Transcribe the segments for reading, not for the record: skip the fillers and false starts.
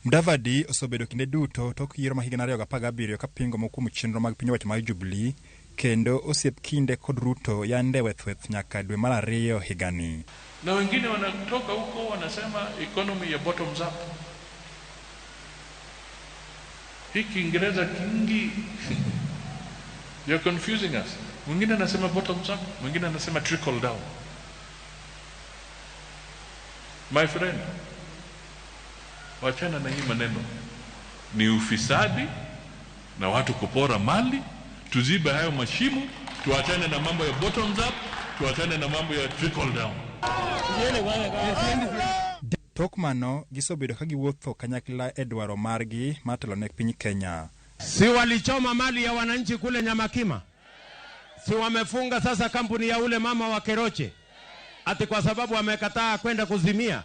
Mudavadi osebedo kinde duto tok yiero ma higa 2017 kapingo moko kuom chenro mag piny owacho mar Jubilee kendo osiep kinde kod Ruto yande wethweth nyaka dwe mar ariyo higani. Na wengine wanatoka huko wanasema economy ya bottoms up. Hii Kiingereza kingi you're confusing us. Mwingine anasema bottoms up, mwingine anasema trickle down. My friend, wachana na hii maneno. Ni ufisadi na watu kupora mali, tuzibe hayo mashimo, tuachane na mambo ya bottoms up, tuachane na mambo ya trickle down. Tok mano, gisebedo ka giwuotho kanyakla e dwaro margi mar telo ne piny Kenya. Si walichoma mali ya wananchi kule Nyamakima? Si wamefunga sasa kampuni ya ule mama wa Keroche? Ati kwa sababu wamekataa kwenda kuzimia?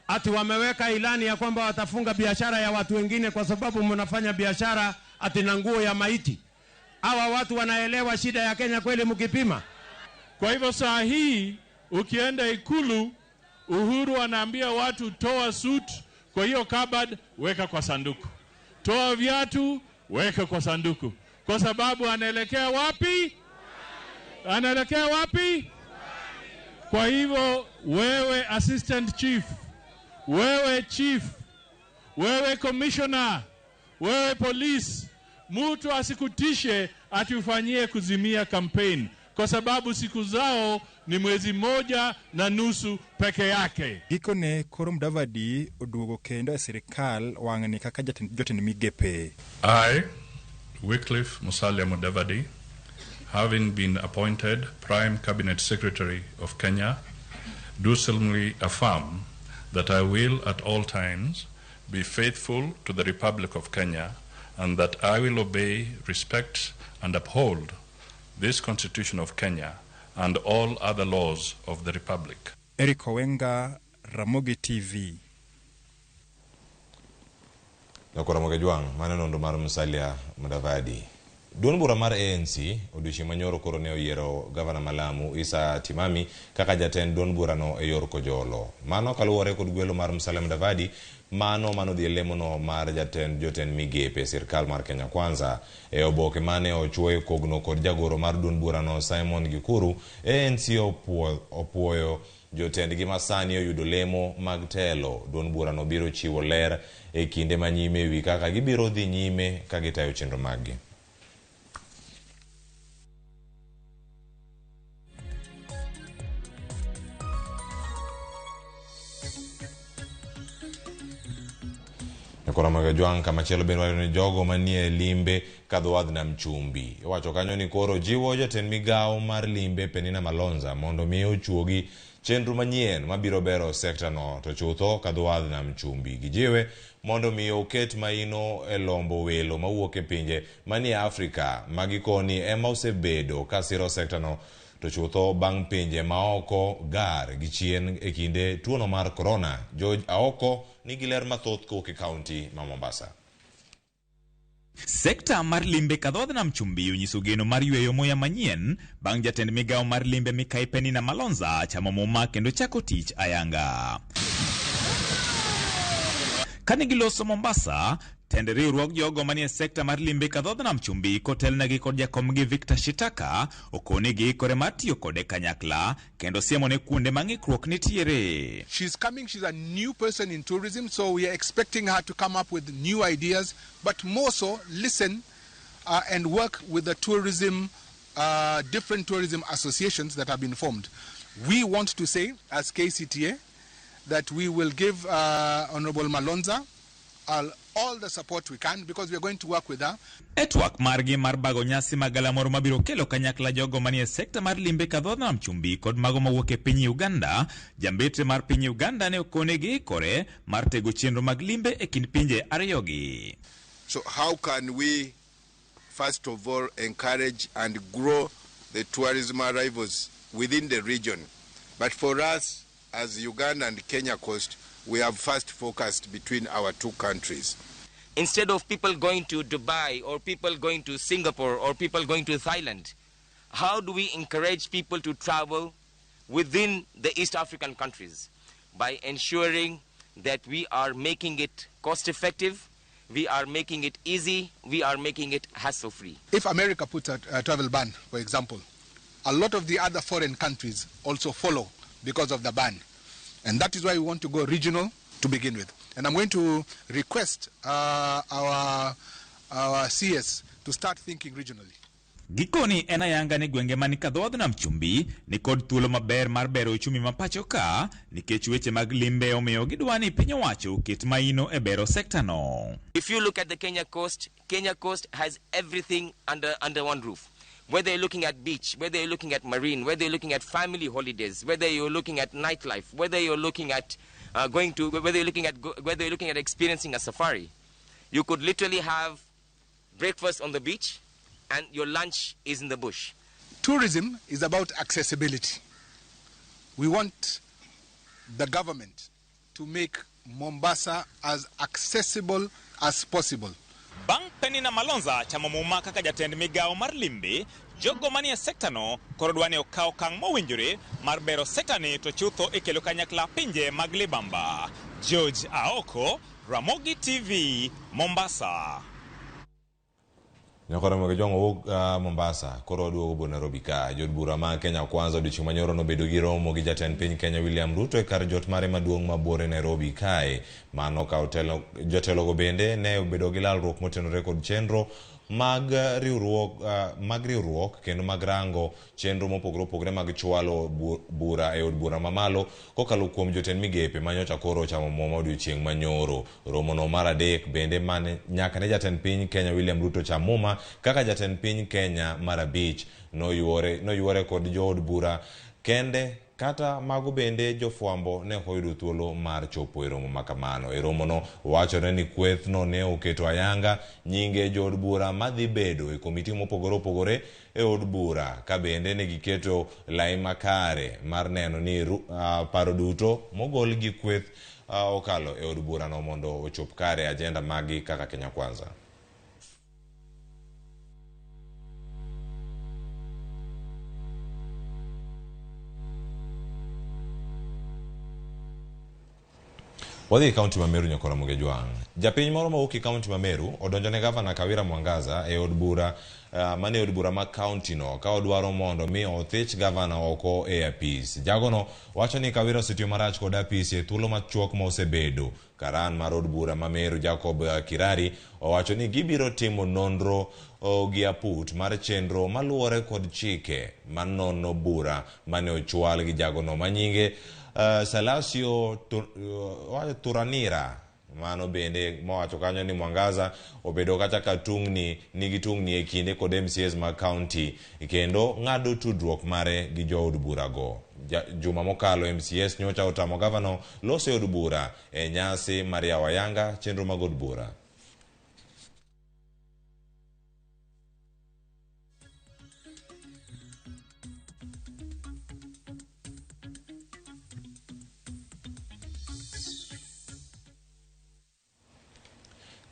Ati wameweka ilani ya kwamba watafunga biashara ya watu wengine kwa sababu mnafanya biashara ati na nguo ya maiti. Hawa watu wanaelewa shida ya Kenya kweli mkipima? Kwa hivyo saa hii ukienda Ikulu, Uhuru anaambia watu toa suit kwa hiyo cupboard, weka kwa sanduku. Toa viatu, weka kwa sanduku. Kwa sababu anaelekea wapi? Anaelekea wapi? Kwa hivyo wewe assistant chief, wewe chief, wewe commissioner, wewe police, mtu asikutishe ati ufanyie kuzimia campaign, kwa sababu siku zao ni mwezi moja na nusu peke yake. Gikone koro Mudavadi oduogo kendo e sirikal wang'ni kaka jatend migepe. I, Wycliffe Musalia Mudavadi, having been appointed Prime Cabinet Secretary of Kenya, do solemnly affirm that I will at all times be faithful to the Republic of Kenya and that I will obey, respect and uphold this Constitution of Kenya and all other laws of the Republic. Eric Owenga, Ramogi TV. Ramogi Jwang', mano nonro mar Musalia Mudavadi. Duond bura mar ANC odiochieng' manyoro koro ne oyiero gavana ma Lamu Issa Timami kaka jatend duond burano e yor kojolo. Mano kaluwore kod gwelo mar Musalia Mudavadi, mano manodhi e lemono mar jatend jotend migepe e sirkal mar Kenya Kwanza. E oboke mane ochuoyo kogno kod jagoro mar duond burano Simon Gikuru, ANC opuoyo jotendgi masani oyudo lemo mag telo. Duond burano biro chiwo ler e kinde manyime ewi kaka gibiro dhi nyime ka gitayo chenro maggi. Ramogi Jwang' kamachielo bende wacho ni jogo manie limbe kadho wadh nam chumbi. Iwacho kanyo ni koro jiwo jatend migawo mar limbe Penina Malonza mondo mi ochuogi chenro manyien mabiro bero sekta no to chutho kadho wadh nam chumbi. Gijiwe mondo mi oket maino e lombo welo mawuok e pinje manie Afrika ma gikoni ema osebedo ka siro sekta no to chutho bang' pinje maoko gar gi chien e kinde tuono mar corona. George Aoko nigi ler mathoth kowuok e kaunti ma Mombasa. Sekta mar limbe kadho nam chumbi onyiso geno mar yweyo muya manyien bang' jatend migawo mar limbe Mikai Penina Malonza chamo muma kendo chako tich ayanga. Kane giloso Mombasa, tend riwruog jogo manie sekta mar limbe kadho nam chumbi kotelnegi kod jakomgi Victor Shitaka okoni giikore mar tiyo kode kanyakla kendo siemone kuonde ma ng'ikruok nitiere. She's coming, she's a new person in tourism, so we are expecting her to come up with new ideas, but more so listen and work with the tourism, different tourism associations that have been formed. We want to say, as KCTA, that we will give Honorable Malonza all the support we can, because we are going to work with her. E twak margi mar bago nyasi mag galamoro mabiro kelo kanyakla jogo manie sekta mar limbe kadho nam chumbi kod mago mawuok e piny Uganda, jambetre mar piny Uganda ne okone giikore mar tego chenro mag limbe e kind pinje ariyogi. So how can we first of all encourage and grow the tourism arrivals within the region? But for us as Uganda and Kenya coast, we have first focused between our two countries. Instead of people going to Dubai or people going to Singapore or people going to Thailand, how do we encourage people to travel within the East African countries? By ensuring that we are making it cost effective, we are making it easy, we are making it hassle free. If America puts a travel ban, for example, a lot of the other foreign countries also follow because of the ban. And that is why we want to go regional to begin with. And I'm going to request our CS to start thinking regionally. Gikoni en ayanga ni gwenge mani ka dho nam chumbi ni kod thuolo maber mar bero uchumi ma pacho ka nikech weche mag limbe omiyo gidwa ni piny owacho ket maino e bero sekta no. If you look at the Kenya coast, Kenya coast has everything under one roof. Whether you're looking at beach, whether you're looking at marine, whether you're looking at family holidays, whether you're looking at nightlife, whether you're looking at whether you're looking at experiencing a safari, you could literally have breakfast on the beach and your lunch is in the bush. Tourism is about accessibility. We want the government to make Mombasa as accessible as possible. Bang' Penina Malonza chamo muma kaka jatend migawo mar limbe, jogo manie sekta no koro dwa ni okaw okang' mowinjore mar bero sekta ni to chutho e kelo kanyakla pinje mag libamba. George Aoko, Ramogi TV, Mombasa. Nyakoro mag jong owuok Mombasa koro oduogo bo Nairobi ka. Jood bura ma Kenya Kwanza odiochieng' manyoro nobedo gi romo gi jatend piny Kenya William Ruto e kar jot mare maduong' mabor e Nairobi kae. Mano ka jotelogo bende ne obedo gi lalruok motenore kod chenro mag riwruok kendo mag rango chenro mopogore opogore mag chwalo bura e od bura mamalo kokalo kuom jotend migepe manyocha koro ochamo muma odiochieng' manyoro. Romono mar adek bende mane nyaka ne jatend piny Kenya William Ruto cham muma kaka jatend piny Kenya mar abich noyuore kod jood bura kende kata mago bende jofwambo ne ok oyudo thuolo mar chopo e romo makamano. E romono wachore ni kwethno ne oketo ayanga nyinge jood bura madhi bedo e komiti mopogore opogore e od bura ka bende ne giketo lai makare mar neno ni paro duto mogol gi kweth okalo e od burano mondo ochop kare ajenda magi kaka Kenya Kwanza. Wadhi e kaunti ma Meru nyakora Muge Jwang'. Japiny moro mawuok e kaunti ma Meru odonjo ne gavana Kawira Mwangaza e od bura mane od bura ma kaunti no ka odwaro mondo mi othich gavana oko e apis. Jagono wacho ni Kawira osetiyo marach kod apis e thuolo machuok ma osebedo. Karan mar od bura ma Meru Jacob Kirari owacho ni gibiro timo nonro gi aput mar chenro maluwore kod chike manono bura mane ochwal gi jagono manyinge Salasio Turanira. Mano bende mowacho kanyo ni Mwangaza obedo kata ka tungni nigi tungni e kinde kod MCAs ma county kendo ng'ado tudruok mare gi jood burago. Juma mokalo MCAs nyocha otamo gavana loso e od bura e nyasi mar yawo ayanga chenro mag od bura.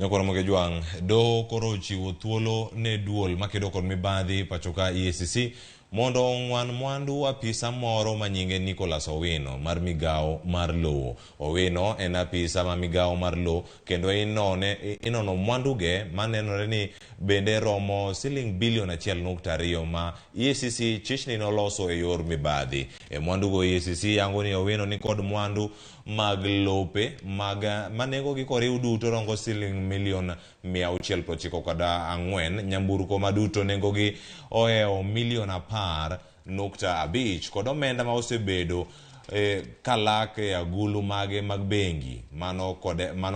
Nyakoro Muge Jwang', doho koro ochiwo thuolo ne duol makedo kod mibadhi pacho ka EACC mondo ong'wan mwandu apisa moro manyinge Nicholas Owino mar migawo mar lowo. Owino en apisa ma migawo mar lowo kendo inono mwanduge manenore ni bende romo siling bilion 1.2 ma EACC chichni noloso e yor mibadhi. E mwandugo EACC yango ni Owino ni kod mwandu mag lope mag manengogi koriw duto rongo siling milion 694, nyamburko maduto nengogi ohewo milion 10.5 kod omenda ma osebedo kalak e agulu mage mag bengi mano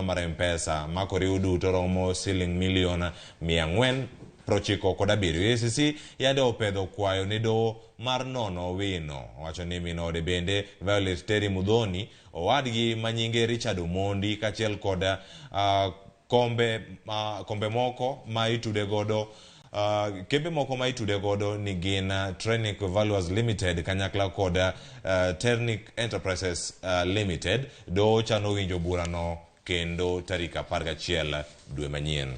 mar M-Pesa ma koriw duto romo siling milion 497. EACC yande opedho kwayo ne doho mar nono Owino. Owacho ni min ode bende Violet Terry Mudhoni, owadgi manyinge Richard Omondi kaachiel kod kombe moko ma itude godo kembe moko ma itude godo ni gin Trenic Valuers Limited kanyakla kod Ternic Enterprises Limited. Doho chano winjo burano kendo tarik 11 dwe manyien.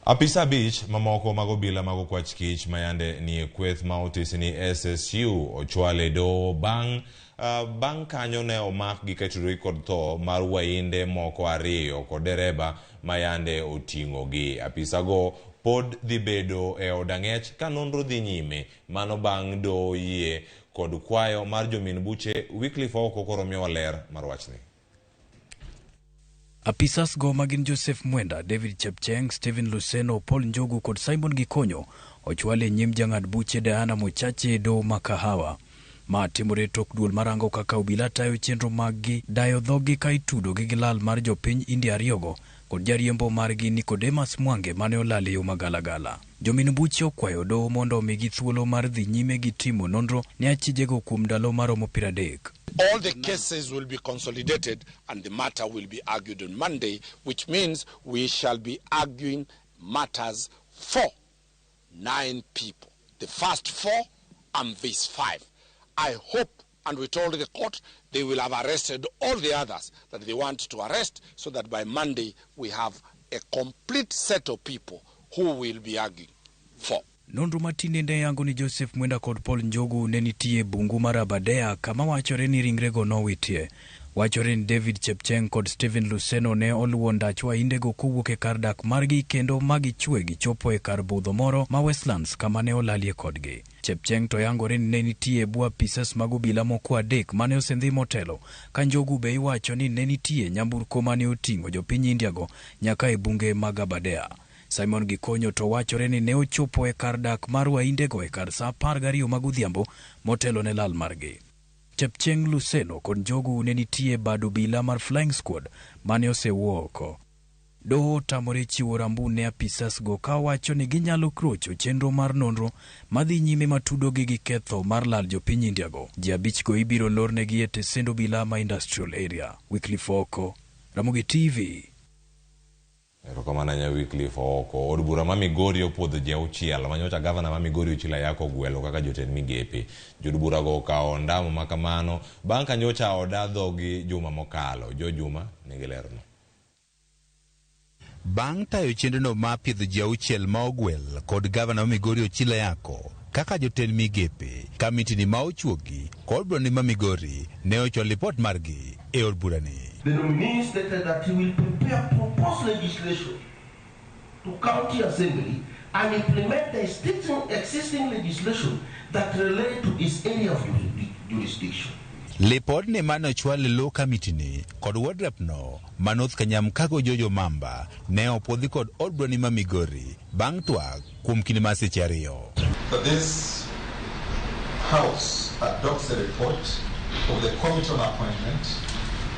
Apisa 5 mamoko mag obila mag okwach kich mayande nie kweth ma otisi ni SSU ochwale doho bang' kanyo ne omakgi kaitudore kod tho mar wainde moko 2 kod dereba mayande oting'ogi. Apisago pod dhi bedo e od ang'ech ka nonro dhi nyime mano bang' doho yie kod kwayo mar jomin buche. Wycliffe Oko koro miyowa ler mar wachni. Apisas go magin Joseph Mwenda, David Chepcheng, Stephen Luceno, Paul Njogu kod Simon Gikonyo ochwal e nyim jang'ad buche Diana Mochache e doho ma Kahawa. Ma timore tok duol marango kaka obila tayo chenro maggi dayo dhogi ka itudogi gi lal mar jopiny India 2 go kod jariembo margi Nicodemus Mwange mane olal e yo magalagala. Jomin buche okwayo doho mondo omigi thuolo mar dhi nyime gi timo nonro ne achijego kuom ndalo maromo 30. All the cases will be consolidated and the matter will be argued on Monday, which means we shall be arguing matters for 9 people. The first 4 and these 5. I hope, and we told the court, they will have arrested all the others that they want to arrest so that by Monday we have a complete set of people who will be arguing for. Nonro matinende yango ni Joseph Mwenda kod Paul Njogu ne nitie bungu mar Aberdare kama wachore ni ringrego nowitie. Wachore ni David Chepcheng kod Stephen Luceno ne oluwo ndach waindego kowuok e kar dak margi kendo magichwe gichopo e kar budho moro ma Westlands kama ne olalie kodgi. Chepcheng to yangore ni ne nitie e bwo apisas mag obila moko 3 mane osendhi motelo, ka Njogu be iwacho ni ne nitie nyamburko mane oting'o jopiny India go nyaka e bunge mag Aberdare. Simon Gikonyo to wachore ni ne ochopo e kar dak mar waindego e kar sa 12 mag odhiambo motelo ne lal margi. Chepcheng, Luceno kod Njogu ne nitie bad obila mar Flying Squad mane osewuo oko. Doho otamore chiwo rambun ne apisas go ka wacho ni ginyalo krocho chenro mar nonro madhi nyime matudogi gi ketho mar lal jopiny India go. Ji 5 go ibiro lornegi e tesend obila ma Industrial Area. Wycliffe Oko, Ramogi TV. Erokamano ahinya Wycliffe Oko. Od bura ma Migori opuodho ji 6 manyocha gavana ma Migori Ochilo Ayako ogwelo kaka jotend migepe. Jood burago okawo ondamo ma kamano bang' ka nyocha oda dhogi juma mokalo. Jo Juma nigi lerno. Bang' tayo chenrono mar piedho ji 6 ma ogwel kod gavana ma Migori Ochilo Ayako kaka jotend migepe, kamitini ma ochuogi kod burani ma Migori ne ochwalo lipot margi e od burani. The nominee stated that he will prepare proposed legislation to County Assembly and implement the existing legislation that relate to his area of jurisdiction. Lipodni mane ochwal e lo kamitini kod ward rep no ma North Kanyamkago Jojo Mamba ne opuodhi kod od burani ma Migori bang' twak kuom kinde mar seche 2. That this House adopts the report of the Committee on Appointment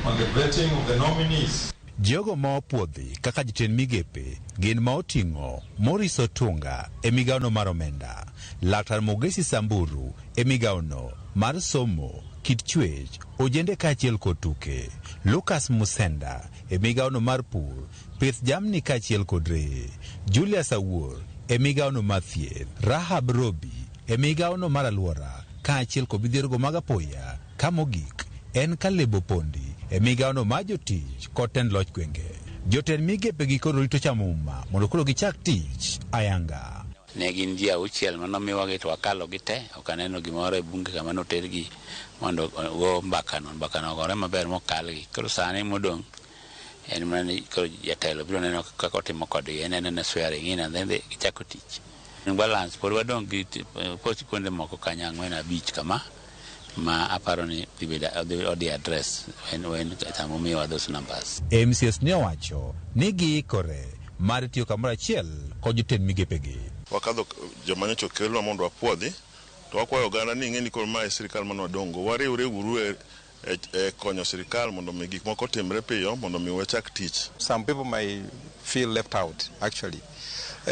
on the vetting of the nominees. Jogo ma opuodhi kaka jotend migepe gin ma oting'o Maurice Otunga e migawono mar omenda, Laktar Mogesi Samburu e migawono mar somo, kit chwech, ojende kaachiel kod tuke, Lucas Musenda e migawono mar pur, pith jamni kaachiel kod reye, Julius Awuor e migawono mar thieth, Rahab Robi e migawono mar alwora kaachiel kod midhiergo mag apoya. Ka mogik en Caleb Opondi e migawono mar jotich kod tend loch gwenge. Jotend migepe gi koro rito chamo muma mondo koro gichak tich ayanga. Ne gin ji 6 manomiwagi to wakalo gi te, ok aneno gimoro e bunge kama notergi mondo go mbakano, mbakano ogore maber mokalgi. Koro sani modong' en mana ni koro jatelo biro neno kaka otimo kodgi, en anena swearing in and then gichako tich. Balance pod wadong' gi post kuonde moko kanyo 4 5 kama ma aparo ni dhi bedo odhi address when sama omiyowa those numbers. MCS ne owacho ni giikore mar tiyo kamoro achiel kod jotend migepegi. Wakadho joma nyocha okelnwa mondo wapuodhi, to wakwayo oganda ni ing'e ni koro mae sirikal mane wadong'go, wariwre uru e konyo sirikal mondo mi gik moko otimre piyo mondo mi wachak tich. Some people may feel left out actually,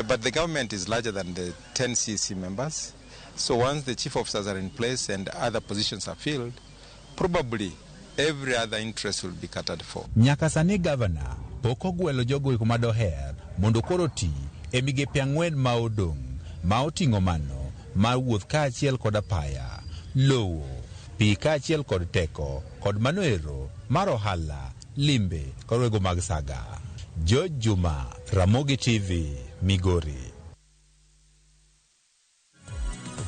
but the government is larger than the 10 CEC members. So once the chief officers are in place and other positions are filled, probably every other interest will be catered for. Nyaka sani gavana pok ogwelo jogo eko madoher mondo koro ti e migepe 4 ma odong' ma oting'o mano mar wuoth kaachiel kod apaya, lowo, pi kaachiel kod teko, kod mano ero mar ohala, limbe kod wego mag saga. George Juma, Ramogi TV. Migori.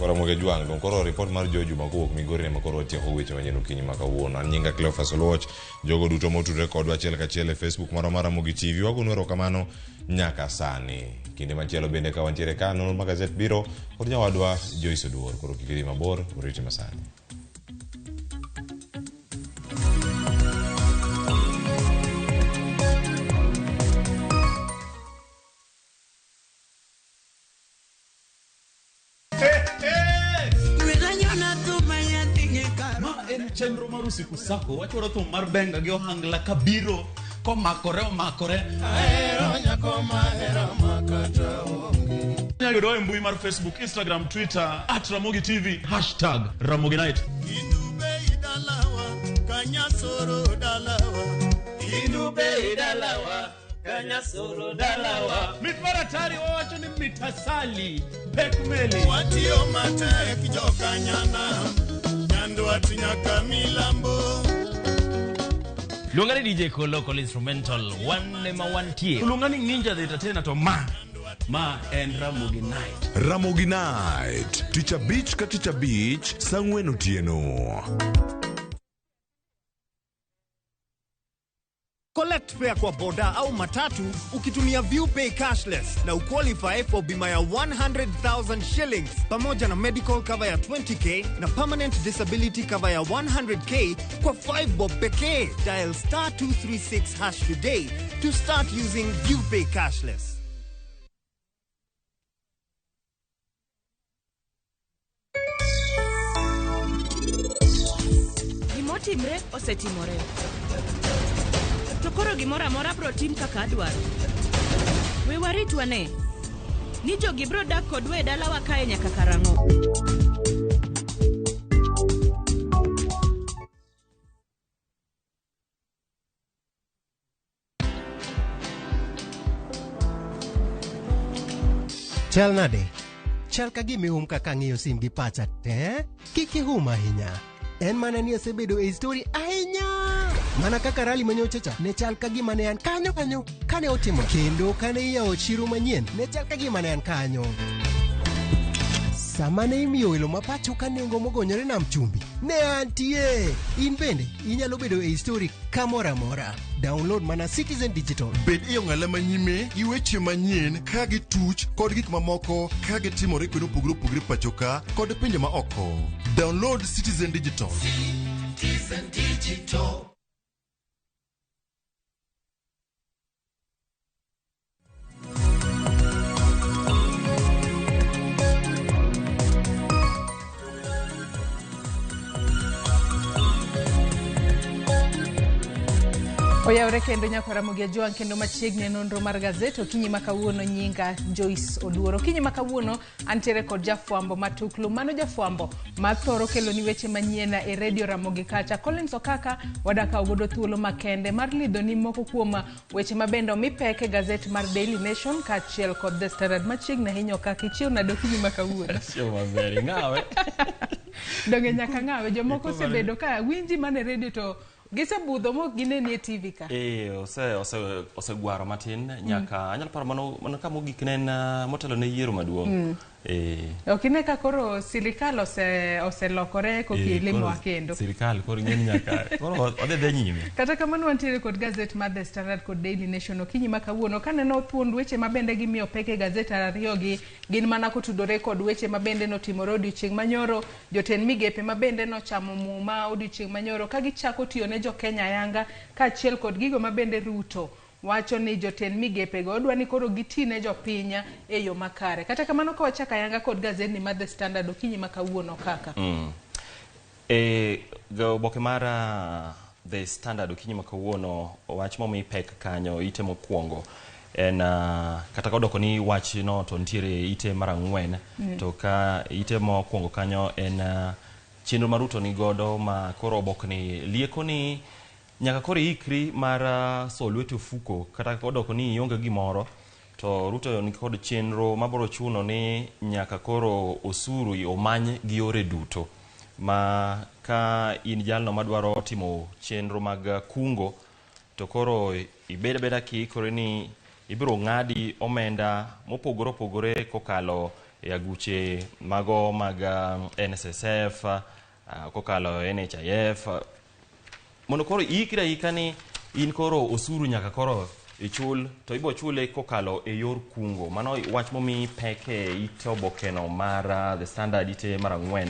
Ramogi Jwang' dong koro ripot mar Joe Juma kowuok Migori ema koro watieko weche manyien okinyi ma kawuono. An nyinga Cleophas Oluoch, jogo duto motudore kodwa achiel kachiel e Facebook marwa mar Ramogi TV. Wagonu erokamano nyaka sani. Kinde machielo bende ka wantiere ka, nonro mar gazet biro kod nyawadwa Joyce Oduor. Koro kik idhi mabor, oriti masani. Ma en chenro mar Usiku Sako. Wachwaro thum mar benga gi ohangla kabiro komakore omakore. Ahero nyako mahero makata onge. Inyalo yudowa e mbui mar Facebook, Instagram, Twitter at Ramogi TV hashtag Ramogi Night. Kanyasoro dalawa. Indube dalawa, Kanyasoro dalawa. Mit mar atari wawacho ni mitasali pek meli. Watiyo matek jokanyanam. Nyandwat nyaka milambo. Luonga ni DJ Kolo Kolo Instrumental, wan ema wantie. Luonga ni Ninja the Entertainer to ma en Ramogi Night. Ramogi Night, tich abich ka tich abich, saa ang'wen otieno. Collect fare kwa boda au matatu ukitumia ViewPay cashless na uqualify for bima ya 100,000 shillings pamoja na medical cover ya 20k na permanent disability cover ya 100k kwa 5 bob pekee. Dial star 236 hash today to start using ViewPay cashless. Gimotimre osetimore. To koro gimoro amora bro tim kaka adwaro. We warit wane. Ni jogi bro dak kodwa e dalawa kae nyaka karang'o. Chal nade? Chal ka gima ihum kaka ang'iyo sim gi pacha te. Kik ihum ahinya. En mana ni asebedo e histori ahinya. Mana kaka rali manyocha cha ne chal ka gima ne an kanyo kanyo kane otimo. Kendo kane iyawo chiro manyien ne chal ka gima ne an kanyo. Sama ne imiyo welo ma pacho ka nengo mogonyore nam chumbi, ne antie. In bende inyalo bedo e histori kamoro amora. Download mana Citizen Digital. Bed e ong'ala manyime gi weche manyien ka gituch kod gik mamoko ka gitimore kuonde mopogore opogore pacho ka kod pinje ma oko. Download Citizen Digital. Citizen Digital. Oyawre kendo nyakwa Ramogi Ajwang' kendo machiegni e nonro mar gazet okinyi ma kawuono nyinga Joyce Oduor. Okinyi ma kawuono antiere kod jafwambo matuklu, mano jafwambo ma thoro keloni weche manyien e redio Ramogi kacha. Collins Okaka wadakawo godo thuolo makende mar lidhoni moko kuom weche mabende omi pek e gazet mar Daily Nation kaachiel kod The Standard. Machiegni ahinya Okaka, ichiew nade okinyi ma kawuono? Achiew maber, ing'awe. Donge nyaka ng'awe, jomoko osebedo ka winji mana e redio to gisebudho mok gineni e TV ka. Osegwaro matin nyaka anyalo paro mano kama ogik ne en motelo ne yiero maduong'. Ok ine ka koro sirikal oselokore kokilimowa kendo. Sirikal koro ing'eni nyaka koro odhi dhi nyime. Kata kamano wantiere kod gazet mar The Standard kod Daily Nation okinyi ma kawuono kaneno thuond weche mabende gimiyo pek e gazet ariyogi gin mana kotudore kod weche mabende notimore odiochieng' manyoro, jotend migepe mabende nochamo muma odiochieng' manyoro ka gichako tiyo ne jo-Kenya ayanga kaachiel kod gigo mabende Ruto wacho ni jotend migepego odwa ni koro giti ne jopiny e yo makare. Kata kamano ka wachako ayanga kod gazetni mar The Standard okinyi ma kawuono kaka. Oboke mar The Standard okinyi ma kawuono wach momi pek kanyo ite mokwongo en kata ka odoko ni wach no to nitiere ite mar 4 to ka ite mokwongo kanyo en chenro ma Ruto ni godo ma koro obokni lieko ni nyaka koro iikri mar so lweti ofuko kata kodoko ni ionge gimoro to Ruto ni kod chenro mabiro chuno ni nyaka koro osuru omany gi yore duto ma ka in jalno madwaro timo chenro mag kungo to koro ibed abeda kiikori ni Ibiro ng'adi omenda mopogore opogore kokalo e aguche mago mag NSSF, kokalo e NHIF, mondo koro iikri aika ni in koro osuru nyaka koro ichul to ibo chule kokalo e yor kungo. Mano wach momi pek e it obokeno mar The Standard ite mar 4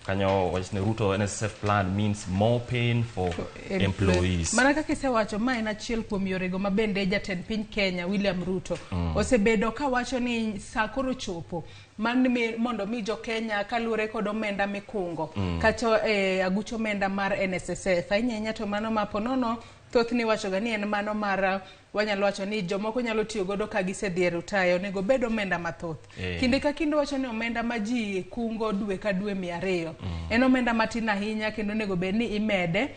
kanyo. Wach ni Ruto NSSF plan means more pain for employees. Mana kaka isewacho, ma en achiel kuom yorego ma bende jatend piny Kenya William Ruto osebedo kawacho ni sa koro chopo man mondo mi jo Kenya kaluwore kod omenda mikungo kata aguch omenda mar NSSF ahinya ahinya, to mano ma ponono thothne iwachoga ni en mano mar wanyalo wacho ni jomoko nyalo tiyo godo ka gisedhi e retire, onego bed omenda mathoth. Kinde ka kinde wacho ni omenda ma ji kungo dwe ka dwe 200 en omenda matin ahinya, kendo onego bed ni imede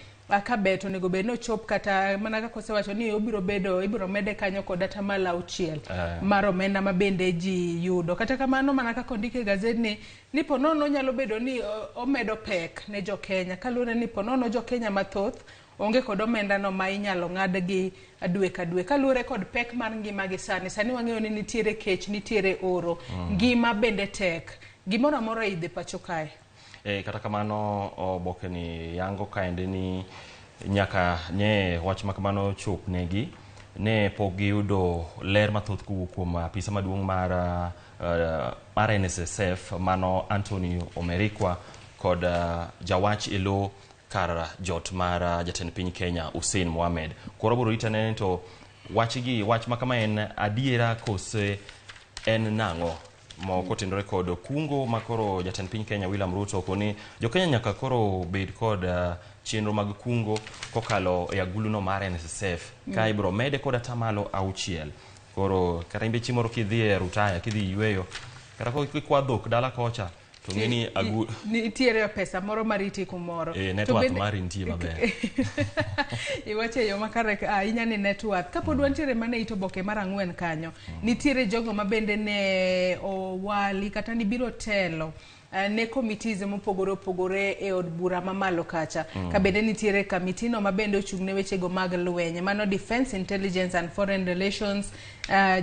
ka bet onego bed ni ochop kata mana kaka osewacho ni obiro bedo, ibiro mede kanyo kod 6% mar omenda ma bende ji yudo. Kata kamano, mana kaka ondike e gazedni ni ponono nyalo bedo ni omedo pek ne jo Kenya, kaluwore ni ponono jo Kenya mathoth onge kod omenda no ma inyalo ng'ad gi dwe ka dwe, kaluwore kod pek mar ngima gi sani. Sani wang'eyo ni nitiere kech, nitiere oro, ngima bende tek, gimoro amora idhe pacho kae. Kata kamano, oboke ni yango kaende ni nyaka ne wach ma kamano chop negi ne pok giyudo ler mathoth kowuok kuom apisa maduong' mar NSSF mano Anthony Omerikwa kod jawach e lo kar jot mar jatend piny Kenya Hussein Mohamed. Koro biro rito nene to wach gi wach ma kama en adiera kose en nang'o mo kotenore kod kungo ma koro jatend piny Kenya William Ruto okoni jo Kenya nyaka koro bed kod chenro mag kungo kokalo e aguluno mar NSSF ka ibiro mede kod 6%. Koro kata in be chieng' moro kidhi e retire, kidhi yueyo, kata kikwa dhok dala kocha to ng'e ni agu Nitiere pesa moro mariti kumoro. Net worth mari nitie maber. Iwacho e yo makare ahinya ni net worth. Kapod wantiere mana e it oboke mar 4 kanyo, nitiere jogo ma bende ne owali kata nibiro telo ne committees mopogore opogore e od bura mamalo kacha. Ka bende nitiere committee no ma bende ochung' ne wechego mag lweny, mano Defense, Intelligence and Foreign Relations,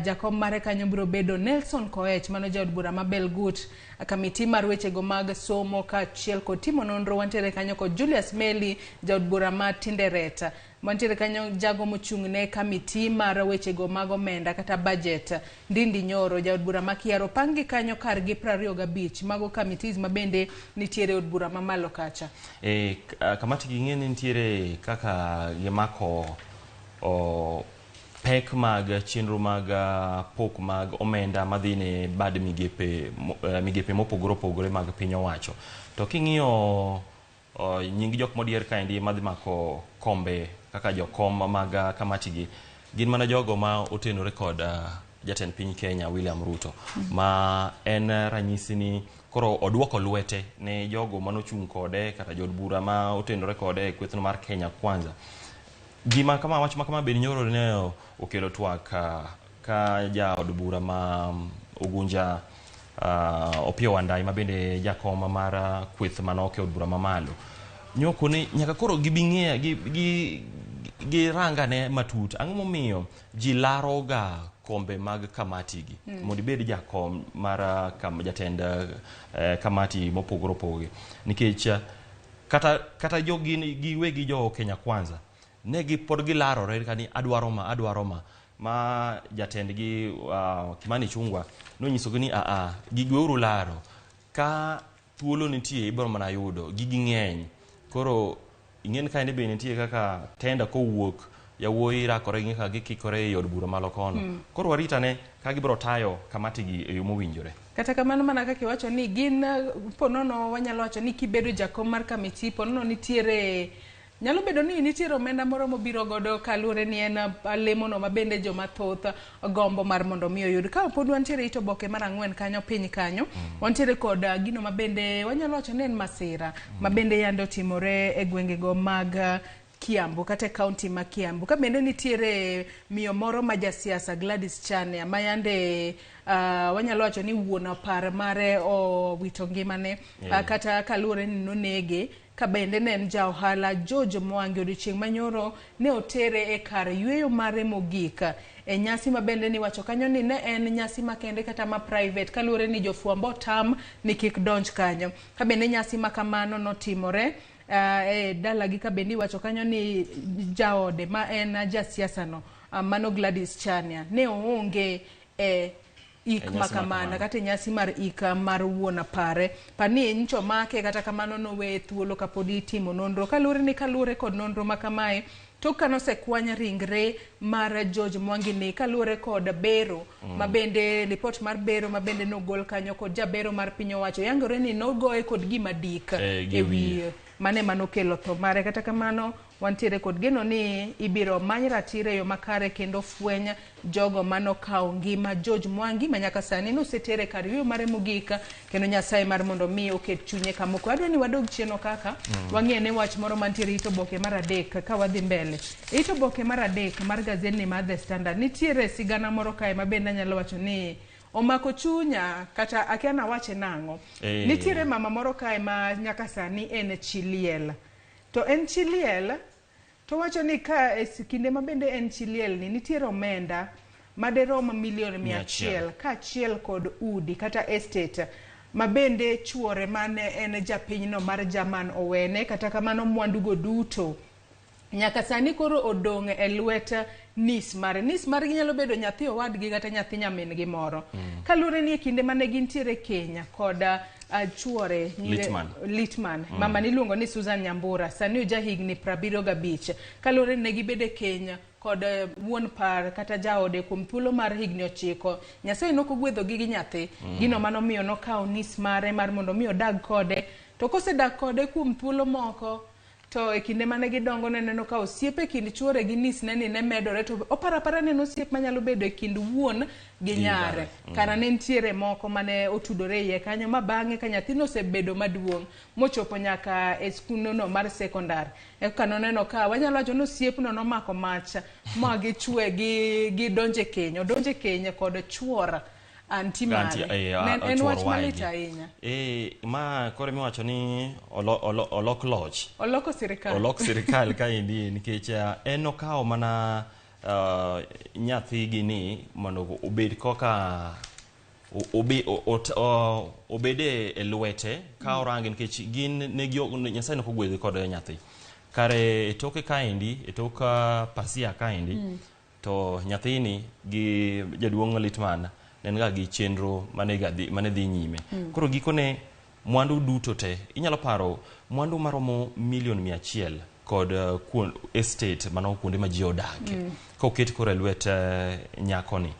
jakom mare kanyo biro bedo Nelson Koech, mano jaod bura ma Belgut. Committee mar wechego mag somo kaachiel kod timo nonro, wantiere kanyo kod Julius Meli, jaod bura ma Tinderet. Wantiere kanyo jago mochung' ne committee mar wechego mag omenda kata budget, Ndindi Nyoro, jaod bura ma Kiaro. Pang gi kanyo kargi 25 mago committees ma bende nitiere e od bura mamalo kacha. Kamati gi ng'e ni nitiere kaka gimako pek mag chenro mag pok mag omenda madhi ne bad migepe migepe mopogore opogore mag piny owacho. To king'iyo nying jok modier kaendi madhi mako kombe kaka jokom mag kamati gi gin mana jogo ma otenore kod jatend piny Kenya William Ruto, ma en ranyisi ni koro oduoko lwete ne jogo manochung' kode kata jood bura ma otenore kode e kwethno mar Kenya Kwanza. Gima kama, wach ma kama bende nyoro ne okelo twak ka jaod bura ma Ugunja Opiyo Wandayi, ma bende jakom mar kweth manoke od bura mamalo, nyoko ni nyaka koro gibi ng'e gi girangane matut ang'o momiyo ji laroga kombe mag kamati gi mondo ibed jakom mar jatend kamati mopogore opogore, nikech kata jogi giwegi jo Kenya Kwanza ne gi pod gilarore kani adwaro ma adwaro ma jatendgi Kimani Ichung'wa nonyisogi ni aa gigweuru laro ka thuolo nitie ibiro mana yudo gigi ng'eny. Koro ing'en kaendi be nitie kaka tenda kowuok yawuoyi rakore gi kaka gikikore e od bura malo kono. Koro warit ane ka gibiro tayo kamati gi e yo mowinjore. Kata kamano, mana kaka iwacho ni gin ponono wanyalo wacho ni kibedo jakom mar committee, ponono nitiere nyalo bedo ni nitiere omenda moro mobiro godo kaluwore ni en lemono ma bende joma thoth gombo mar mondo mi oyud. Ka pod wantiere it oboke mar 4 kanyo piny kanyo, wantiere kod gino ma bende wanyalo wacho ni en masira ma bende yande otimore e gwengego mag Kiambu kata e kaunti ma Kiambu, ka bende nitiere miyo moro ma jasiasa Gladys Chania ma yande wanyalo wacho ni wuon apar mare owito ngimane kata kaluwore ni nonege, ka bende ne en ja ohala George Mwangi. Odiochieng' manyoro ne otere e kar yueyo mare mogik. e nyasi ma bende niwacho kanyo ni ne en nyasi makende kata ma private kaluwore ni jofwambo otam ni kik donj kanyo. Ka bende nyasi ma kamano notimore e dalagi ka bende iwacho kanyo ni jaode ma en jasiasa no mano Gladys Chania ne oonge e ik E ma nyasi ma kamano kamano. kata e nyasi mar ik mar wuon apare pani nyicho make kata kamano noweye thuolo kapod itimo nonro kaluwore ni kaluwore kod nonro ma kamae tok ka nosekwany ringre mar George Mwangi ni kaluwore kod bero ma bende ripot mar bero ma bende nogol kanyo kod jabero mar piny owacho yangore ni nogoye kod gima dik gi e wiye. wiye mane manokelo tho mare. Kata kamano wantiere kod geno ni ibiro many ratiro e yo makare kendo fweny jogo manokawo ngima George Mwangi ma nyaka sani nosetere kar yueyo mare mogik kendo Nyasaye mar mondo mi oket chunye kamoko. Adwa ni wadog chien kaka wang'e ne wach moro mantiere it oboke mar adek ka wadhi mbele. It oboke mar adek mar gazeti mar The Standard nitiere sigana moro kae ma bende anyalo wacho ni omako chunya kata akia nawache nang'o. Nitiere mama moro kae ma nyaka sani en chi liel. To en chi liel to wacho ni ka e kinde ma bende en chi liel ni nitiere omenda maderom milion 100 kaachiel kod udi kata estate ma bende chuore mane en japinyno mar Jerman owene kata kamano mwandugo duto nyaka sani koro odong' e lwet nis mare. Nis margi nyalo bedo nyathi owadgi kata nyathi nyamin-gi moro. Kaluwore ni e kinde mane gintiere Kenya kod chuore Litman. Litman. Mama niluongo ni Susan Nyambura sani oja higni 75 kaluwore ni ne gibedo e Kenya kod wuon par kata jaode kuom thuolo mar higni 9. Nyasaye nokogwedhogi gi nyathi. Gino manomiyo nokawo nis mare mar mondo mi odag kode. To kosedak kode kuom thuolo moko to e kinde mane gidongo neneno ka osiep e kind chuore gi nis ne ni ne medore to oparo apara ni en osiep manyalo bedo e kind wuon gi nyare. Kara ne nitiere moko mane otudore iye kanyo ma bang'e ka nyathino osebedo maduong' mochopo nyaka e skundno mar sekondar. Eka noneno ka wanyalo wacho ni osiepno nomako mach ma gichwe gi gidonje e keny. Odonje e keny kod chuor anti mare. En chuor wach malit waygi. ahinya. Ma koro miwacho ni olok loch. Oloko sirikal. Olok sirikal kaendi nikech en okawo mana nyathigi ni mondo obed kaka obed e lwete ka orange nikech gin ne Nyasaye nokogwedhe kod nyathi. Kare e toke kaendi, e tok pasia kaendi, to nyathini gi jaduong' Litman ne en ga gi chenro mane dhi nyime. Koro gikone mwandu duto te, inyalo paro mwandu maromo milion 100 kod estate mano kuonde ma ji odake. Koket koro e lwet nyakoni.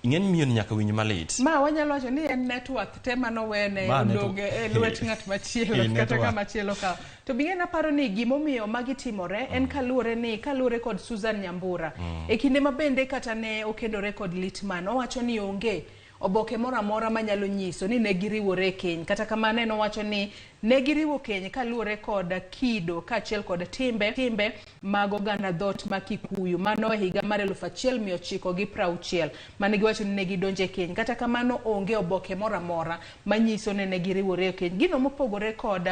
Ing'eni miyo ni nyaka winj malit. Ma wanyalo wacho ni en net worth te manowene odong' e lwet ng'at machielo kata kama chielo kawo. To bing'e naparo ni gimomiyo magi timore en kaluwore kod Susan Nyambura. E kinde ma bende kata ne okendore kod Litman, owacho ni onge oboke moro amora manyalo nyiso ni ne giriwore e keny. Kata kamano en owacho ni ne giriwo keny kaluwore kod kido kaachiel kod timbe mag oganda dhoot ma Kikuyu. Mano e higa mar 1960 mane giwacho ni ne gidonjo e keny. Kata kamano onge oboke moro amora manyiso ni ne giriwore e keny. Gino mopogore kod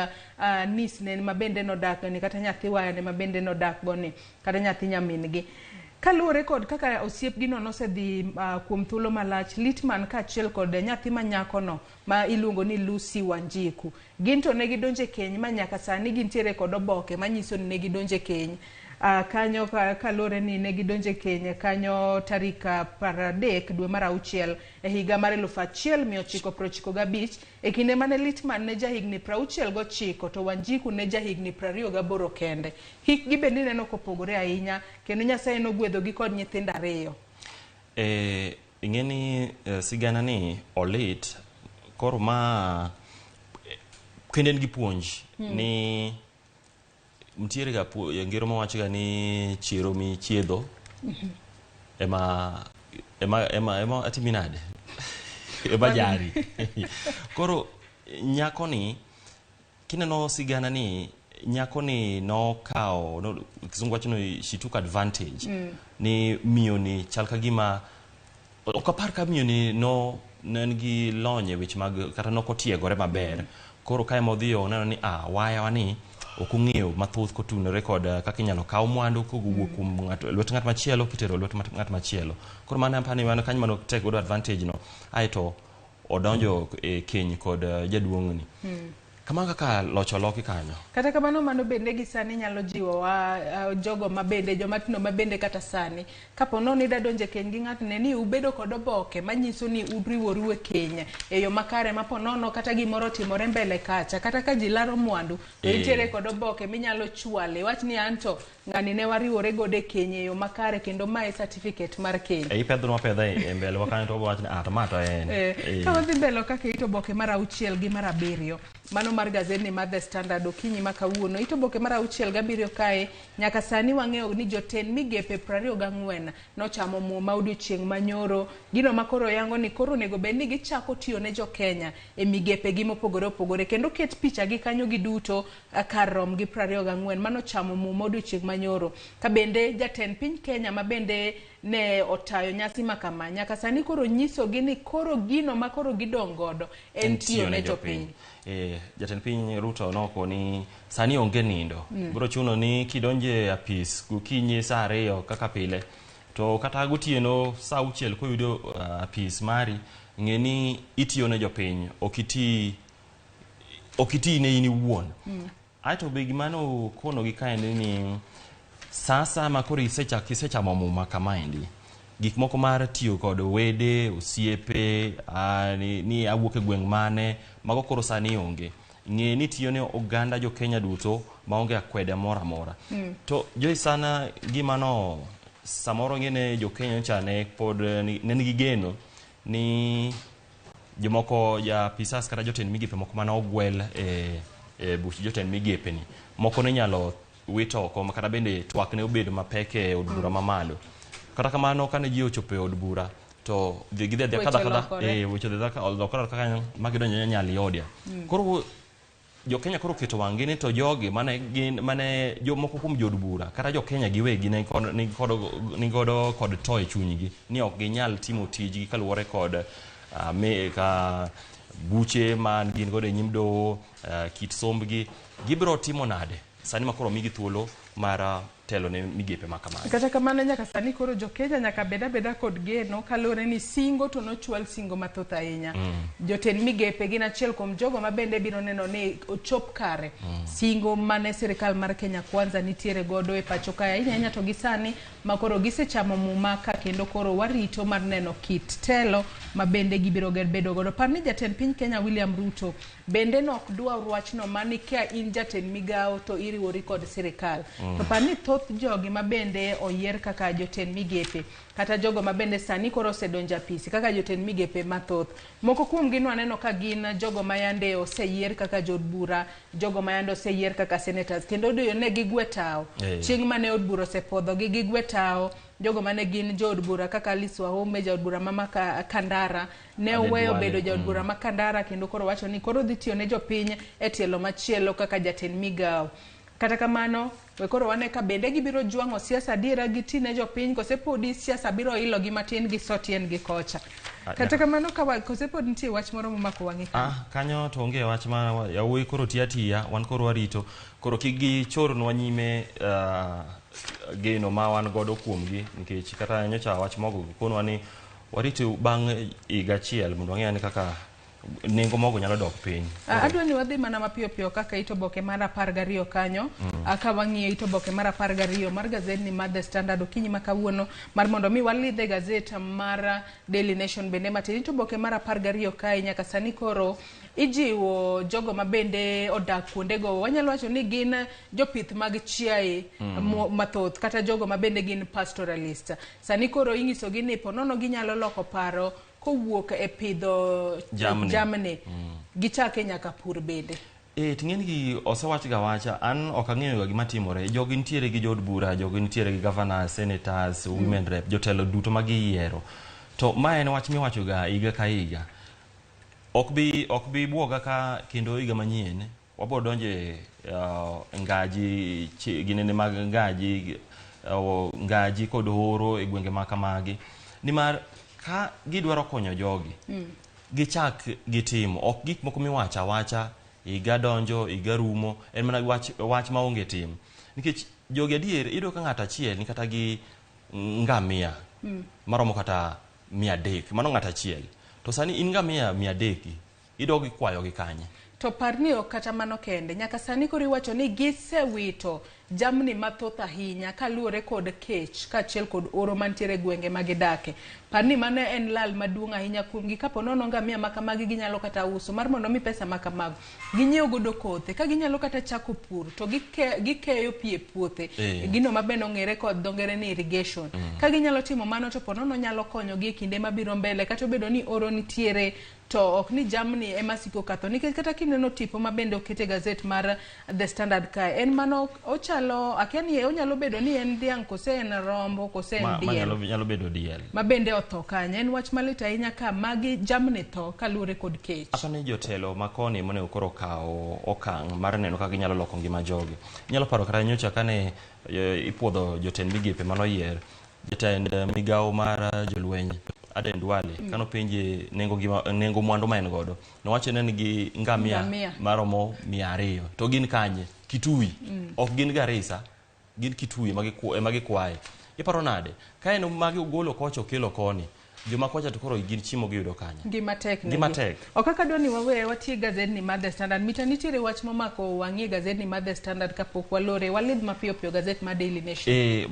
nis ne ma bende nodak ni kata nyathi wayane ma bende nodak go ni kata nyathi nyamin-gi. Kaluwore kod kaka osiepgino nosedhi kuom thuolo malach, Litman kaachiel kod nyathi ma nyakono ma iluongo ni Lucy Wanjiku. Gin to ne gidonjo e keny ma nyaka sani gintiere kod oboke manyiso ni ne gidonjo e keny. Kanyo kaluwore ni ne gidonjo e keny kanyo tarik 30 dwe mar 6 e higa mar 1995 e kinde mane Litman ne jahigni 69 to Wanjiku ne jahigni 28 kende. Hikgi bende ineno kopogore ahinya kendo Nyasaye nogwedhogi kod nyithindo 2. Ing'e ni sigana ni olit koro ma kendo en gi puonj ni nitiere ga ngero mawacho ga ni chiero michiedho ema atimi nade? Ema jari. Koro nyakoni kineno sigana ni nyakoni nokawo, kizungu wacho ni she took advantage. Ni miyo ni chal ka gima ok apar ka miyo ni no ne en gi lony e weche mag kata nokotiegore maber. Koro kae modhiyo oneno ni waya ni Ok ong'eyo mathoth kotunore kod kaka inyalo kaw mwandu kowuok kuom ng'ato lwet ng'at machielo kitero lwet ng'at machielo. Koro mano apani mano kanyo mano take godo advantage no aeto odonjo e keny kod jaduong'ni. Kamano kaka loch oloki kanyo. Kata kamano mano bende gi sani nyalo jiwowa jogo mabende jomatindo mabende kata sani kapo nono ida donjo e keny gi ng'ato ne ni ubedo kod oboke manyiso ni uriworu e keny e yo makare ma po nono kata gimoro otimore mbele kacha kata ka ji laro mwandu to intiere kod oboke minyalo chwale wach ni anto ng'ani ne wariwore godo e keny e yo makare kendo mae certificate mar keny. Ipedhonwa pedha e mbele wa kanyo to wabiro wacho ni ah to ma to en. Ka wadhi mbele kaka it oboke mar 6 gi mar 7 mano mar gazetni mar The Standard okinyi ma kawuono. It oboke mar 6 gi 7 kae nyaka sani wang'eyo ni jotend migepe 24 nochamo muma odiochieng' manyoro. Gino ma koro yango ni koro onego bed ni gichako tiyo ne jo-Kenya e migepe gi mopogore opogore kendo ket picha gi kanyo giduto kar rom gi 24 mano chamo muma odiochieng' manyoro. Ka bende jatend piny Kenya ma bende ne otayo nyasi ma kama nyaka sani koro nyisogi ni koro gino ma koro gidong' godo en tiyo ne jopiny. Jatend piny Ruto nokoni sani onge nindo. Biro chuno ni kidonje apis gokinyi saa 2 kaka pile to kata gotieno saa 6 koyudo apis mari ng'e ni itiyo ne jopiny ok iti ne in iwuon. Aeto be gima nokonogi kaendi ni sasa ma koro isechamo muma kamaendi gik moko mar tiyo kod wede osiepe ni awuok e gweng' mane mago koro sani onge. Ng'e ni tiyo ne oganda jo Kenya duto maonge akwede moro amora. To Joyce sana gima no samoro ng'e jo Kenya cha ne pod ne nigi geno ni jomoko ja pisas kata jotend migepe moko mane ogwel e buch jotend migepe ni moko ne nyalo wito oko kata bende twak ne obedo mapek e od bura mamalo. Kata kamano kane ji ochopo e od bura to gidhi adhiya kadha kadha weche odhi olokore kaka magidonjo Nyaliodia. Koro jo Kenya koro keto wang'gi ni to jogi mane gin mane jomoko kuom jood bura kata jo Kenya giwegi ne nigodo kod to e chunygi ni ok ginyal timo tijgi kaluwore kod ka buche man gin godo e nyim doho kit sombgi gibiro timo nade sani makoro migi thuolo mar telo ne migepe ma kamano. Kata kamano nyaka sani koro jo Kenya nyaka beda beda kod geno kaluwore ni singo to nochwal singo mathoth ahinya. Jotend migepe gin achiel kuom jogo ma bende biro neno ni ochop kare. Singo mane sirikal mar Kenya Kwanza nitiere godo e pacho kae ahinya ahinya to gi sani ma koro gisechamo muma ka kendo koro warito mar neno kit telo ma bende gibiro bedo godo. Par ni jatend piny Kenya William Ruto bende nok dwar wachno mani ka in jatend migawo to iriwori kod sirikal. To par ni thoth jogi ma bende oyier kaka jotend migepe kata jogo ma bende sani koro osedonjo apisi kaka jotend migepe mathoth moko kuomgi nwaneno ka gin jogo ma yande oseyier kaka jood bura, jogo ma yande oseyier kaka senators kendo ne gigwe tao. Chieng' mane od bura osepodho gi gigwe tao jogo mane gin jood bura kaka Alice Wahome jaod bura ma Kandara ne oweyo bedo jaod bura ma Kandara kendo koro wacho ni koro dhi tiyo ne jopiny e tielo machielo kaka jatend migawo. Kata kamano we koro wane ka bende gibiro jwang'o siasa adiera giti ne jopiny kose podi siasa biro ilo gi matin gi sotien gi kocha. Kata kamano ka kose pod nitie wach moro momako wang'i kanyo. Kanyo to onge wach ma yawuoyi koro tiyo atiya wan koro warito koro kik gichornwa nyime geno ma wan godo kuomgi nikech kata nyocha wach mogo konwa ni warito bang' higa achiel mondo wang'e ni kaka nengo mogo nyalo dok piny. Adwa ni wadhi mana mapiyo piyo kaka it oboke mar 12 kanyo. Ka wang'iyo it oboke mar 12 mar gazetni mar The Standard okinyi ma kawuono mar mondo mi walidhe gazet mar Daily Nation bende matin. It oboke mar 12 kae nyaka sani koro ijiwo jogo ma bende odak kuondego wanyalo wacho ni gin jopith mag chiaye mathoth kata jogo ma bende gin pastoralist. Sani koro inyisogi ni ponono ginyalo loko paro kowuok e pidho jamni gichake nyaka pur bende. Ting'eni gi osewach ga wacha an ok ang'eyo ga gima timore. Jogi nitiere gi jood bura, jogi nitiere gi governors, senators, women rep, jotelo duto ma giyiero. To ma en wach miwacho ga higa ka higa. Ok bi buoga ka kendo higa manyien wabiro donje ngaji ginene mag ngaji ngaji kod horo e gwenge ma kamagi nimar ka gidwaro konyo jogi gichak gitimo ok gik moko miwacho awacha Higa donjo, higa rumo, en mana wach, wach maonge tim. Nikech jogi adier, iyudo ka ng'ato achiel ni kata gi ngamia maromo kata 300, mano ng'ato achiel. To sani in ngamia 300 gi, idog ikwayogi kanye? To par ni ok kata mano kende, nyaka sani koro iwacho ni gisewito jamni mathoth ahinya kaluwore kod kech kaachiel kod oro mantiere e gwenge ma gidake. Par ni mano en lal maduong' ahinya kuomgi kapo nono ngamia ma kamagi ginyalo kata uso mar mondo mi pesa ma kamago ginyiew godo kothe, ka ginyalo kata chako pur to gikeyo pi e puothe, gino ma bende ong'ere kod dho ngere ni irrigation. Ka ginyalo timo mano to po nono nyalo konyogi e kinde mabiro mbele kata obedo ni oro nitiere to ok ni jamni ema siko katho nikech kata kineno tipo ma bende oket e gazet mar The Standard kae en mano ochalo akia ni onyalo bedo ni en dhiang' kose en rombo kose en Ma, ma diel nyalo bedo diel. ma bende otho kanyo. En wach malit ahinya ka magi jamni tho kaluwore kod kech. Aparo ni jotelo ma koni monego koro okaw okang' mar neno kaka ginyalo loko ngima jogi. Inyalo paro kata nyocha kane ipuodho jotend migepe manoyier, jatend migawo mar jolweny Aden Duale kanopenje nengo ngima, nengo mwandu ma en godo, nowacho ni en gi ngamia Ngamia. maromo 200 to gin kanye? Kitui. Ok gin Garissa, gin Kitui ema gikwaye. Iparo nade? Ka en magi ogolo kocha okelo koni, joma kocha to koro gin chiemo giyudo kanye? Ngima tek negi. Ngima tek. Ok kaka dwa ni wawe watie gazedni mar The Standard. Mita nitiere wach momako wang'i e gazedni mar The Standard kapok walore. Walidh mapiyo piyo gazet mar Daily Nation.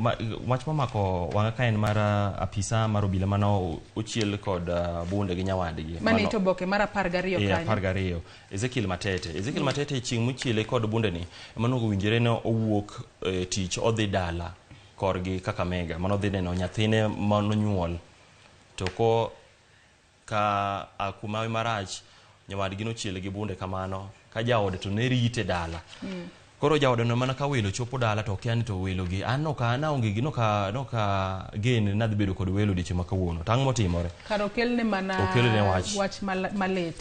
Wach momako wang'a ka en mar apisa mar obila mano ochiel kod bunde gi nyawadgi. Mane ito oboke mar 12 kanyo. 12. Ezekiel Matete. Ezekiel Matete chieng' mochiele kod bunde ni, ema onego winjore ni owuok tich odhi dala korgi Kakamega. Mano dhi neno nyathine manonyuol. To ko ka kumawi marach, nyawadgi nochiele gi bunde kamano, ka jaode to ne rite dala. Koro jaode no mana ka welo chopo dala to okia ni to welo gi, an noka an aonge gi, noka gen ni adhi bedo kod welo odiochieng' ma kawuono. To ang'o motimore? Kar okelne mana Okelne wach. wach malit.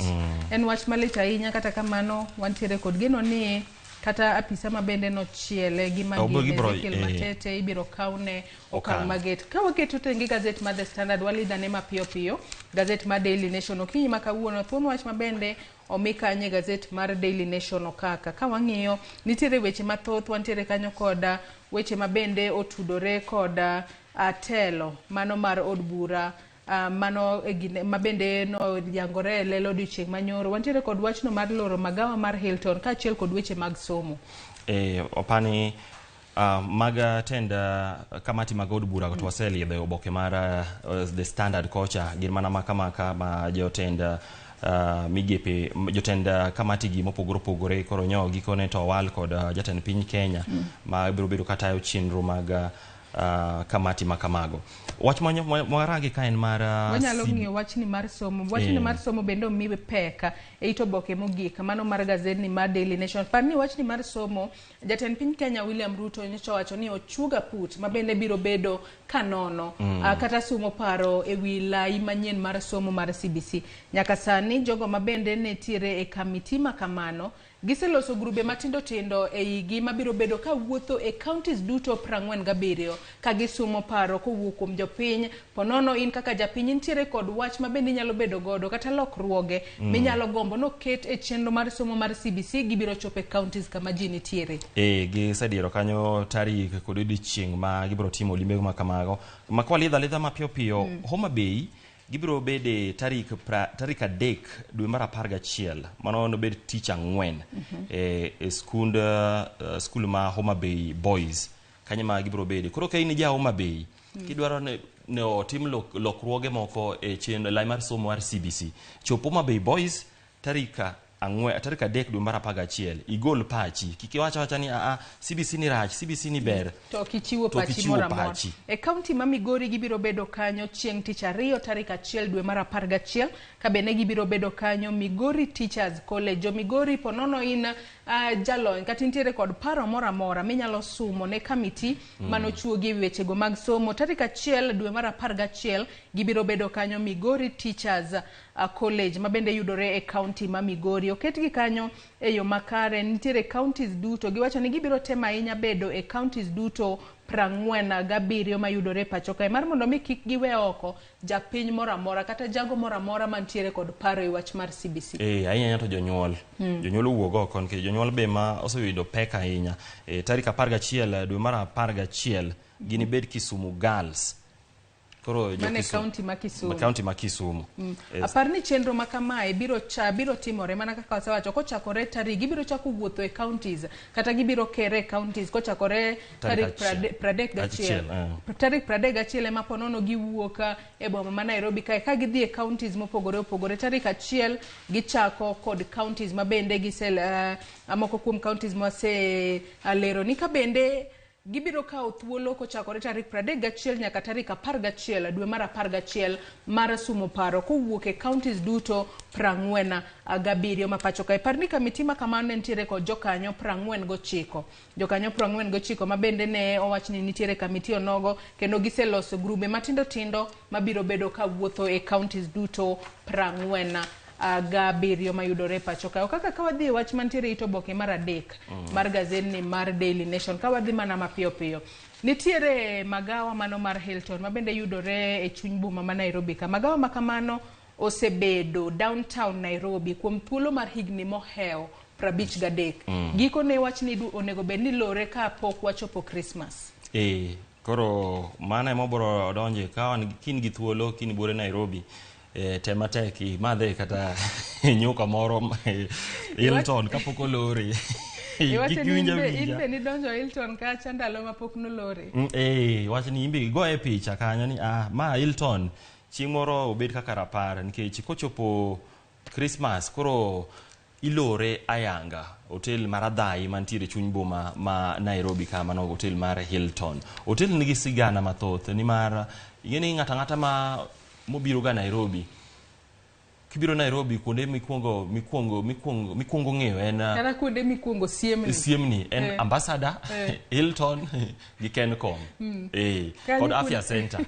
En wach malit ahinya, kata kamano wantiere kod geno ni kata apisa ma bende nochiele gi magina Ezekiel Matete ibiro kawne okang' Okang'. maget. Ka waketo tenge gazet mar The Standard, walidhane mapiyo piyo gazet mar Daily Nation okinyi ma kawuono. Thuon wach ma bende omi kanyo e gazet mar Daily Nation okaka. Ka wang'iyo nitiere weche mathoth, wantiere kanyo koda weche ma bende otudore koda telo mano mar od bura, mano e gine, ma bende noyangore e lelo odiochieng' manyoro. Wantiere kod wachno mar loro magawa mar Hilton kaachiel kod weche mag somo. Opani mag tend kamati mag od bura to waseliedho e oboke mar The Standard kocha, gin mana maka maka ma jotend migepe, jotend kamati gi mopogore opogore koro nyo gikone to owal kod jatend piny Kenya ma biro bedo katayo chenro mag kamati ma kamago. Wach mwarangi ka en mar Wanyalo ng'iyo wachni mar somo. Wachni mar somo bende omi pek e it oboke mogik mano mar gazedni mar Daily Nation. Par ni wachni mar somo, jatend piny Kenya William Ruto nyocha owacho ni ochuga put ma bende biro bedo kanono, kata sumo paro e wi lai manyien mar somo mar CBC. Nyaka sani jogo ma bende nitiere e kamiti ma kamano giseloso grube matindo tindo e igi mabiro bedo ka wuotho e counties duto 47 ka gisumo paro kowuok kuom jopiny. Ponono in kaka japiny intiere kod wach ma bende inyalo bedo godo kata lokruoge minyalo gombo noket e chenro mar somo mar CBC, gibiro chopo e counties kama ji nitiere. Gisediero kanyo tarik kod odiochieng' ma gibiro timo limbe ma kamago. Ma kwalidho alidha mapiyo piyo, Homa Bay gibiro bede tarik 3 dwe mar 11, mano nobed tich ang'wen, e skul ma Homa Bay Boys kanyo ma gibiro bede. Koro ka in ja Homa Bay, kidwaro ne otim lokruoge moko e chenro lai mar somo mar CBC, chop Homa Bay Boys tarik 3 dwe mar 11, igol pachi. Kik iwach awacha ni CBC ni rach, CBC ni ber. To ok ichiwo To ok pachi ichiwo moro amora. pachi. E kaunti ma Migori gibiro bedo kanyo chieng' tich ariyo tarik 1 dwe mar 11, ka bende gibiro bedo kanyo Migori Teachers College. Jo Migori ponono in jalony kata intiere kod paro moro amora minyalo sumo ne kamiti manochuogi e wechego mag somo. Tarik 1 dwe mar 11 gibiro bedo kanyo Migori Teachers College ma bende yudore e kaunti ma Migori. Oketgi kanyo e yo makare. Nitiere counties duto. Giwacho ni gibiro temo ahinya bedo e counties duto 47 mayudore e pacho kae, mar mondo mi kik giwe oko japiny moro amora kata jago moro amora mantiere kod paro e wach mar CBC. Ahinya to jonyuol. Jonyuol owuog oko nikech jonyuol be ma oseyudo pek ahinya. Tarik 11 dwe mar 11 ginibed Kisumu Girls. Koro jo Mane Kisumu. county ma Kisumu. County ma Kisumu. Yes. Apar ni chenro ma kamae biro timore mana kaka wasewacho kochakore tarik gibiro chako wuotho e counties kata gibiro kere e counties kochakore Tarik tarik 31. Achiel, eh. Tarik 31 ema po nono giwuok e boma ma Nairobi kae ka gidhi e counties mopogore opogore. Tarik 1 gichako kod counties ma bende gisel moko kuom counties mwase lero ni ka bende gibiro kawo thuolo kochakore tarik 31 nyaka tarik 11 dwe mar 11 mar sumo paro kowuok e counties duto 47 ma pacho kae. Par ni kamiti ma kamano ne nitiere kod jokanyo 49. Jokanyo 49 ma bende ne owach ni nitiere kamiti onogo kendo giseloso grube matindo tindo mabiro bedo ka wuotho e counties duto 47 mayudore e pacho kae. Kaka ka wadhi e wach mantiere it oboke mar 3 mar gazetni mar Daily Nation, ka wadhi mana mapiyo piyo, nitiere magawa mano mar Hilton ma bende yudore e chuny boma ma Nairobi ka. Magawa ma kamano osebedo downtown Nairobi kuom thuolo mar higni mohewo 53. Gikone wach ni onego bed ni lore ka pok wachopo Christmas. Koro mano ema obiro donje ka wan kin gi thuolo kin buore Nairobi. Tema tek imadhe kata nyuka moro Hilton kapok olore. Iwacho ni Kik iwinj in awinja. be nidonjo Hilton kacha ndalo mapok nolore. Wach ni in be igoye picha kanyo ni ma Hilton chieng' moro obed kaka rapar nikech kochopo Christmas koro ilore ayanga hotel mar Adhai mantiere chuny boma ma Nairobi ka, mano hotel mar Hilton. Hotel nigi sigana mathoth nimar ing'e ni ng'ato ang'ata ma mobiro ga Nairobi, kibiro Nairobi kuonde mikwongo ng'eyo en kata kuonde mikwongo siemni. Siemni en Ambassador, Hilton gi Kencom. Kod Afya Center.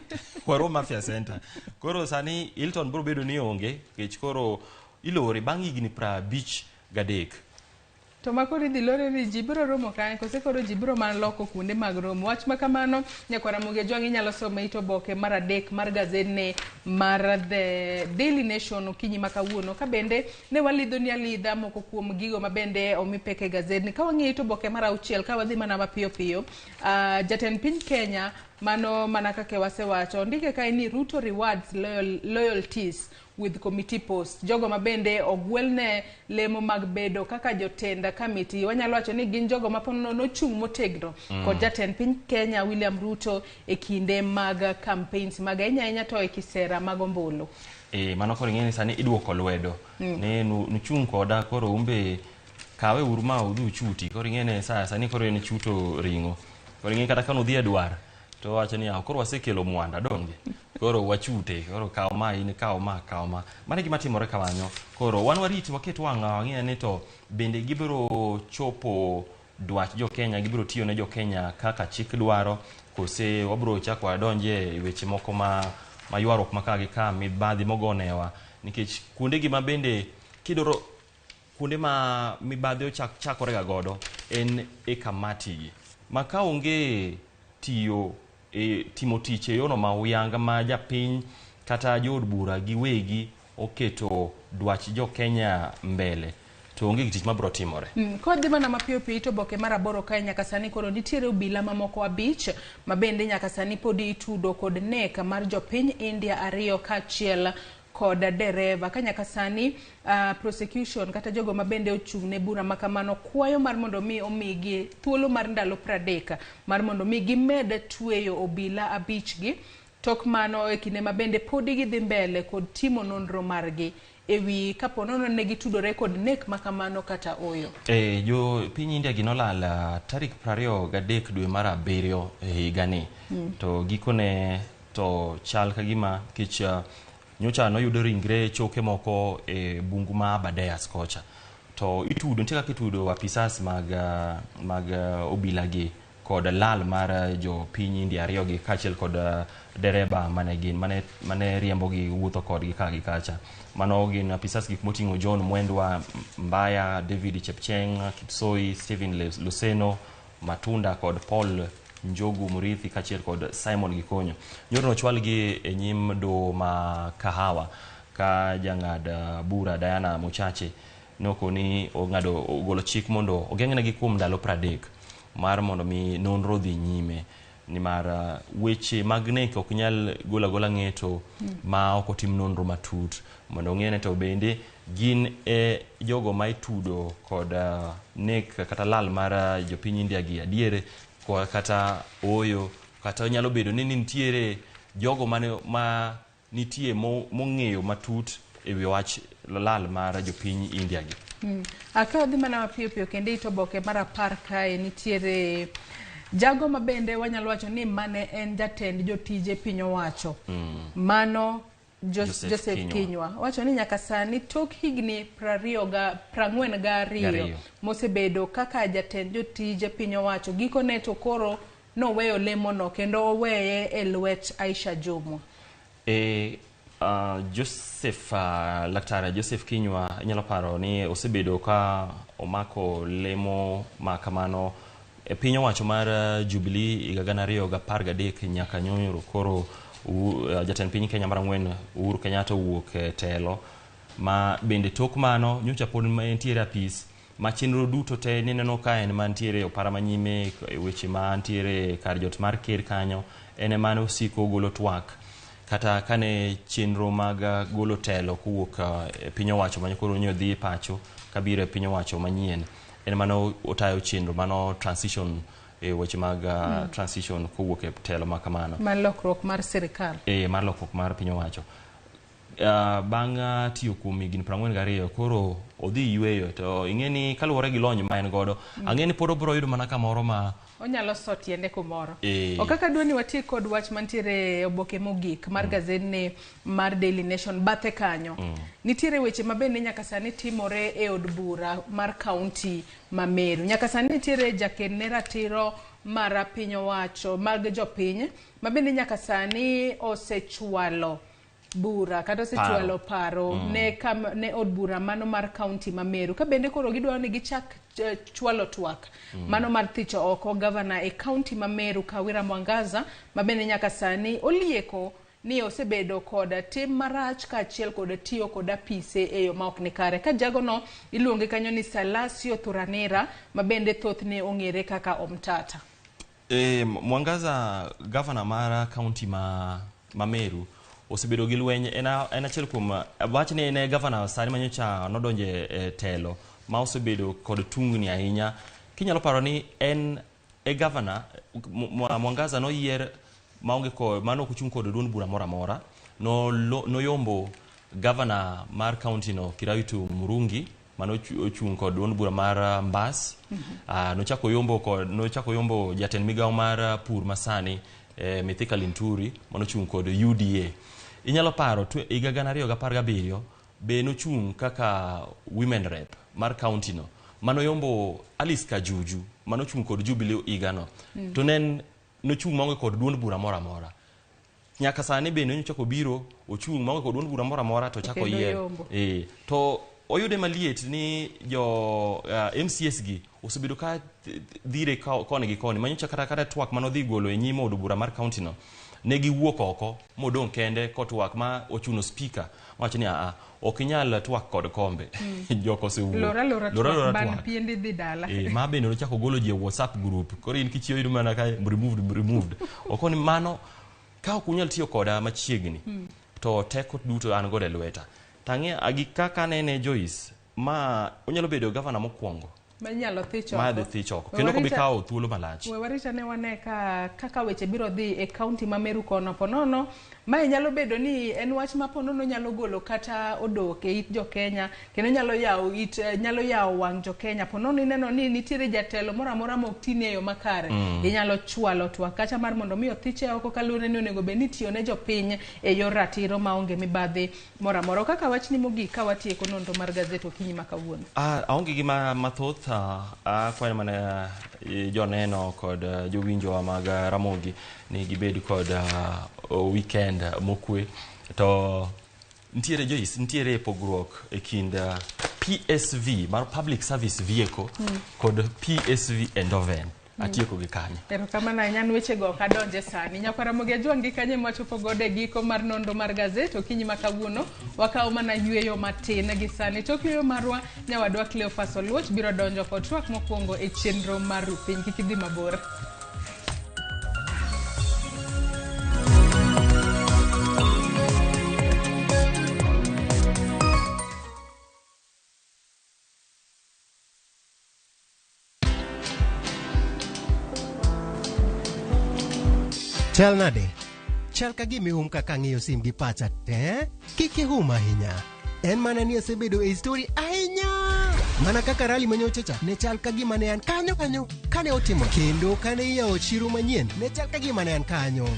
Warom Afya Center. Koro sani Hilton biro bedo ni onge nikech koro ilore bang' higni 53. To ma koro idhi lore ni ji biro romo kanye kose koro ji biro mana loko kuonde mag romo. Wach ma kamano nyakwara Ramogi Ajwang' inyalo some it oboke mar 3 mar gazetni mar The Daily Nation okinyi ma kawuono. Ka bende ne walidho ni alidha moko kuom gigo ma bende omi pek e gazetni. Ka wang'iyo it oboke mar 6 ka wadhi mana mapiyo piyo, jatend piny Kenya mano mana kaka wasewacho ondike kae ni Ruto rewards loyalties with committee post. Jogo ma bende ogwelne lemo mag bedo kaka jotend kamiti, wanyalo wacho ni gin jogo ma nochung' motegno kod jatend piny Kenya William Ruto e kinde mag campaigns mag ahinya ahinya to e kisera mag ombulu. Mano koro ing'e ni sani iduoko lwedo. Ne nuchung' koda koro umbe kawe uru ma udhi uchuti. Koro ing'e ni sani koro en chuto ring'o. Koro ing'e kata ka nudhi e dwar to wacho ni koro wasekelo mwanda donge. Koro wachute, koro kaw ma in kaw ma kaw ma. Mano e gima timore kanyo. Koro wan warit waket wang'wa wang'e ni to bende gibiro chopo dwach jo Kenya, gibiro tiyo ne jo Kenya kaka chik dwaro, kose wabiro chako wadonje e weche moko ma ywaruok ma ka gi ka mibadhi mogonewa nikech kuonde gi ma bende kidoro kuonde ma mibadhi ochakore ga godo en e kamati gi. Ma ka onge tiyo timo tich e yono ma uyanga ma japiny kata jood bura giwegi oketo dwach jo Kenya mbele to onge tich mabiro timore. Kodhi mana mapiyo piyo it oboke mar 8 kae nyaka sani koro nitiere obila mamoko 5 ma bende nyaka sani podi itudo kod nek mar jopiny India 2 kaachiel kod dereva. Ka nyaka sani prosecution kata jogo ma bende ochung' ne bura ma kamano kwayo mar mondo mi omigi thuolo mar ndalo 30 mar mondo mi gimed tweyo obila 5 gi. Tok mano e kinde ma bende podi gidhi mbele kod timo nonro margi ewi kapo nono ne gitudore kod nek ma kamano kata oyo. Jo piny India gi nolal tarik 23 dwe mar 7 e higani. To gikone to chal ka gima kech nyocha noyudo ringre choke moko e bungu ma Aberdares kocha. To itudo nitie kaka itudo apisas mag obila gi kod lal mar jopiny India ariyogi kaachiel kod dereba mane gin mane riembogi wuotho kodgi ka gi kacha. Mano gin apisas gik moting'o John Mwendwa Mbaya, David Chepcheng, Kipsoi, Stephen Luseno, Matunda kod Paul Njogu Murithi kaachiel kod Simon Gikonyo. Nyoro nochwalgi e nyim doho ma Kahawa ka jang'ad bura Diana Mochache nokoni ong'ado ogolo chik mondo ogeng'negi kuom ndalo 30 mar mondo mi nonro dhi nyime nimar weche mag nek ok nyal golo agola ng'eto ma ok otim nonro matut mondo ong'e ni to bende gin e jogo ma itudo kod nek kata lal mar jopiny India gi adier kata oyo kata nyalo bedo ni nitiere jogo ma nitie mong'eyo matut e wi wach lal mar jopiny India gi. Ka wadhi mana mapiyo piyo kendo it oboke mar 10 kae nitiere jago ma bende wanyalo wacho ni mane en jatend jotije piny owacho. Mano Joseph Kinyua. Wacho ni nyaka sani tok higni 42 mosebedo kaka jatend jotije piny owacho. Gikone to koro noweyo lemono kendo oweye e lwet Aisha Jumwa. Joseph Laktara Joseph Kinyua inyalo paro ni osebedo ka omako lemo ma kamano e piny owacho mar Jubilee higa 2013 nyaka nyoro koro jatend piny Kenya mar 4 Uhuru Kenyatta owuok e telo ma bende tok mano nyocha pod entiere apis ma chenro duto te nineno ka en mantiere opara manyime weche mantiere kar jot mar ker kanyo en emane osiko golo twak kata kane chenro mag golo telo kowuok e piny owacho mane koro nyo dhi pacho kabiro e piny owacho manyien en mano otayo chenro mano transition e weche mag transition kowuok e telo ma kamano mar lokruok mar sirikal mar lokruok mar piny owacho. Bang' tiyo kuom higni 42 koro odhi yweyo to ing'e ni kaluwore gi lony ma en godo ang'e ni pod obiro yudo mana kamoro ma onyalo so tiende kumoro. Ok kaka dwa ni wati kod wach mantiere oboke mogik mar gazetni mar Daily Nation bathe kanyo. Nitiere weche ma bende nyaka sani timore e od bura mar kaunti ma Meru. Nyaka sani nitiere jaked ne ratiro mar piny owacho mag jopiny ma bende nyaka sani osechwalo bura kata osechwalo paro ne od bura mano mar kaunti ma Meru. Ka bende koro gidwaro ni gichak chwalo twak mano mar thicho oko gavana e kaunti ma Meru Kawira Mwangaza ma bende nyaka sani olieko ni osebedo kod tim marach kaachiel kod tiyo kod apise e yo ma ok ni kare. Ka jagono iluonge kanyo ni Salasio Thuranira ma bende thothne ong'ere kaka Omtata. Mwangaza gavana mar kaunti ma Meru osebedo gi lweny en achiel kuom wach ni en gavana sani manyocha nodonje e telo ma osebedo kod tungni ahinya. Kinyalo paro ni en e gavana Mwangaza noyier maonge ko mano ok ochung' kod duond bura moro amora noyombo gavana mar kaunti no Kiraitu Murungi mano ochung' kod duond bura mar Mbas. Nochako yombo jatend migawo mar pur masani Mithika Linturi mano ochung' kod UDA. Inyalo paro higa 2017 be nochung' kaka women rep mar kaunti no mano yombo Alice Kajuju mano ochung' kod Jubilee higa no. To ne nochung' maonge kod duond bura moro amora. Nyaka sani bende nochako biro ochung' maonge kod duond bura moro amora to chako yier. To oyude maliet ni jo MCS gi osebedo ka dhire koni gi koni manyocha kata twak mano dhi golo e nyim od bura mar kaunti no ne giwuok oko modong' kende kotwak ma ochuno speaker wacho ni ok inyal twak kod kombe. Jok osewuok. Lora lora twak ban dhi dala. Ma bende nochako golo ji e WhatsApp group. Koro in kichiyo yudo mana ka removed. Okoni mano ka ok unyal tiyo koda machiegni to teko duto an godo e lweta. Tang'e agi kaka nene Joyce ma onyalo bedo gavana mokwongo manyalo thich oko. Ma dhi thich oko. Kendo ok obi kawo thuolo malach. We warita ne wane kaka weche biro dhi e kaunti ma Meru kono. Ponono mae nyalo bedo ni en wach ma ponono nyalo golo kata odok e it jo Kenya kendo nyalo yawo it nyalo yawo wang' jo Kenya. Ponono ineno ni nitiere jatelo moro amora mok tini e yo makare. Inyalo chwalo twak kacha mar mondo mi othiche oko kaluwore ni onego bed ni itiyo ne jopiny e yor ratiro maonge mibadhi moro amora. Kaka wachni mogik ka watieko nonro mar gazet okinyi ma kawuono. Aonge gi mathoth. Ruth, akwayo mana joneno kod jowinjowa mag Ramogi ni gibed kod weekend mokwe. To nitiere Joyce, nitiere pogruok e kind PSV mar Public Service Vehicle kod PSV Eindhoven. Atieko gi kanyo. Erokamano ahinya, an wechego ok adonje sani. Nyakwar Ramogi Ajwang' gi kanye mwachopo godo e giko mar nonro mar gazet okinyi ma kawuono. Wakawo mana yueyo matin gi sani. Tok yueyo marwa, nyawadwa Cleophas Oluoch biro donjo kod twak mokwongo e chenro mar Rupiny. Kik idhi mabor. Chal nade? Chal ka gima ihum kaka ang'iyo sim gi pacha te. Kik ihum ahinya. En mana ni asebedo e story ahinya. Mana kaka rally manyocha cha ne chal ka gima ne an kanyo kanyo kane otimo kendo kane iyawo chiro manyien ne chal ka gima ne an kanyo.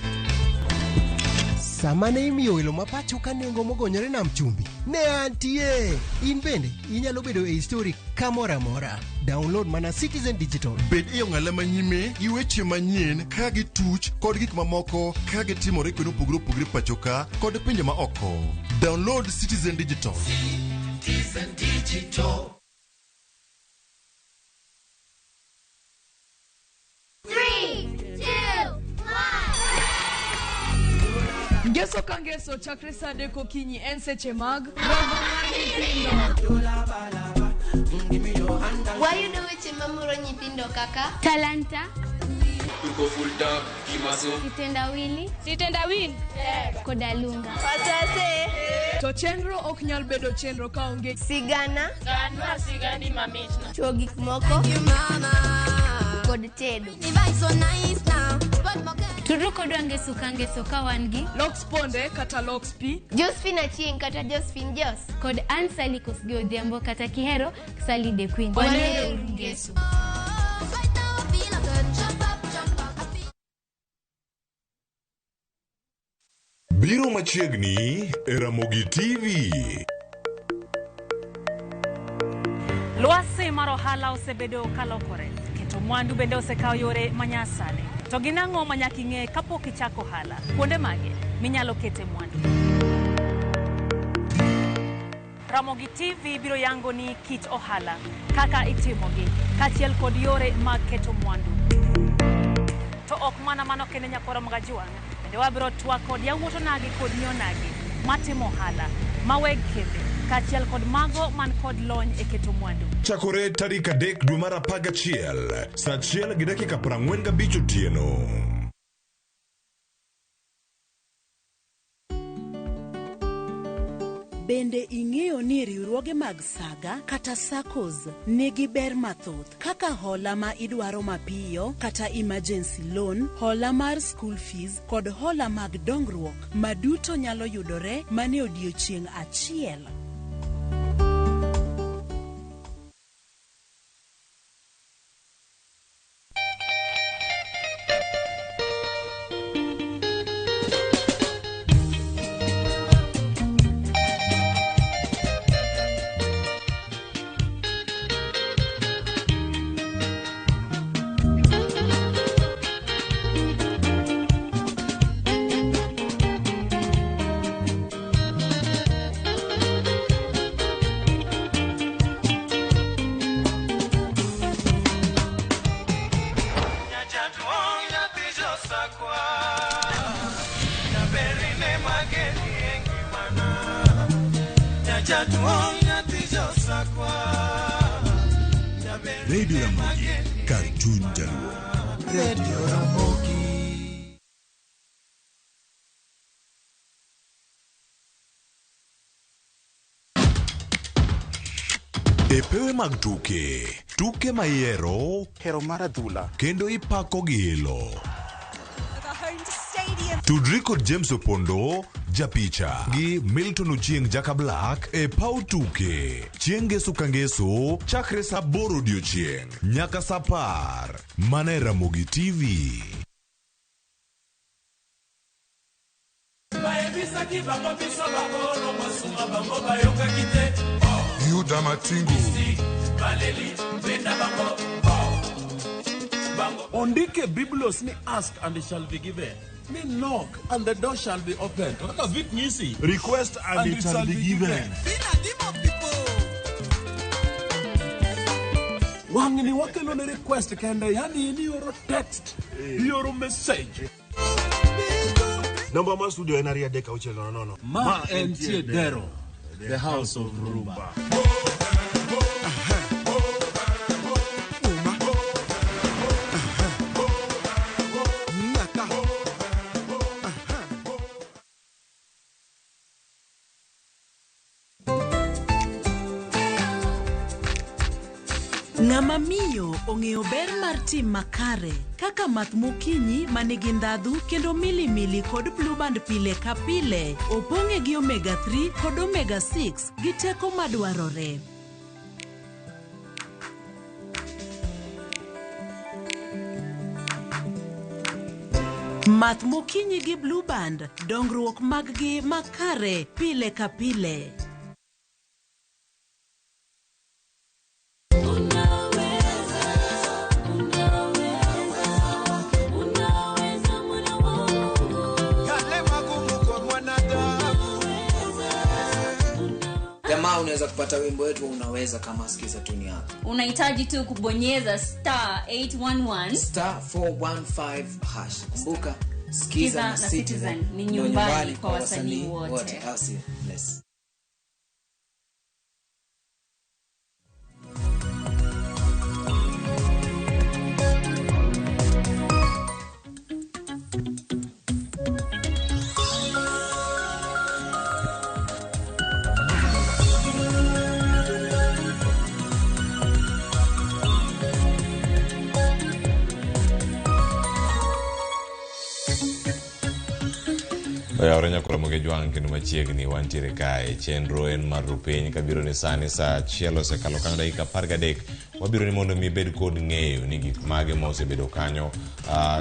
Sama ne imiyo welo ma pacho ka nengo mogonyore nam chumbi, ne antie. In bende inyalo bedo e story kamoro amora. Download mana Citizen Digital. Bed e ong'ala manyime gi weche manyien ka gituch kod gik mamoko ka gitimore kuonde mopogore opogore pacho ka kod pinje ma oko. Download Citizen Digital. Citizen Digital. 3, 2, 1. Ngeso ka ngeso chakre saa 3 okinyi en seche mag romo mar nyithindo. Wayudo weche mamoro nyithindo kaka talanta, kitendawili, Sitendawili koda lunga. Wasase. To chenro ok nyal bedo chenro kaonge sigana, Ganwa sigani mamitno. chuo gik moko kod tedo. Tudru kodwa ngeso ka ngeso ka wan gi Lox Ponde kata Lox P, Josephine Achieng' kata Josephine Jos kod Ann Sally Kosgei Odhiambo kata Kihero Sally the Queen. Wanero ngeso. Biro machiegni e Ramogi TV. Lwasi mar ohala osebedo kalokore, keto mwandu bende osekawo yore manyasani. To gin ang'o ma nyaka ing'e kapok ichako ohala? Kuonde mage minyalo kete mwandu? Ramogi TV biro yango ni kit ohala, kaka itimogi, kaachiel kod yore mag keto mwandu. To ok mana mano kende nyakwar Ramogi Ajwang', bende wabiro twak kod yawuot onagi kod nyi onagi matimo ohala, ma weg kembe, kaachiel kod mago man kod lony e keto mwandu. Chakore tarik 3 dwe mar 11 saa 1:45 otieno. Bende ing'eyo ni riwruoge mag saga kata SACCOs nigi ber mathoth kaka hola ma idwaro mapiyo kata emergency loan, hola mar school fees kod hola mag dongruok ma duto nyalo yudore mana e odiechieng' achiel. Radio Ramogi, kar chuny Jaluo. Radio Ramogi. E pewe mag tuke, tuke ma ihero, hero mar adhula, kendo ipako gi ilo. Tudri kod James Opondo, japicha, gi Milton Ochieng' Jaka Black e paw tuke. Chieng' ngeso ka ngeso, chakre saa 8 odiochieng' nyaka saa 10. Mana e Ramogi TV. Yuda Matingu. Ondike Biblos ni ask and it shall be given. Ni knock and the door shall be opened. To kaka Vic nyisi. Request and it shall be given. Wang'ni wakelo ne request kende, yani in ioro text, ioro message. Namba mar studio en 23600. Ma entie Dero, the house of Rumba. Ng'ama miyo ong'eyo ber mar tim makare kaka math mokinyi ma nigi ndhadhu kendo milimili kod blueband pile ka pile opong'e gi omega 3 kod omega 6 gi teko madwarore. Math mokinyi gi blueband, dongruok mag-gi makare pile ka pile. Yale magumu kwa mwanadamu. Jamaa, unaweza kupata wimbo wetu unaweza kama sikiza tuni yako. Unahitaji tu kubonyeza star 811 star 415 hash. Kumbuka Skiza na Citizen ni nyumbani kwa wasanii wote. Au sio? Bless. Oyawore nyakora Ramogi Jwang' kendo machiegni wantiere kae. Chenro en mar rupiny kabiro ni sani saa achiel osekalo kanyo dakika 13. Wabiro ni mondo mi ibed kod ng'eyo ni gik mage ma osebedo kanyo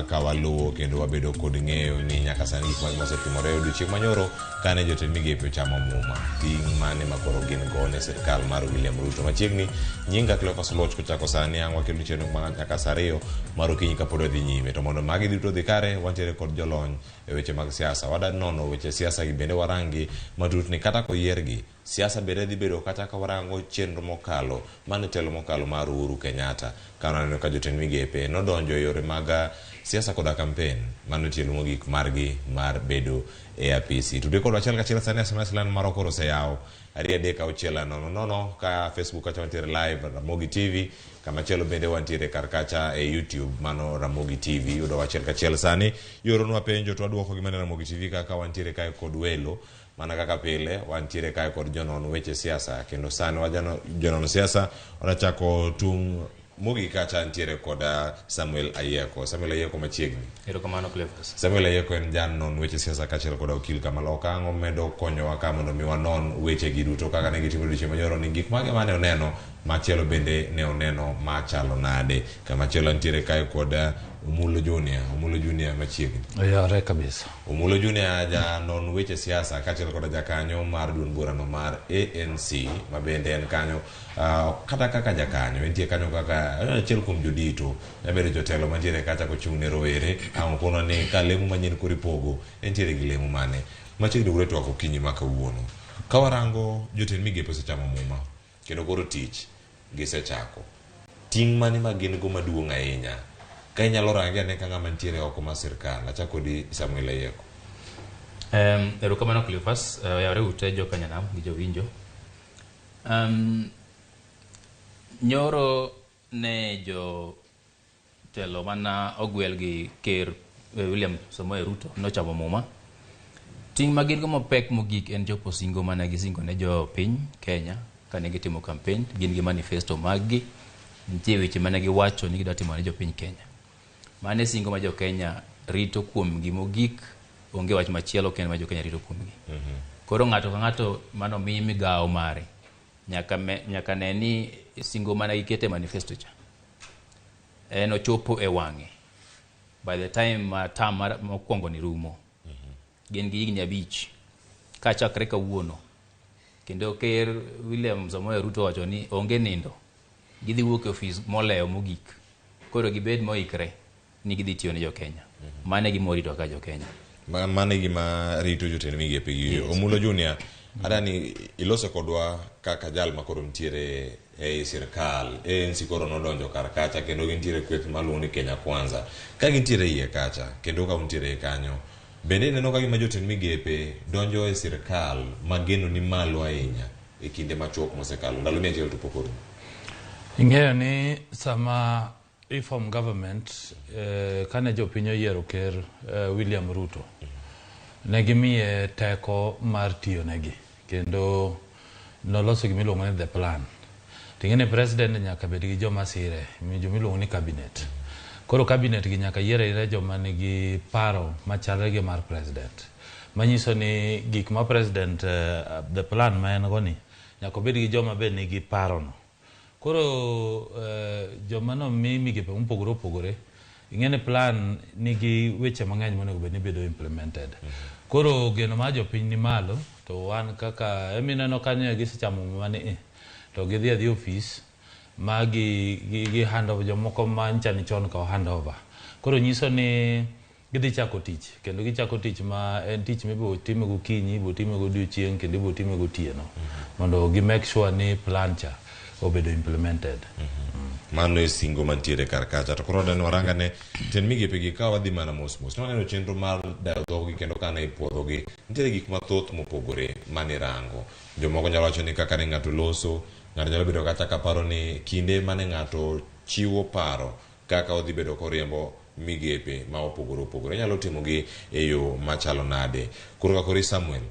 ka waluwo kendo wabedo kod ng'eyo ni nyaka sani gik mage mosetimore e odiochieng' manyoro kane jotend migepe ochamo muma. Ting' mane ma koro gin go ne sirkal mar William Ruto. Machiegni nyinga Cleophas Oluoch kochako sani ang' wakelo chenro ma nyaka saa 2 mar okinyi kapod wadhi nyime. To mondo magi duto odhi kare wantiere kod jolony e weche mag siasa. Wada nono weche siasa gi bende warangi matut ni kata koyiergi siasa bende dhi bedo kata ka warango chenro mokalo mane telo mokalo mar Uhuru Kenyatta ka waneno ka jotend migepe nodonjo e yore mag siasa koda kampen mano tielo mogik margi mar bedo e apisi. Tudre kodwa achiel kachiel sani SMS line marwa koro oseyaw 23600 ka Facebook kacha wantiere live Ramogi TV, kamachielo bende wantiere kar kacha e YouTube mano Ramogi TV. Yudo achiel kachiel sani yoronwa penjo to waduoko gi mana Ramogi TV kaka wantiere kae kod welo mana kaka pile wantiere kae kod jonon weche siasa kendo sani wajano jonon siasa wanachako tung' mogik kacha ntiere kod Samuel Ayieko. Samuel Ayieko machiegni. Erokamano Cleophas. Samuel Ayieko en janon weche siasa kaachiel kod okil kamaloka. Ang' omedo konyowa ka mondo mi wanon weche gi duto kaka ne gitimo odiochieng' manyoro ni gik mage mane oneno machielo bende ne oneno machalo nade. Kamachielo ntiere kae kod Omulo Junior. Omulo Junior machiegni. Oyawore kabisa. Omulo Junior janon weche siasa kaachiel kod jakanyo mar duond burano mar ANC ma bende en kanyo kata kaka jakanyo entie kanyo kaka achiel kuom jodito nyabedo jotelo mantiere kacha kochung' ne rowere. Ang' okono ni ka lemo manyien koro ipogo entiere gi lemo mane machiegni ure twak okinyi ma kawuono. Ka warango jotend migepe osechamo muma kendo koro tich gisechako. Ting' mane ma gin go maduong' ahinya ka inyalo range ane ka ng'ama nitiere oko mar sirkal. Achako kodi Samuel Ayieko. Erokamano Cleophas. Oyawore ute jokanyanam gi jowinjo. Nyoro ne jotelo mana ogwel gi ker William Samoei Ruto nochamo muma. Ting' ma gin go mapek mogik en chopo singo mane gisingo ne jopiny Kenya kane gitimo campaign. Gin gi manifesto mag-gi. Nitie weche mane giwacho ni gidwa timo ne jopiny Kenya. Mano e singo ma jo Kenya rito kuomgi mogik. Onge wach machielo kendo ma jo Kenya rito kuomgi. Koro ng'ato ka ng'ato mano mi migawo mare nyaka ne ni singo mane giketo e manifesto cha en ochopo e wang'e by the time term mokwongo ni rumo. Gin gi higni 5 kachakre kawuono. Kendo ker William Samoei Ruto wacho ni onge nindo Gidhi wuok e ofis molewo mogik. Koro gibed moikre ni gidhi tiyo ne jo-Kenya. Mano e gima warito kaka jo-Kenya. Mano e gima rito jotend migepe gi. Yes. Omulo Junior, adani iloso kodwa kaka jal ma koro nitiere ei sirkal. ANC koro nodonjo kar kacha kendo gintiere kweth maluongo ni Kenya Kwanza. Ka gintiere iye kacha kendo ka untiere iye kanyo, bende ineno ka gima jotend migepe donjo e sirkal ma geno ni malo ahinya e kinde machuok mosekalo ndalo 100 to pok orumo? Ing'eyo ni sama i-form government kane jopiny oyiero ker William Ruto, ne gimiye teko mar tiyo negi kendo noloso gima iluongo ni the plan. Ting'e ni president nyaka bed gi joma sire, joma iluongo ni cabinet. Koro cabinet gi nyaka yier ayiera joma nigi paro machalre gi mar president. Manyiso ni gik ma president the plan ma en go ni nyaka obed gi joma be nigi paro no. Koro joma nomi migepe mopogore opogore, ing'e ni plan nigi weche mang'eny monego bed ni bedo implemented. Koro geno mar jopiny ni malo, to wan kaka emineno kanyo gisechamo muma ni to gidhi adhi ofis ma gi hand over jomoko ma ncha ni chon ka hand over. Koro nyiso ni gidhi chako tich, kendo gichako tich ma en tich mibo time gokinyi, ibo time godiochieng' kendo ibo time gotieno, mondo gi make sure ni plan cha obedo implemented. Mano e singo mantiere kar kacha. To koro dani waranga ne tend migepe gi ka wadhi mana mos mos. Nwaneno chenro mar dayo dhog gi kendo kane ipuodho gi, nitiere gik mathoth mopogore mane irango. Jomoko nyalo wacho ni kaka ne ng'ato loso, ng'ato nyalo bedo kata ka paro ni kinde mane ng'ato chiwo paro kaka odhi bedo koriembo migepe ma opogore opogore. Inyalo timo gi e yo machalo nade. Koro ka kori Samuel,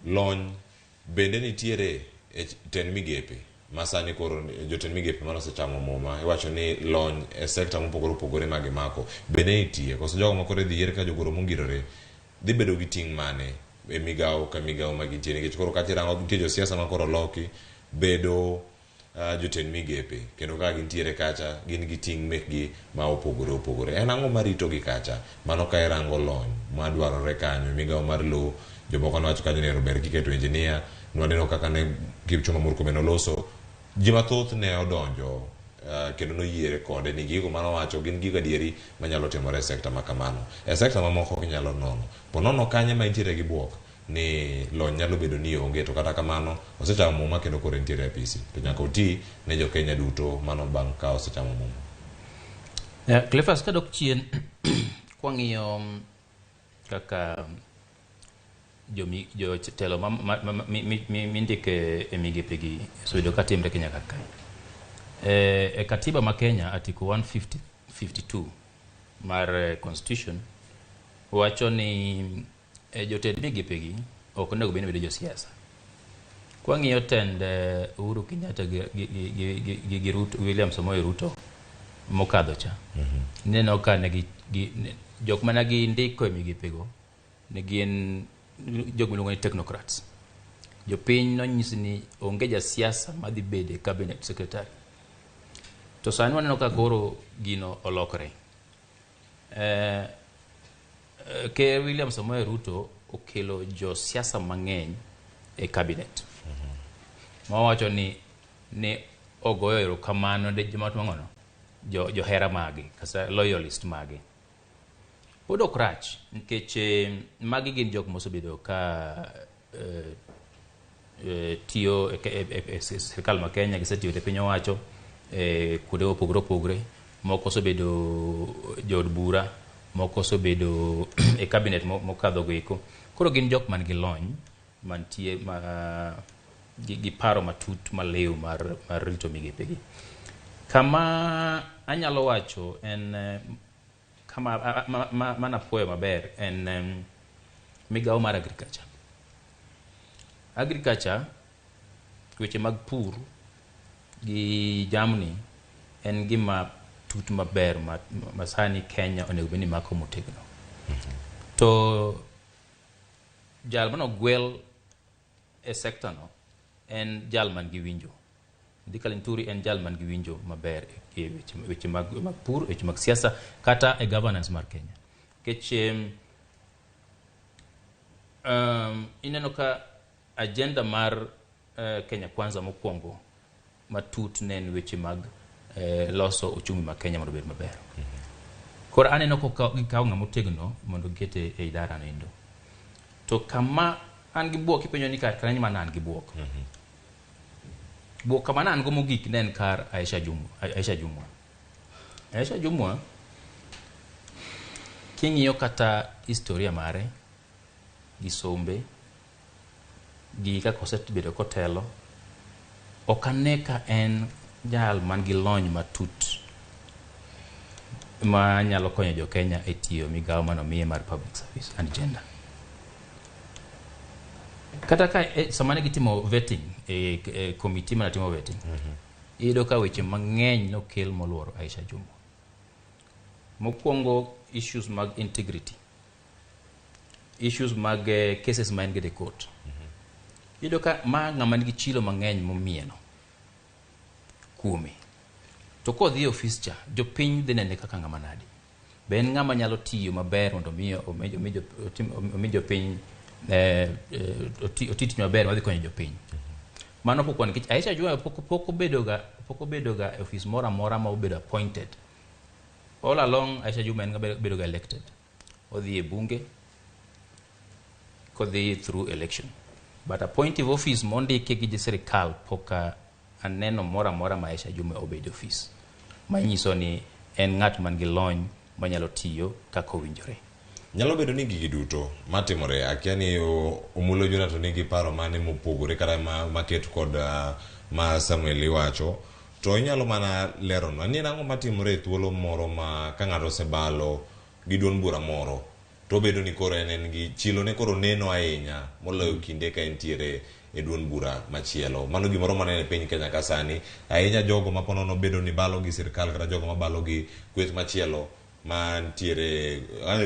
lony bende nitiere e tend migepe ma sani koro jotend migepe mane osechamo muma iwacho ni lony e sekta mopogore opogore ma gimako bende nitie, koso jogo ma koro idhi yier ka jogoro mongirore dhi bedo gi ting' mane e migawo ka migawo ma gintie, nikech koro kata irango nitie josiasa ma koro loki bedo jotend migepe kendo ka gintiere kacha gin gi ting' mekgi ma opogore opogore. En ang'o marito gi kacha? Mano ka irango lony madwarore kanyo, migawo mar lowo, jomoko nowacho kanyo ni ber kiketo engineer, nwaneno kaka ne Kipchumba Murkomen oloso, ji mathoth ne odonjo kendo noyiere kode ni gigo manowacho gin gigo adieri manyalo timore e sekta ma kamano. E sekta mamoko ginyalo nono. Po nono kanye ma intiere gi buok ni lony nyalo bedo ni onge, to kata kamano osechamo muma kendo koro entiere e apisi. To nyaka oti ne jo-Kenya duto mano bang' ka osechamo muma. Cleophas, kadok chien kwang'iyo kaka jotelo mindike e migepe gi osebedo ka timre Kenya kar kae. E katiba ma Kenya Article 152 mar Constitution wacho ni jotend migepe gi ok onego bed ni bedo josiasa. Kwang'iyo tend Uhuru Kenyatta gi Ruto, William Samoei Ruto mokadho cha, ineno ka ne gi jok mana gindiko e migepe go ne gin jok miluongo ni technocrats. Jopiny nonyis ni onge jasiasa madhi bedo e cabinet secretary. To sani waneno ka koro gino olokre. Ker William Samoei Ruto okelo josiasa mang'eny e cabinet. Mawacho ni ne ogoyo erokamano ne joma timo ang'ono? Johera mage, kata loyalist mage. Pod ok rach nikech magi gin jok mosebedo ka tiyo e sirkal ma Kenya, gisetiyo e piny owacho kuonde mopogore opogore. Moko osebedo jood bura, moko osebedo e cabinet mokadho go eko. Koro gin jok man gi lony mantie ma gi paro matut maliw mar rito migepe gi. Kama anyalo wacho en kama manapuoyo maber en migawo mar agriculture. Agriculture, weche mag pur gi jamni en gima tut maber ma sani Kenya onego bed ni mako motegno. To jal manogwel e sekta no en jal man gi winjo. Mithika Linturi en jal man gi winjo maber e weche mag pur, weche mag siasa kata e governance mar Kenya. Nikech ineno ka agenda mar Kenya Kwanza mokwongo matut ne en weche mag loso uchumi ma Kenya mondo obed maber. Koro aneno ka gikawo ng'ama otegno mondo gikete e idara no endo. To kama an gi buok ipenjo ni kar kanyo mana an gi buok. Buok kama ne an go mogik ne en kar Aisha Jumwa. Aisha Jumwa. Aisha Jumwa king'iyo kata historia mare gi sombe gi kaka osebedo kotelo, ok ane ka en jal man gi lony matut ma nyalo konyo jo Kenya e tiyo migawo manomiye mar public service and gender. Kata ka sama ne gitimo vetting e committee mane timo vetting, iyudo ka weche mang'eny nokel moluoro Aisha Jumwa. Mokwongo issues mag integrity, issues mag cases ma en go e court. Iyudo ka ma ng'ama nigi chilo mang'eny momieno kuome. To kodhi e ofis cha, jopiny dhi nene kaka ng'ama nade. Be en ng'ama nyalo tiyo maber mondo omi jopiny oti tich maber madhi konyo jopiny. Mano pok wan nikech Aisha Jumwa pok obedo ga e ofis moro amora ma obedo appointed. All along Aisha Jumwa en bedo ga elected. Odhi e bunge kodhi through election. But appointive office mondike gi sirikal pok aneno moro amora ma Aisha Jumwa obedo ofis. Manyiso ni en ng'at man gi lony manyalo tiyo kaka owinjore. Nyalo bedo ni gigi duto matimore, akia ni Omulo Junior to nigi paro mane mopogore kata maket kod ma Samuel iwacho, to inyalo mana leronwa ni en ang'o matimore e thuolo moro ma ka ng'ato osebalo gi duond bura moro to obedo ni koro en gi chilo ne koro neno ahinya moloyo kinde ka entiere e duond bura machielo. Mano gimoro maneno e piny Kenya ka sani, ahinya jogo ma ponono bedo ni balo gi sirikal kata jogo mabalo gi kweth machielo mantiere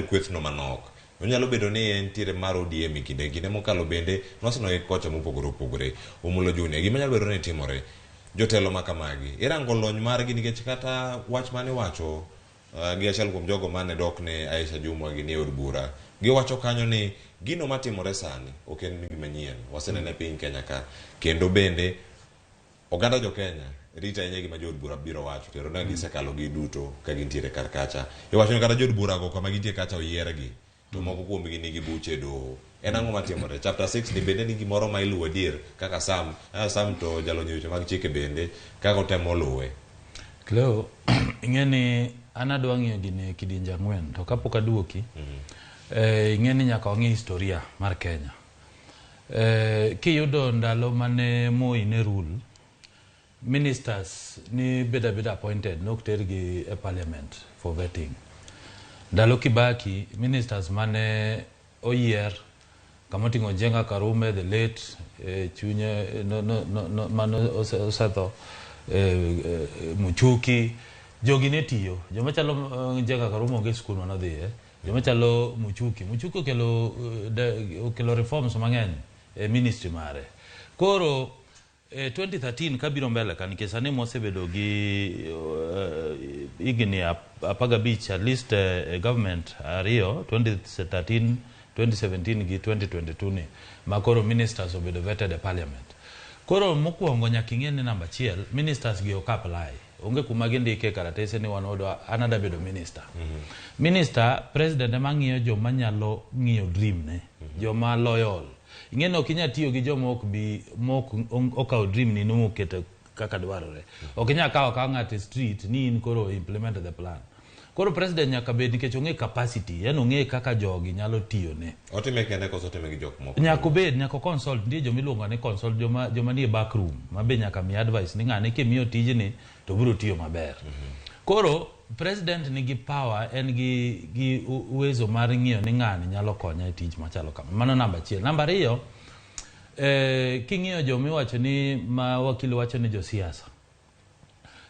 kwethno manok. Onyalo bedo ni entiere mar ODM e kinde mokalo bende noseneno gi kocha mopogore opogore. Omulo Junior, gima nyalo bedo ni timore, jotelo ma kamagi, irango lony margi nikech kata wach mane iwacho gi achiel kuom jogo mane dok ne Aisha Jumwa gi nie od bura, giwacho kanyo ni gino matimore sani ok en gima nyien, wasenene e piny Kenya ka, kendo bende oganda jo Kenya rito ahinya gima jood bura biro wacho, kendo ne gisekalo gi duto ka gintiere kar kacha. Iwacho ni kata jood bura go kama gintie kacha oyiergi, to moko kuomgi nigi buche e doho. En ang'o matimore? Chapter 6 ni bende ni gimoro ma iluwo adier kaka Sam, Sam to jalony e weche mag chike bende kaka otemo luwe. Cleo, ing'e ni an adwa ng'iyo gini e kidienje ang'wen, to kapok aduoki, ing'e ni nyaka wang'i historia mar Kenya. Kiyudo ndalo mane Moi ne rule, ministers ni beda beda appointed, nok tergi e parliament for vetting. Ndalo Kibaki, ministers mane oyier kama oting'o Njenga Karume, the late chunye no, no, no, no, mano osetho, Muchuki, jogi ne tiyo. Joma chalo Njenga Karume onge skul manodhiye. Joma chalo Muchuki, Muchuki okelo reforms mang'eny e ministry mare. Koro 2013 kabiro mbele ka, nikech sani mwasebedo gi higni 15 at least government ariyo, 2013, 2017 gi 2022 ni ma koro ministers obedo vetted e parliament. Koro mokwongo nyaka ing'e ni namba achiel, ministers gi ok apply, onge kuma gindike karatese ni wan wadwa an adwa bedo minister. Minister, president ema ng'iyo joma nyalo ng'iyo dream ne, joma loyal. Ing'e ni ok inyal tiyo gi joma ok bi mok okawo dream ni noketo kaka dwarore. Ok inyal kawo akawa ng'ato e street ni in koro implement the plan. Koro president nyaka bed nikech ong'e capacity, yani ong'e kaka jogi nyalo tiyo ne. Otime kende koso otime gi jok moko? Nyaka obed, nyaka consult, nitie joma iluongo ni consult, joma nie back room, ma be nyaka mi advice ni ng'ane kimiyo tijni to biro tiyo maber. Koro president nigi power, en gi uwezo mar ng'iyo ni ng'ani nyalo konya e tich machalo kama. Mano namba achiel. Namba ariyo, king'iyo joma iwacho ni ma wakili wacho ni josiasa.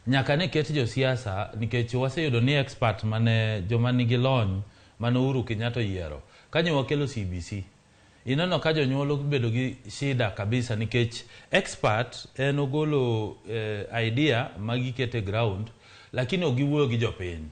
Nyaka ne ket josiasa nikech waseyudo ni expert mane joma nigi lony mane Uhuru Kenyatta oyiero. Kanyo wakelo CBC. Ineno ka jonyuol obedo gi shida kabisa nikech expert en ogolo idea ma giketo e ground, lakini ok giwuoyo gi jopiny.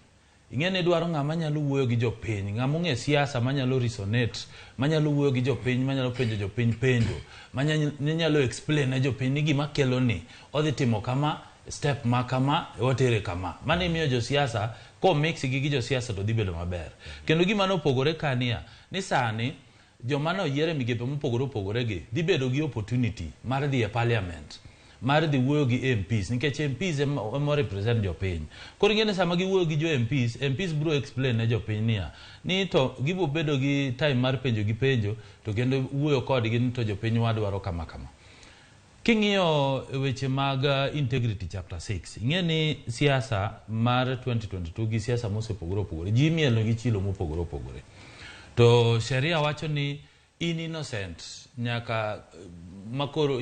Ing'e ni idwaro ng'ama nyalo wuoyo gi jopiny, ng'ama ong'e siasa manyalo resonate, manyalo wuoyo gi jopiny, manyalo penjo jopiny penjo, manyalo explain ne jopiny ni gima kelo ni odhi timo kama, step ma kama, watere kama. Mano imiyo josiasa, ko mix gi gi josiasa to dhi bedo maber. Kendo gima nopogore ka niya, ni sani joma ne oyier e migepe mopogore opogore gi dhi bedo gi opportunity mar dhi e parliament, mar dhi wuoyo gi MPs, nikech MPs ema represent jopiny. Koro ing'e ni sama giwuoyo gi jo MPs, MPs biro explain ne jopiny niya, ni to gibo bedo gi time mar penjo gi penjo, to kendo wuoyo kodgi ni to jopiny wadwaro kama kama. King'iyo weche mag integrity chapter 6, ing'e ni siasa mar 2022 gi siasa mosepogore opogore, ji imielo gi chilo mopogore opogore. To sheria wacho ni in innocent nyaka makoro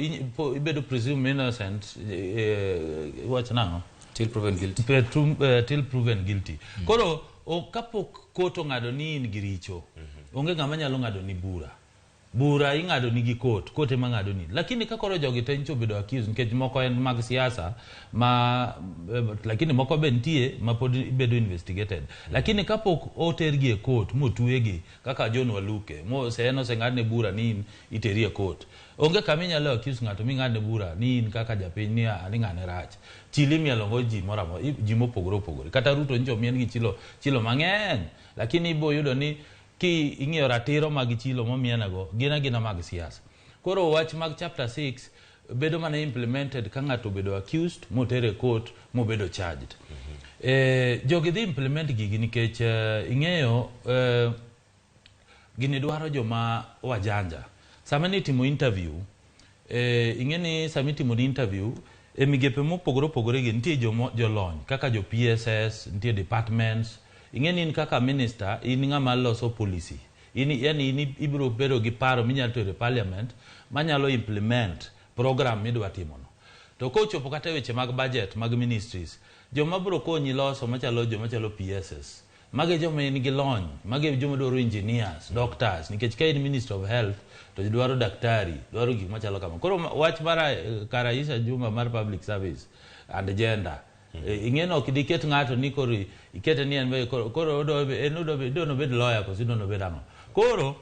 ibedo presumed innocent, wacho nang'o? Till proven guilty. Till proven guilty. Koro kapok kot ong'ado ni in gi richo, onge ng'ama nyalo ng'ado ni bura. Bura ing'ado ni gi kot, kot ema ng'ado ni. Lakini ka koro jogi te nyocha obedo accused, nikech moko en mag siasa, ma, lakini moko be nitie ma pod bedo investigated. Lakini kapok otergi e kot, motwegi, kaka John Waluke, en oseng'adne bura ni in iteri e kot. Onge kama inyalo accuse ng'ato ming'adne bura ni in kaka japiny ni, ni ng'ane rach. Chilo imielo go ji moro amora, ji mopogore opogore. Kata Ruto nyocha omien gi chilo mang'eny, lakini ibo yudo ni ki ing'iyo ratiro mag chilo momienego, gin agina mag siasa. Koro wach mag chapter 6 bedo mana implemented ka ng'ato obedo accused, motere e court, mobedo charged. Jogi dhi implement gigi nikech ing'eyo gini dwaro joma wajanja. Sama ni itimo interview, ing'e ni sama itimo ni interview, e migepe mopogore opogore gi nitie jolony kaka jo PSS, nitie departments. Ing'e ni in kaka minister, in ng'ama loso policy. In, yani in ibiro bedo gi paro minyalo tero e parliament manyalo implement program midwa timono. To kochopo kata e weche mag budget mag ministries, joma biro konyi loso machalo joma chalo PSS, magi joma in gi lony, magi joma dwaro engineers, doctors, nikech ka in minister of health to dwaro daktari, dwaro gik machalo kama. Koro wach mar kar Aisha Juma mar public service and gender, ing'e ni ok diket ng'ato ni koro ikete ni en be koro en idwa nobed lawyer koso idwa nobed ang'o. Koro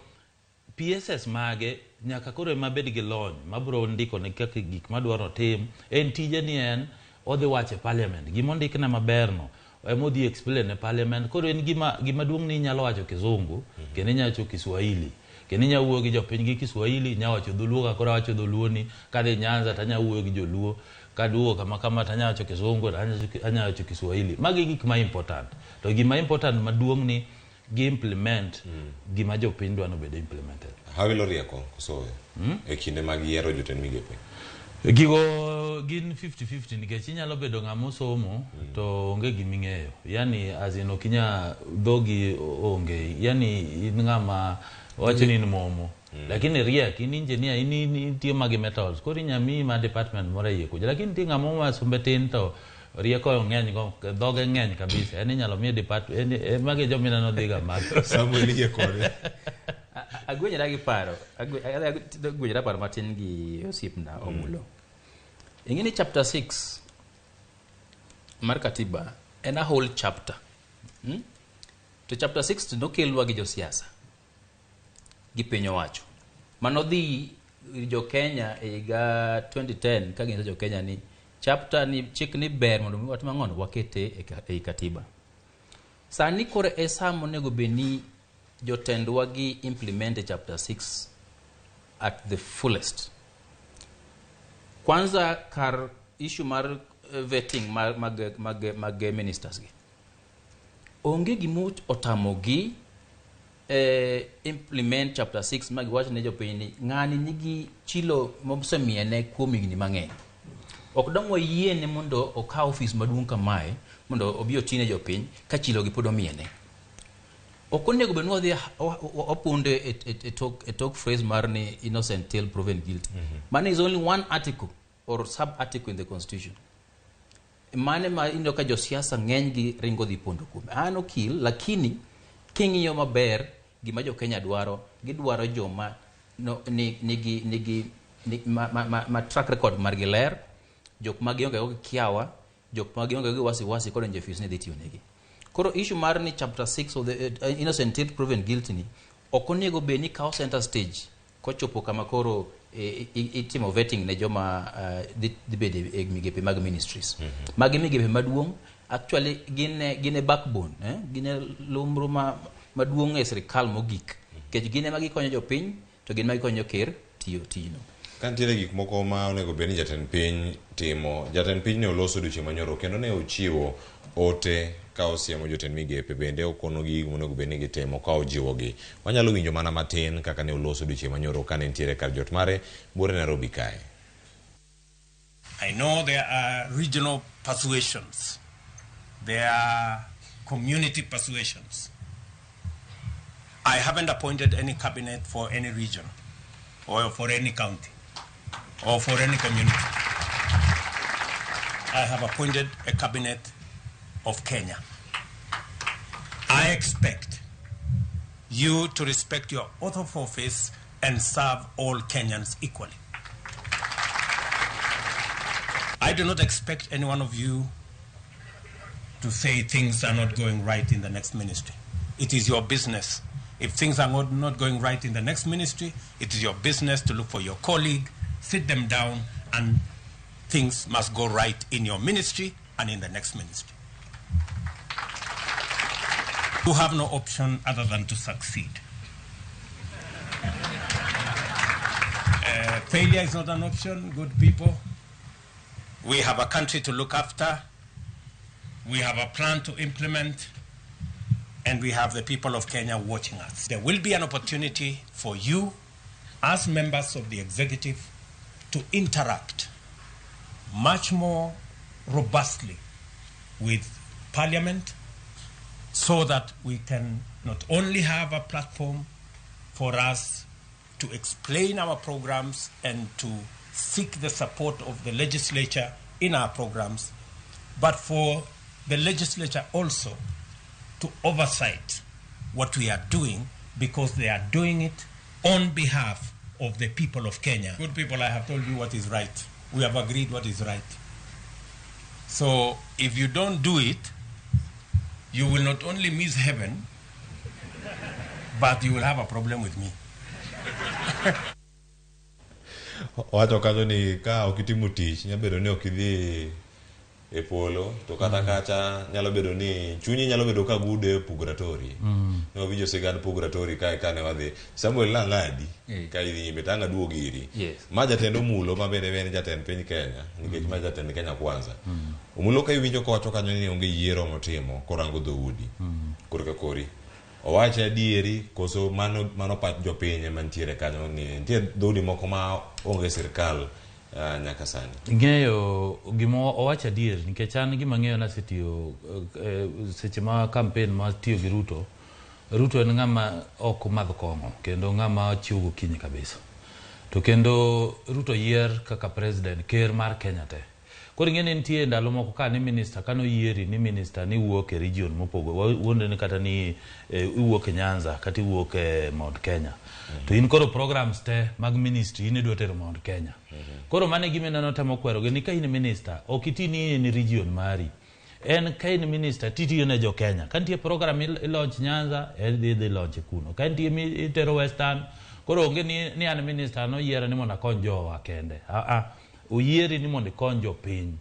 PSS mage nyaka koro ema bed gi lony mabiro ndiko ne kaka gik madwaro tim. En tije ni en odhi wacho e parliament gima ondikne maber no ema odhi explain e parliament. Koro en gima duong' ni inyalo wacho kizungu, kendo inyalo wacho Kiswahili, kendo inyalo wuoyo gi jopiny gi Kiswahili, inyalo wacho dholuo ka koro awacho dholuo ni kadhi Nyanza to anyalo wuoyo gi joluo, kaduogo kama kama to anyalo wacho kizungu, to anyalo wacho Kiswahili. Magi gik ma important. To gima important maduong' ni gi implement gima jopiny dwa ni obed implemented. Hawi rieko koso e kinde mag yiero jotend migepe? Gigo gin 50-50 nikech inyalo bedo ng'ama osomo to onge giming'eyo. Yani as in ok inya dhogi onge. Yani in ng'ama wacho ni in momo. Lakini riek, in engineer, in itiyo magi metals. Koro inya miyi ma department moro e iye kucha. Lakini nitie ng'ama ma sombe tin to rieko ng'eny go, dhoge ng'eny kabisa. En inyalo miye department, en magi joma ineno dhiga malo. Samuel yie kode. Agwenyora gi paro. Agwenyora paro matin gi osiepna Omulo. Ing'e ni chapter 6 mar katiba en a whole chapter. To chapter 6 to nokelwa gi josiasa gi piny owacho. Mano dhi jo Kenya e higa 2010 ka ginyiso jo Kenya ni chapter ni chik ni ber mondo mi watim ang'ono wakete e katiba. Sani koro e sa monego bed ni jotendwa gi implement e chapter 6 at the fullest. Kwanza kar issue mar vetting mag ministers gi. Onge gima otamogi implement chapter 6 ma giwach ne jopiny ni ng'ani nigi chilo mosemiene kuom higni mang'eny. Ok dang' wayiene mondo okaw ofis maduong' kamae mondo obi otine jopiny ka chilo gi pod omiene. Ok onego bed ni wadhi wapunde e tok phrase mar ni innocent till proven guilty. Mano is only one article or sub-article in the constitution. Mane ma ineno ka josiasa ng'eny gi ringo dhi pondo kuome. An okil, lakini king'iyo maber gima jo Kenya dwaro, gidwaro joma no, ni, nigi, nigi, ni, ma, ma, ma, ma track record margi ler, jok ma gionge go gi kiawa, jok ma gionge go gi wasiwasi kodonjo e ofis ni dhi tiyo negi. Koro issue mar ni chapter 6 of the innocent till proven guilty ni ok onego bed ni kawo center stage kochopo kama koro itimo vetting ne joma dhi bedo e migepe mag ministries. Magi migepe maduong' actually gin e backbone, gin e lumbru maduong' e sirikal mogik. Nikech gin ema gikonyo jopiny to gin ema gikonyo ker tiyo tijno. Ka nitiere gik moko ma onego bed ni jatend piny timo, jatend piny ne oloso odiochieng' manyoro kendo ne ochiwo ote ka osiemo jotend migepe bende okonogi gik monego bed ni gitimo ka ojiwogi. Wanyalo winjo mana matin kaka ne oloso odiochieng' manyoro ka ne nitiere kar jot mare buore Nairobi kae. I know there are regional persuasions. There are community persuasions. I haven't appointed any cabinet for any region or for any county or for any community. I have appointed a cabinet of Kenya. I expect you to respect your oath of office and serve all Kenyans equally. I do not expect any one of you to say things are not going right in the next ministry. It is your business. If things are not going right in the next ministry, it is your business to look for your colleague, sit them down, and things must go right in your ministry and in the next ministry. You have no option other than to succeed. Failure is not an option, good people. We have a country to look after. We have a plan to implement. And we have the people of Kenya watching us. There will be an opportunity for you, as members of the executive, to interact much more robustly with Parliament so that we can not only have a platform for us to explain our programs and to seek the support of the legislature in our programs, but for the legislature also to oversight what we are doing, because they are doing it on behalf of the people of Kenya. Good people, I have told you what is right. We have agreed what is right. So if you don't do it, you will not only miss heaven, but you will have a problem with me. Owacho kanyo ni ka ok itimo tich, nyalo bedo ni ok idhi e polo, to kata kacha nyalo bedo ni chunyi nyalo bedo ka gudo e purgatory. Ne wawinjo sigand purgatory kae kane wadhi. Samuel nang'adi ka idhi nyime to ang' aduog iri. Ma jatend Omulo ma bende en jatend piny Kenya, nikech ma jatend Kenya Kwanza. Omulo ka iwinjo kowacho kanyo ni onge yiero motimo korango dhoudi. Korka kori. Owacho adieri koso mano pach jopiny ema nitiere kanyo ni nitie dhoudi moko ma onge sirkal nyaka sani. Ing'eyo gima owacho adier nikech an gima ang'eyo nasetiyo seche ma campaign ma tiyo gi Ruto. Ruto en ng'ama ok madh kong'o kendo ng'ama chiew gokinyi kabisa. To kendo Ruto yier kaka president ker mar Kenya te. Koro ing'e ni nitie ndalo moko ka ni minister kano yieri ni minister ni wuok e region mopogore, wuonde ni kata ni iwuok e Nyanza kata iwuok e Mount Kenya. To in koro programs te mag ministry in idwa tero Mount Kenya. Koro mano e gima ineno temo kwerogi ni ka in minister ok iti ni in region mari. En ka in minister titiyo ne jo Kenya. Ka nitie program ilaunch Nyanza, idhi launch kuno. Ka nitie itero Western, koro onge ni an minister noyiera ni mondo akony jowa kende. Oyieri ni mondo ikony jopiny.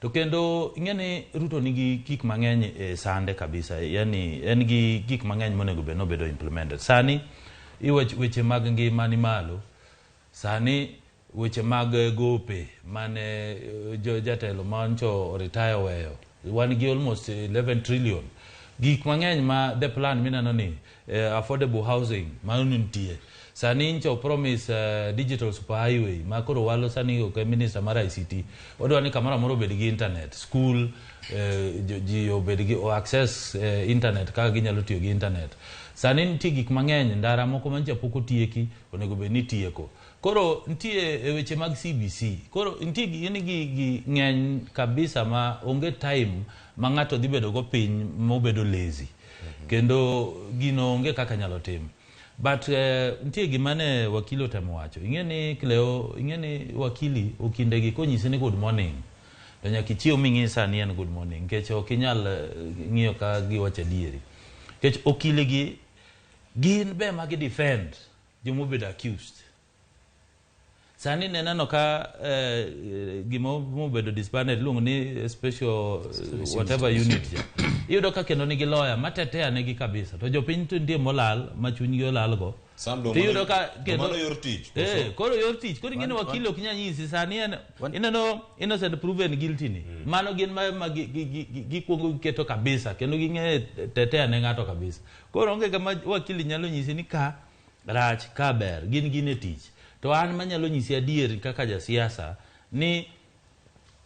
To kendo ing'e ni Ruto nigi gik mang'eny e sande kabisa. Yani en gi gik mang'eny monego bed nobedo implemented. Sani weche mag ngima ni malo. Sani weche mag gope mane jatelo mancho retire weyo. Wan gi almost 11 trillion. Gik mang'eny ma the plan mineno ni affordable housing mano nitie. Sani ncho promise digital superhighway ma koro walo sani ok minister mar ICT. Odwa ni kamoro amora obed gi internet, school ji obed gi access internet kaka ginyalo tiyo gi internet. Sani nitie gik mang'eny ndara moko mancha pok otieki onego bed ni tieko. Koro nitie weche mag CBC. Koro nitie gi ng'eny kabisa ma onge time ma ng'ato dhi bedo go piny mobedo lazy. Kendo gino onge kaka nyalo tim. But nitie gima ne wakili otemo wacho. Ing'e ni Cleo, ing'e ni wakili okindegi konyisi ni good morning. To nyaka ichiew ming'i sani en good morning nikech ok inyal ng'iyo ka giwacho adieri. Nikech okile gi gin be ma gi defend jomobedo accused. Sani neneno ka gima mobedo disbanded iluongo ni special whatever unit ja. Iyudo ka kendo nigi lawyer matetea negi kabisa. To jopiny to nitie molal ma chunygi olal go. To iyudo ka kendo mano yor tich. Koro yor tich. Koro ing'e ni wakili ok nyal nyisi sani en ineno innocent proven guilty ni. Mano gin ma gikuongo giketo kabisa kendo ging'e tetea ne ng'ato kabisa. Koro onge kama wakili nyalo nyisi ni ka rach ka ber gin e tich. To an manyalo nyisi adier kaka jasiasa ni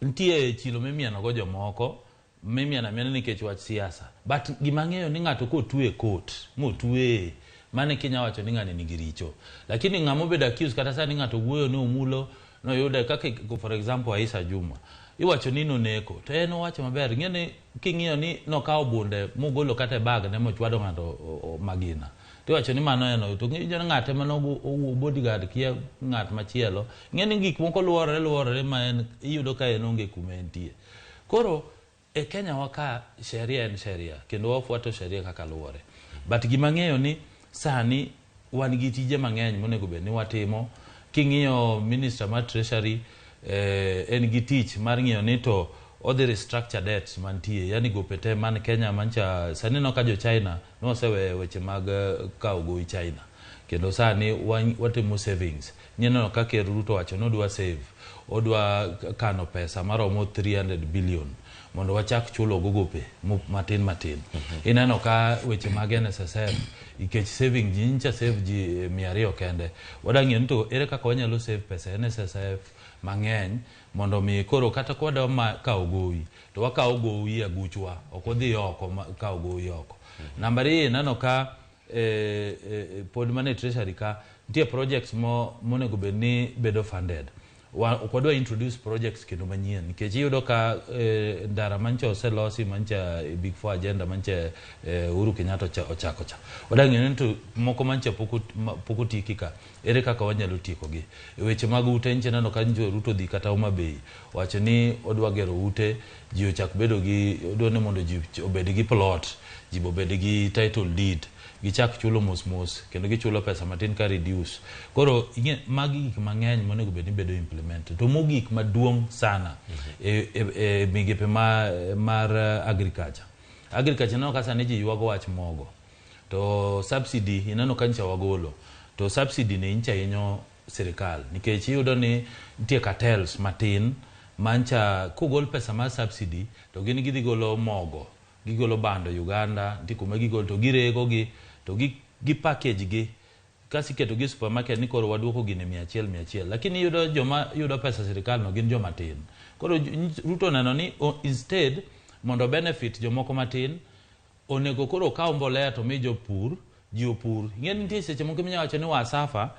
nitie chilo mimieno go jomoko mimieno amiena nikech wach siasa. But gima ang'eyo ni ng'ato kotwe e court motwe mane kinya wacho ni ng'ani nigi richo. Lakini ng'ama obedo accused kata sani ng'ato wuoyo ni omulo noyude kaka for example Aisha Juma iwacho ni noneko to en owacho maber ing'e ni king'iyo ni nokawo bunde mogolo kata e bag ne mochwado ng'ato magina. Tiwacho ni mano en to ng'iyo ni ng'ate mano bodyguard kia ng'at machielo ing'e ni gik moko luorore ma en iyudo ka en onge kuma entie. Koro e Kenya wa ka sheria en sheria kendo wafuato sheria kaka luwore. But gima ng'eyo ni sani wan gi tije mang'eny monego bed ni watimo. King'iyo minister mar treasury en gi tich mar ng'iyo ni to odhi restructure debts mantie, yani gope te man Kenya mancha sani no ka jo China noseweyo weche mag kawo gowi China kendo sani watimo savings. Nyeneno ka Ker Ruto wacho ni odwa save, odwa kano pesa maromo 300 billion mondo wachak chulo go gope matin matin. Ineno ka weche mag NSSF nikech saving ji ncha save ji 200 kende. Wadang'iyo ni to ere kaka wanyalo save pesa NSSF mang'eny mondo mi koro kata kwadwa kawo gowi to wakawo gowi e aguchwa ok odhi oko kawo gowi oko. Namba ariyo ineno ka pod mana e treasury ka nitie projects monego bed ni bedo funded. Ok wadwa introduce projects kendo manyien nikech iyudo ka ndara mancha oselosi mancha Big Four agenda mancha Uhuru Kenyatta ochako cha. Wadang'iyo ni to moko mancha pok otieki ka ere kaka wanyalo tiekogi. E weche mag ute nche neno ka njo Ruto dhi kata Homa Bay wacho ni odwa gero ute ji ochak bedo gi odwa ni mondo ji obed gi plot ji obed gi title deed gichak chulo mos mos kendo gichulo pesa matin ka reduce. Koro ing'e magi gik mang'eny monego bed ni bedo implemented. To mogik maduong' sana e migepe mar agriculture. Agriculture ineno ka sani ji ywago wach mogo. To subsidy ineno ka ncha wagolo. To subsidy ni ncha hinyo sirikal nikech iyudo ni nitie cartels matin mancha kogol pesa mar subsidy to gin gidhi golo mogo. Gigolo bando Uganda, nitie kuma gigolo to girego gi to gi package gi kasi keto gi supermarket ni koro waduoko gini 100 100 lakini iyudo joma yudo pesa sirikal no gin joma tin. Koro Ruto neno ni instead mondo benefit jomoko matin onego koro okaw mbolea to mi jopur ji opur. Ing'e ni nitie seche moko minya wacho ni wasafa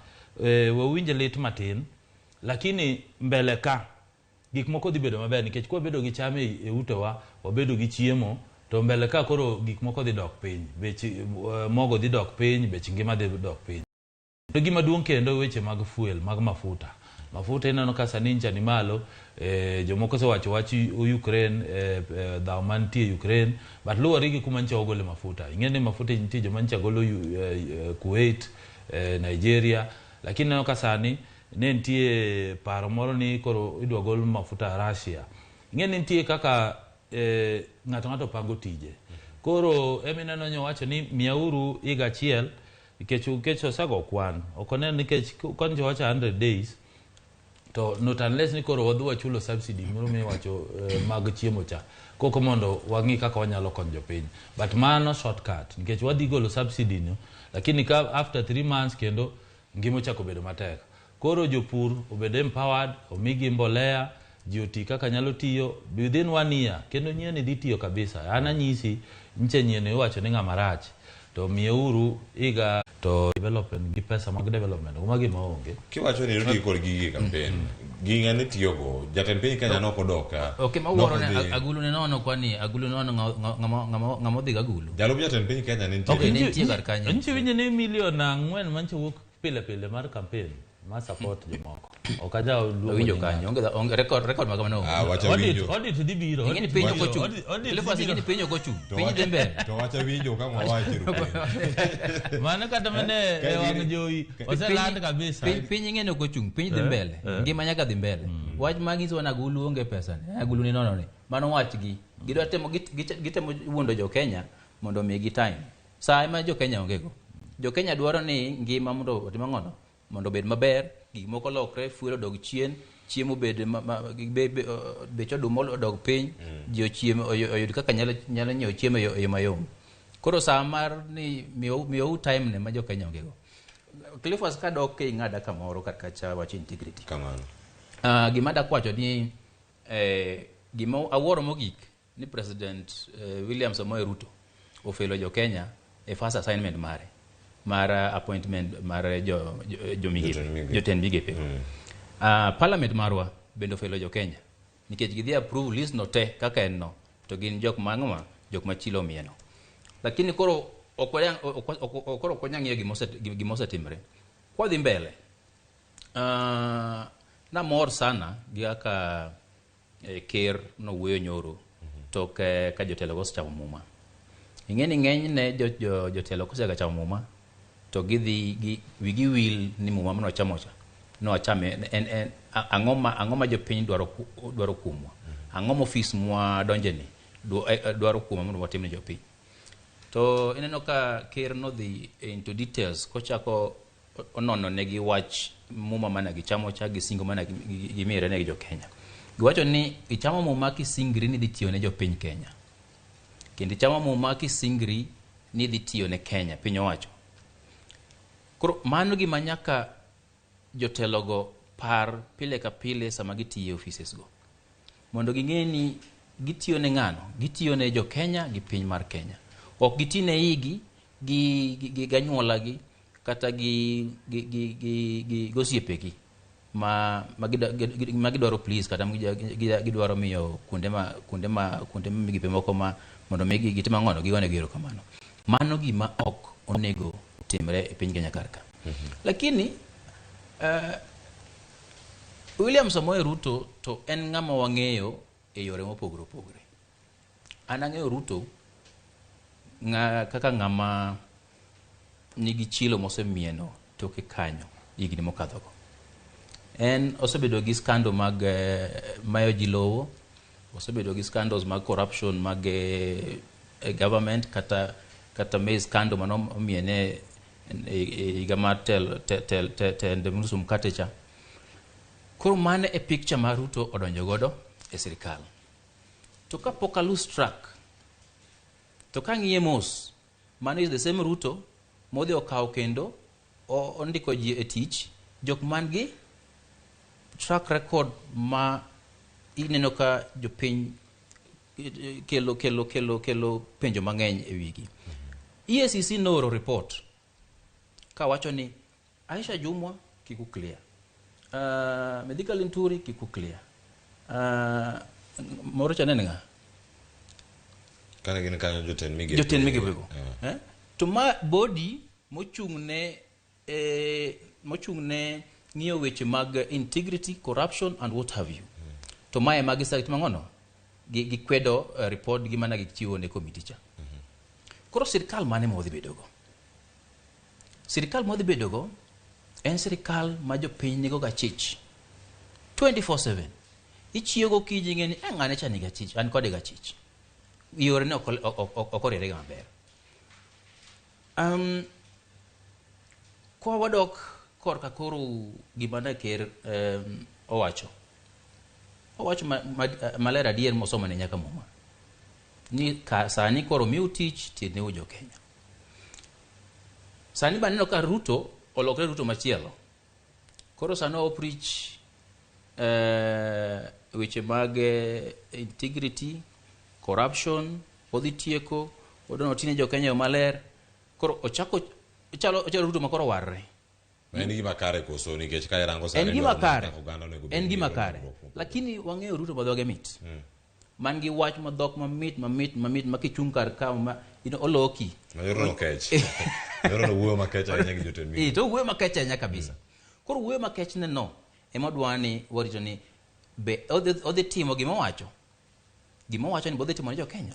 wawinj lit matin lakini mbele ka gik moko dhi bedo maber nikech kwabedo gi cham e utewa wabedo gi chiemo to mbele ka koro gik moko dhi dok piny, bech mogo dhi dok piny, bech ngima dhi dok piny. To gima duong' kendo weche mag fuel, mag mafuta. Mafuta ineno ka sani ncha ni malo, jomoko osewacho wach Ukraine, dhaw mantie Ukraine, but luwore gi kuma ncha ogole mafuta. Ing'e ni mafuta nitie joma ncha golo Kuwait, Nigeria, lakini ineno ka sani ne nitie paro moro ni koro idwa gol mafuta Russia. Ing'e ni nitie kaka ng'ato pango tije. Koro emineno nyowacho ni miyauru higa achiel nikech osego kwan. Ok onen nikech konjo wacho 100 days to not unless ni koro wadhi wachulo subsidy moro miwacho mag chiemo cha koko mondo wang'i kaka wanyalo konyo jopiny. But mano shortcut nikech wadhi golo subsidy no lakini ka after 3 months kendo ngima ochako bedo matek. Koro jopur obed empowered, omigi mbolea, ji oti kaka nyalo tiyo within 1 year kendo nyieni dhi tiyo kabisa. An anyisi nche nyieni iwacho ni ng'ama rach to miyeuru higa to development gi pesa mag development kuma gima onge. Kiwacho ni Ruto kod gigi campaign gi ng'ane tiyogo jatend piny Kenya nok odok ka. Okay, mawuoro ne agulu ne nono kwani agulu nono ng'ama odhi gagulu. Jalup jatend piny Kenya ne nitie. Okay, ne nitie kar kanyo. Nche winjo ni milion 4 manche wuok pile pile mar campaign. Ma support jomoko. Ok aja luongo Awinjo nying kanyo, onge record ma kamano onge. Ah, wacha Audit, winjo. audit dhi biro. Ing'e ni piny ok ochung'. Audit dhi Cleophas, ing'e biro. ni piny ok ochung'. To Piny dhi mbele. To wacha winjo ka mwawacho Rupin. Mano kata mana Ka e wang' gini- jowi oseland kabisa. Piny ing'e ni ok ochung', piny dhi Eh, mbele. eh. Ngima nyaka dhi mbele. Wach ma nyiso ni agulu onge pesa ni, agulu ni nono ni. Mano wachgi. Gidwa temo gitemo wuondo jo Kenya mondo omigi time. Sa ema jo Kenya onge go. Jo Kenya dwaro ni ngima mondo otim ang'ono? Mondo obed maber, gik moko lokre, fuel odog chien, chiemo obed bech oduma odog piny, ji ochiem oyud kaka nyalo nyiewo chiemo e yo mayom. Koro sa mar ni miyou time ne ma jo Kenya onge go. Cleophas kadok ing'ada kamoro kar kacha wach integrity. Kamano. Gima dak wacho ni gima awuoro mogik ni President William Samoei Ruto ofelo jo Kenya e first assignment mare mar appointment mar jo migepe, jotend migepe. Parliament marwa bende ofelo jo Kenya nikech gidhi approve list no te kaka en no to gin jok ma ang'o jok ma chilo omieno. Lakini koro ok wanyal ng'iyo gima osetimre. Kwadhi mbele, namor sana gi kaka ker nowuoyo nyoro tok ka jotelo go osechamo muma. Ing'e ni ng'enyne jotelo kosega chamo muma to gidhi wigi wil ni muma manochamo cha nochame en ang'o ma jopiny dwaro kuomwa, ang'o ma ofis mwa donje ni dwaro kuomwa mondo watim ne jopiny. To ineno ka ker nodhi into details kochako onono negi wach muma mana gichamo cha gi singo mana gimire negi jo Kenya. Giwacho ni ichamo muma kisingri ni dhi tiyo ne jopiny Kenya. Kendo ichamo muma kisingri ni dhi tiyo ne Kenya, piny owacho. Koro mano gima nyaka jotelogo par pile ka pile sama gitiyo e offices go. Mondo ging'e ni gitiyo ne ng'ano, gitiyo ne jo Kenya gi piny mar Kenya. Ok giti ne igi gi ganyuolagi kata gi osiepegi ma gidwaro please kata gidwaro miyo kuonde migepe moko ma mondo mi gitim ang'ono gigonegi erokamano. Mano gima ok onego timre e piny Kenya kar ka. Lakini William Samoei Ruto to en ng'ama wang'eyo e yore mopogore opogore. An ang'eyo Ruto kaka ng'ama nigi chilo mosemieno toke kanyo higni mokadhogo. En osebedo gi scandal mag mayo ji lowo, osebedo gi scandals mag corruption mag government kata maize scandal mano omiene higa mar tend nusu mkate cha. Koro mano e picture ma Ruto odonjo godo e sirikal. To kapok a lose track, to kang'iye mos, mano is the same Ruto modhi okawo kendo ondiko ji e tich jok man gi track record ma ineno ka jopiny kelo penjo mang'eny e wigi. EACC nooro report kawacho ni Aisha Jumwa kik clear, Mithika Linturi kik clear, moro cha nene ng'a? Kane gin kanyo jotend migepe. Jotend migepe go. To ma body mochung' ne ng'iyo weche mag integrity, corruption and what have you. To mae ma gisetimo ang'ono? Gikwedo report gi mana gichiwo ne committee cha. Koro sirikal mane ma wadhi bedogo? Sirikal ma wadhi bedogo en sirikal ma jopiny nigo gachich 24/7. Ichiewo gokinyi ing'e ni ng'ane cha nigi achich, an kode gachich. Yore ne ok oriere ga maber. Kwa wadok korka koro gima ne ker owacho. Owacho maler adier mosomo ne nyaka muma. Ni sani koro miu tich tiene jo Kenya. Sani baneno ka Ruto olokre Ruto machielo. Koro sani o preach weche mag integrity, corruption, odhi tieko, odono tine jo Kenya maler. Koro ochako chalo Ruto makoro warre. En gima kare koso nikech ka irango sani en gima kare. En gima kare. Lakini wang'eyo Ruto ma dhoge mit. Man gi wach ma dhok mamit mamit mamit ma kichung' kar ka ma oloki. Mayoro no kech. Mayoro no wuoyo makech ahinya gi jotend migepe. To wuoyo makech ahinya kabisa. Koro wuoyo makech ne no ema dwa ni warito ni be odhi timo gima owacho. Gima owacho ni be odhi timo ne jo-Kenya.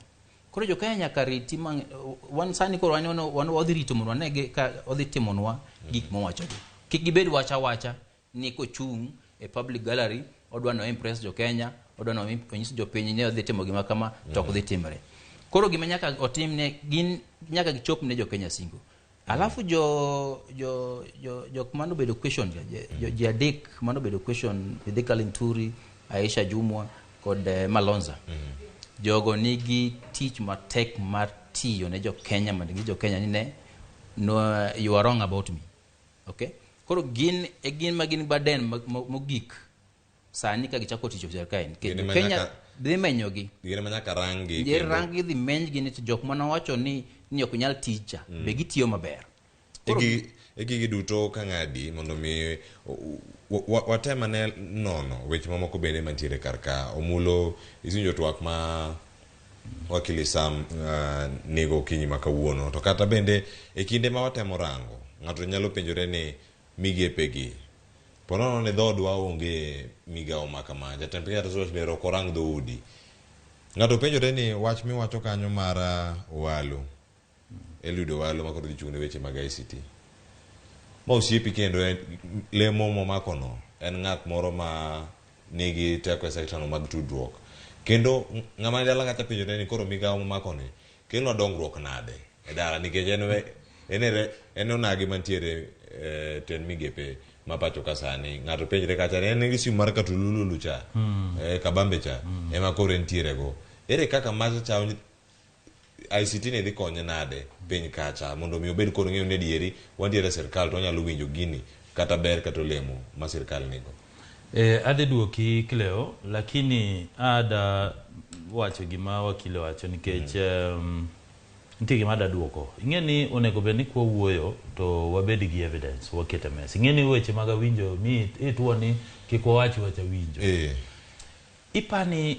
Koro jo-Kenya nyaka riti mang, wan sani koro wan wadhi rito mondo wane ka odhi timonwa gik mowachogi. Kik gibed wach awacha ni kochung' e public gallery odwa no impress jo-Kenya, odwa no onyis jopiny ni odhi timo gima kama to ok dhi timre. Koro gima nyaka otim ne gin nyaka gichop ne jo-Kenya singo. Alafu jo jo jo jok manobedo question ji adek manobedo question Mithika Linturi, Aisha Jumwa kod Malonza. Jogo nigi tich matek mar tiyo ne jo-Kenya mondo gi jo-Kenya ni ne no, you are wrong about me. Okay? Koro gin e gin ma gin burden mogik sani ka gichako tich e sirkal nikech jo-Kenya dhi menyogi. Gin ema nyaka rang-gi. Gi rang-gi dhi menygi ni to jok mane owacho ni ok nyal tich cha be gitiyo maber. E gigi duto ka ng'adi mondo mi watem ane nono weche mamoko bende mantiere kar ka. Omulo iwinjo twak ma wakili Sam nigo okinyi ma kawuono, to kata bende e kinde ma watemo rango ng'ato nyalo penjore ni migepe gi po nono ni dhoodwa onge migawo ma kama. Jatend piny kata ni ok orang dhoudi. Ng'ato penjore ni wach miwacho kanyo mar Owalo, Eliud Owalo ma koro dhi chung' ne weche mag ICT. Ma osiepi kendo en lemo momako no en ng'at moro ma nigi teko e sekta no mag tudruok. Kendo ng'ama ni dala kacha penjore ni koro migawo momako ni kelonwa dongruok nade e dala, nikech en onagi mantiere e tend migepe ma pacho ka sani. Ng'ato penjre kacha ni en gi simu mar katululu cha, kabambe cha ema koro entiere go. Ere kaka macha cha ICT ni dhi konye nade piny kacha mondo mi obed kod ng'eyo ni adieri wantiere e sirkal to wanyalo winjo gini kata ber kata olemo ma sirkal nigo. Adhi duoki Cleo, lakini ada wacho gima wakili owacho nikech nitie gima ada duoko. Ing'e ni onego bed ni kwa wuoyo to wabed gi evidence waket e mesa. Ing'e ni weche mag awinjo mi ituo ni kik wawach wach awinjo. Ipani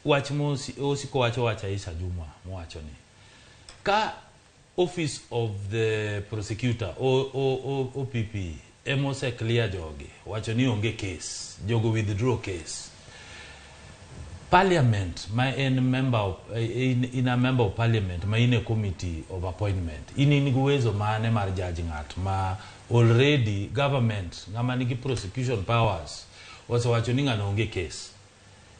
wach mosiko wacho wach Aisha Jumwa mowacho ni ka Office of the Prosecutor OPP ema clear jogi wacho ni onge case, jogo withdraw case. Parliament ma en member of, in a member of parliament ma in a committee of appointment in gi uwezo mane mar judge ng'at ma already government ng'ama nigi prosecution powers osewacho ni ng'ano onge case.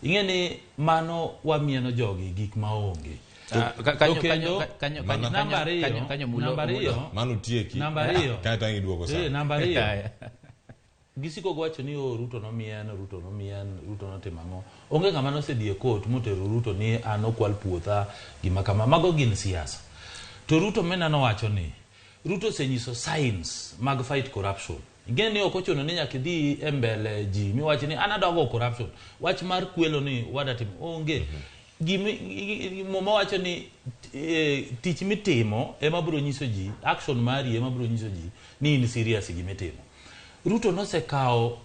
Ing'e ni mano wamieno jogi gik ma onge. Kanyo To kendo, kanyo namba ariyo, kanyo mulo namba ariyo, Mano tieki. Namba ariyo. Kae to ang' iduogo sa. Namba ariyo. Gisiko giwacho ni oh, Ruto nomien, Ruto nomien, Ruto notimo ang'o. Onge ng'ama nosedhi e court motero Ruto ni an okwal puotha, gima kama. Mago gin siasa. To Ruto mineno wacho ni Ruto osenyiso signs mag fight corruption. Ing'e ni ok ochuno ni nyaka idhi e mbele ji miwach ni an adwa go corruption. Wach mar kwelo ni wada timo onge. Gimi Muma wacho ni tich mitimo ema biro nyiso ji, action mari ema biro nyiso ji ni in serious e gimitimo. Ruto nosekawo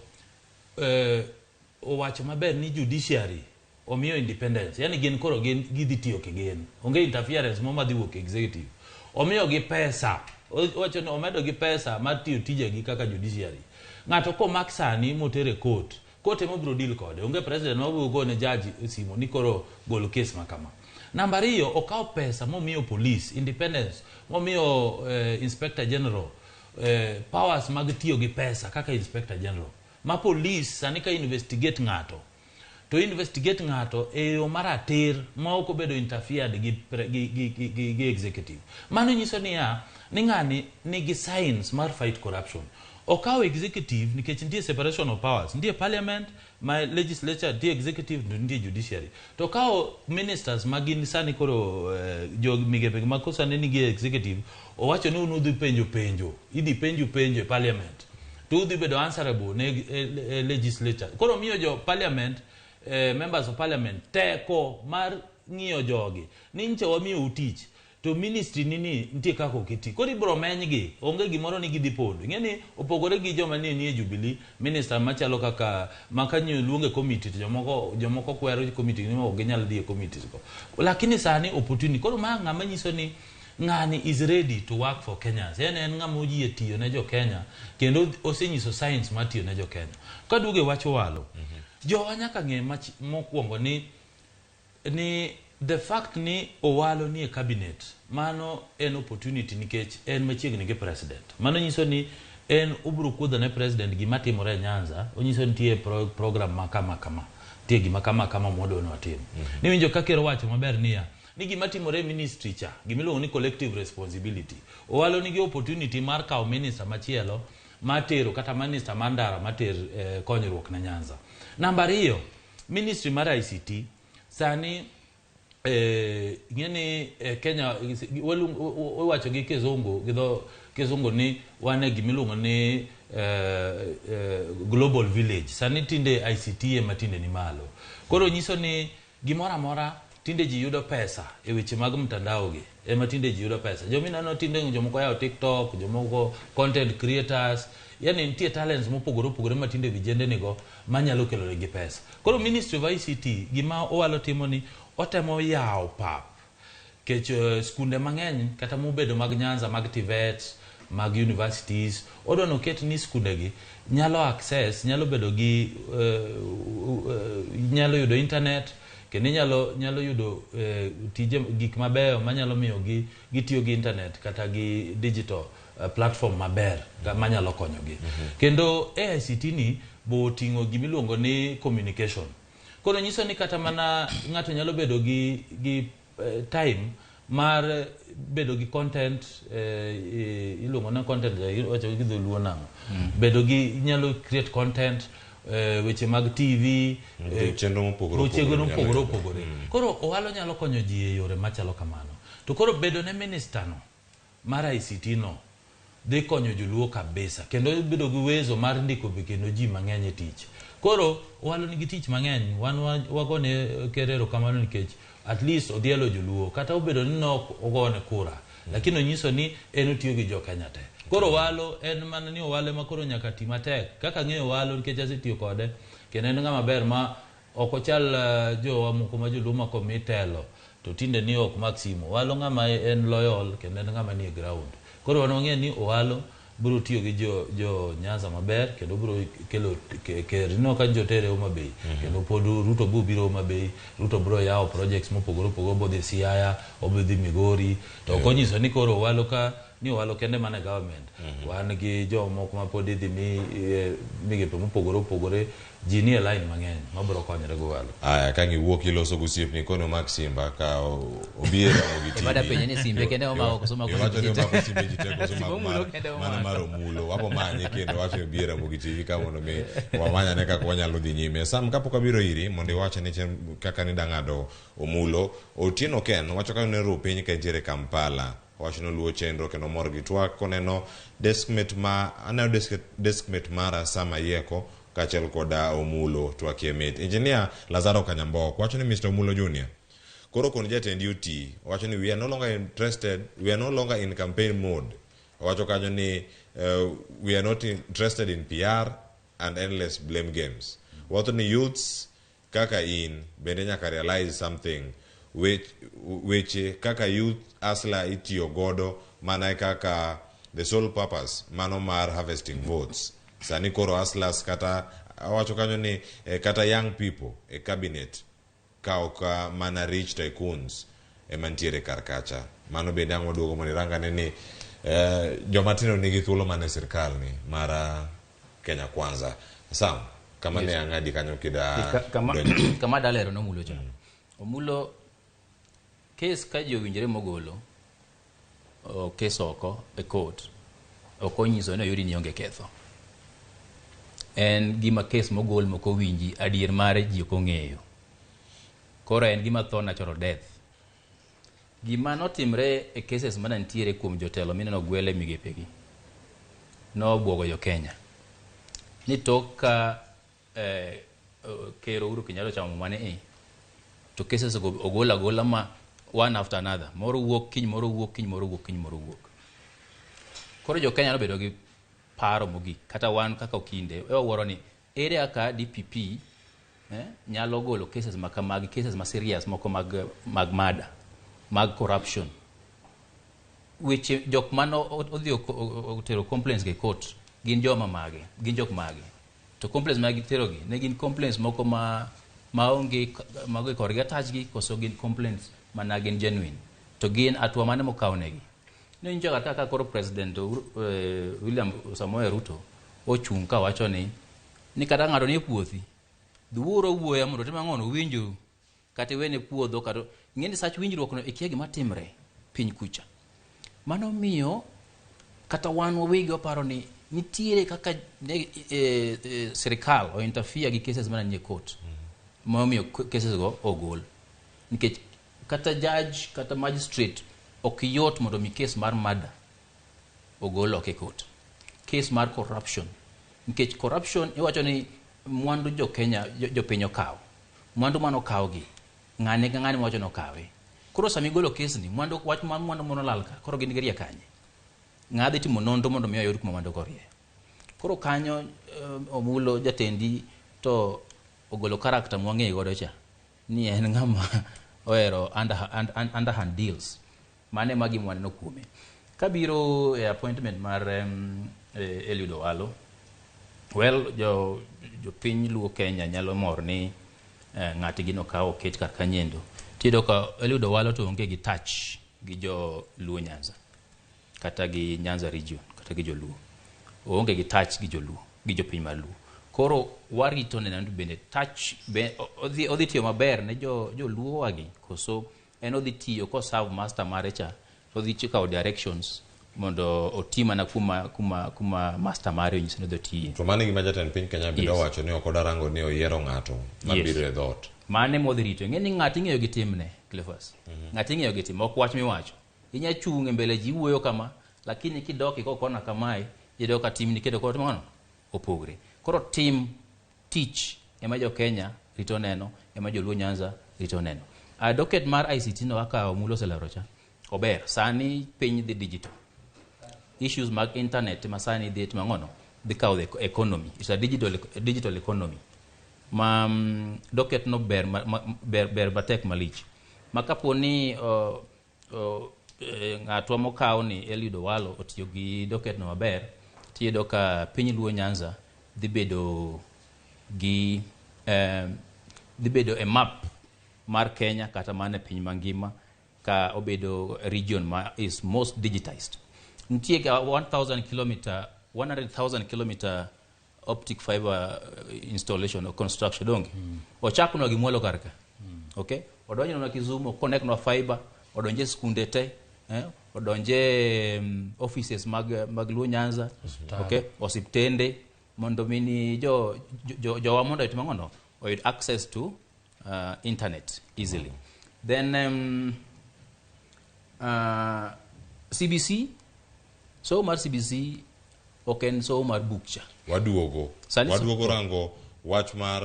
owacho maber ni judiciary omiyo independence, yani gin koro gin gidhi tiyo kigin, onge interference mo madhi wuok e executive. Omiyo gi pesa, owacho ni omedo gi pesa mar tiyo tijegi kaka judiciary. Ng'ato komak sani motere court, court ema biro deal kode, onge president ma biro gone judge e simu ni koro gol case ma kama. Namba ariyo, okawo pesa momiyo police independence, momiyo inspector general powers mag tiyo gi pesa kaka inspector general ma police sani ka investigate ng'ato to investigate ng'ato e yo maratir ma ok obedo interfered gi executive. Mano nyiso niya ni ng'ani nigi signs mar fight corruption. Okawo executive nikech nitie separation of powers, nitie parliament ma legislature, nitie executive to nitie judiciary. To okawo ministers ma gin sani koro jo migepe ma ko sani nigi executive, owacho ni un udhi penjo penjo, idhi penjo penjo e parliament to udhi bedo answerable ne legislature. Koro miyo jo parliament, members of parliament teko mar ng'iyo jogi ni nche wamiyou tich to ministry ni nitie kaka ok iti. Koro ibiro menygi, onge gimoro ni gidhi pondo. Ing'e ni opogore gi joma nie Jubilee, minister machalo kaka ma kanyo luonge committee to jomoko kwero committee ni ok ginyal dhi e committees go. Lakini sani opportunity koro ma ng'ama nyiso ni ng'ani is ready to work for Kenyans. En en ng'ama oyie tiyo ne jo Kenya kendo osenyiso signs mar tiyo ne jo Kenya. Kaduogo e wach Owalo, jowa nyaka ng'e mokwongo ni the fact ni Owalo ni e cabinet, mano en opportunity nikech en machiegni gi president. Mano nyiso ni en obiro kuodho ne president gima timore e Nyanza, onyiso ni nitie program ma kama kama, nitie gima kama kama mwadwa ni watim. Niwinjo ka ker owacho maber niya, ni gima timore e ministry cha, gimiluongo ni collective responsibility. Owalo nigi opportunity mar kawo minister machielo matero kata minister mar ndara mater konyruok ne Nyanza. Namba ariyo, ministry mar ICT sani ing'e Kenya iwacho gi kizungu gi dho kizungu ni wan e gimiluongo ni global village. Sani tinde ICT ema tinde ni malo. Koro nyiso ni gimoro amora tinde ji yudo pesa e weche mag mtandao gi ema tinde ji yudo pesa. Jomineno tinde jomoko yawo TikTok, jomoko content creators, yani nitie talents mopogore opogore ma tinde vijende nigo manyalo kelo negi pesa. Koro Ministry of ICT gima Owalo timo ni otemo yawo pap kech skunde mang'eny kata mobedo mag Nyanza, mag TVET, mag universities, odwa noket ni skunde gi nyalo access, nyalo bedo gi nyalo yudo internet, kendo nyalo yudo tije gik mabeyo manyalo miyo gi gitiyo gi internet kata gi digital platform maber manyalo konyogi. Kendo AICT ni bo ting'o gimiluongo ni communication. Koro nyiso ni kata mana ng'ato nyalo bedo gi time mar bedo gi content, iluongo ni content, iwacho gi dholuo nang'o? Bedo gi nyalo create content, weche mag TV, chenro mopogore opogore opogore. Koro Owalo nyalo konyo ji e yore machalo kamano. To koro bedo ne minister no mar ICT no dhi konyo joluo kabisa, kendo bedo gi uwezo mar ndiko be kendo ji mang'eny e tich. Koro Owalo nigi tich mang'eny, wan wagone ker erokamano nikech at least odhialo joluo, kata obedo ni nok ogone kura, lakini onyiso ni en otiyo gi jo Kenya te. Koro Owalo en mana ni Owalo ema koro nyaka ti matek. Kaka ang'eyo Owalo nikech asetiyo kode, kendo en ng'ama ber ma ok ochal jowa moko ma joluo ma komi telo to tinde ni ok mak simu. Owalo ng'ama en loyal kendo en ng'ama nie ground. Koro wan wang'eyo ni Owalo biro tiyo gi jo Nyanza maber kendo biro kelo ker no ka jotere Homa Bay, kendo pod Ruto biro biro Homa Bay, Ruto biro yawo projects mopogore opogore, obodhi Siaya, obodhi Migori, to ok onyiso ni koro Owalo ka ni Owalo kende mana government. Wan gi jomoko ma pod idhi mi migepe mopogore opogore, ji nie line mang'eny mabiro konyore go Owalo. Aya, ka giwuok iloso gosiepni kono mak simba ka obiero Ramogi TV. Ema penje ni simbe kende omako koso mako Iwacho ni simbe ji te. omako simbe ji te koso Simbe mako Omulo kende mana omako. mar Omulo. Wapo manye kendo wacho ni obiero Ramogi TV ka mondo mi wamanyane kaka wanyalo dhi nyime. Sam, kapok abiro iri mondo iwach ni kaka ni dang'ado Omulo, Otieno Ken wacho ka ne ru piny ka entiere Kampala. Wacho ni oluwo chenro kendo mor gi twak koneno deskmate ma aneno deskmate mara Sam Ayieko kaachiel koda Omulo twak e mit. Engineer Lazaro Kanyambok wacho ni Mr. Omulo Junior koro kon jatend UT wacho ni we are no longer interested, we are no longer in campaign mode. Wacho kanyo ni we are not interested in PR and endless blame games. Wacho ni youths kaka in bende nyaka realize something weche kaka youth asla itiyo godo mana kaka the sole purpose mano mar harvesting votes. Sani koro aslas kata awacho kanyo ni kata young people e cabinet ka ok mana rich tycoons ema nitiere kar kacha. Mano bende ang' waduogo mondo irangane ni joma tindo nigi thuolo mane sirkal ni mar Kenya Kwanza. Sam, kama ne ang'adi kanyo kida kama dalero nomulo cha. Omulo kes ka ji owinjore mogolo kes oko e court ok onyiso ni oyudi ni onge ketho. En gima kes mogol mok owinji adier mare ji ok ong'eyo. Koro en gima tho natural death. Gima notimre e cases mane nitiere kuom jotelo mineno gwele migepegi nobuogo jo Kenya. Ni tok ka Ker Uhuru Kenyatta ochamo mane to cases go ogol agola ma one after another. Moro wuok kiny, moro wuok kiny, moro wuok kiny, moro wuok. Koro jo Kenya nobedo gi paro mogik kata wan kaka okinde wawuoro ni ere kaka DPP nyalo golo cases ma kamagi, cases ma serious moko mag murder, mag corruption. Weche jok mane odhi otero complaints gi court gin joma mage, gin jok mage. To complaints ma gitero gi ne gin complaints moko ma maonge mago korgi attach gi koso gin complaints mana gin genuine. To gin atua mane mokaw negi. Ne winjo kata kaka koro President William Samoei Ruto ochung' ka wacho ni kata ng'ato nie puothi, dhiuru wuoya mondo otim ang'o, uwinjru. Kata iwene puodho, kata ing'e ni sach winjruok no ikia gima timre piny kucha. Mano miyo kata wan wawegi waparo ni nitiere kaka sirikal o interfere gi cases mana nie court. Momiyo cases go ogol. Nikech kata judge kata magistrate ok yot mondo mi case mar murder ogol oko e court. Case mar corruption. Nikech corruption iwacho ni mwandu jo Kenya jopiny okawo. Mwandu mano okaw gi. Ng'ane ka ng'ane wacho ni okawe. Koro sama igolo case ni, mwandu wach mar mwandu mono lal ka, koro gin girie kanye? Ng'a dhi timo nonro mondo mi oyud kuma mwandu go orie. Koro kanyo Omulo jatendi to ogolo character mwang'eyo godo cha ni en ng'ama ohero underhand deals. Mano ema gima waneno kuome. Kabiro e appointment mar Eliud Owalo, well, jopiny Luo Kenya nyalo mor ni ng'atgi nokaw oket kar kanyendo. Tiyudo ka Eliud Owalo to onge gi touch gi jo Luo Nyanza kata gi Nyanza region kata gi joluo. Oonge gi touch gi joluo, gi jopiny mar Luo. Koro warito neno ni bende touch be odhi tiyo maber ne joluo wagi koso en odhi tiyo ko serve master mare cha to odhi kawo directions mondo oti mana kuma master mare onyise ni odhi otiye. To mano e gima jatend piny Kenya bende owacho ni ok odarango ni oyiero ng'ato mabiro e dhoot. Mano ema odhi rito. Ing'e ni ng'ato ing'eyo gi timne, Cleophas. Ng'ato ing'eyo gi timne, ok wach miwacho. Inya chung' e mbele ji wuoyo kama, lakini kidok iko kona kamae, iyudo ka timni kedo kod mano opogre. Koro tim tich ema jo Kenya rito neno, ema joluo Nyanza rito neno. Docket mar ICT no kaka Omulo oselero cha, ober. Sani piny dhi digital. Issues mag internet ma sani dhi timo ang'ono? Dhi kawo the economy. It's a digital economy. Ma docket no ber ber matek malich. Ma kapo ni ng'atwa mokaw ni Eliud Owalo otiyo gi docket no maber, tiyudo ka piny Luo Nyanza dhi bedo gi dhi bedo e map mar Kenya kata mana e piny mangima ka obedo region ma is most digitized. Nitie ga 1,000 kilometer, 100,000 kilometer optic fiber installation or construction donge. Ochaknwa gi mwalo kar ka. Okay? Odonjonwa Kisumu, connect nwa fiber, odonje skunde te, odonje offices mag Luo Nyanza, okay? Osiptende mondo mini jowa mondo otim ang'ono? Oyud access to internet easily. Then CBC, somo mar CBC ok en somo mar buk cha. Waduogo. Waduogo rango wach mar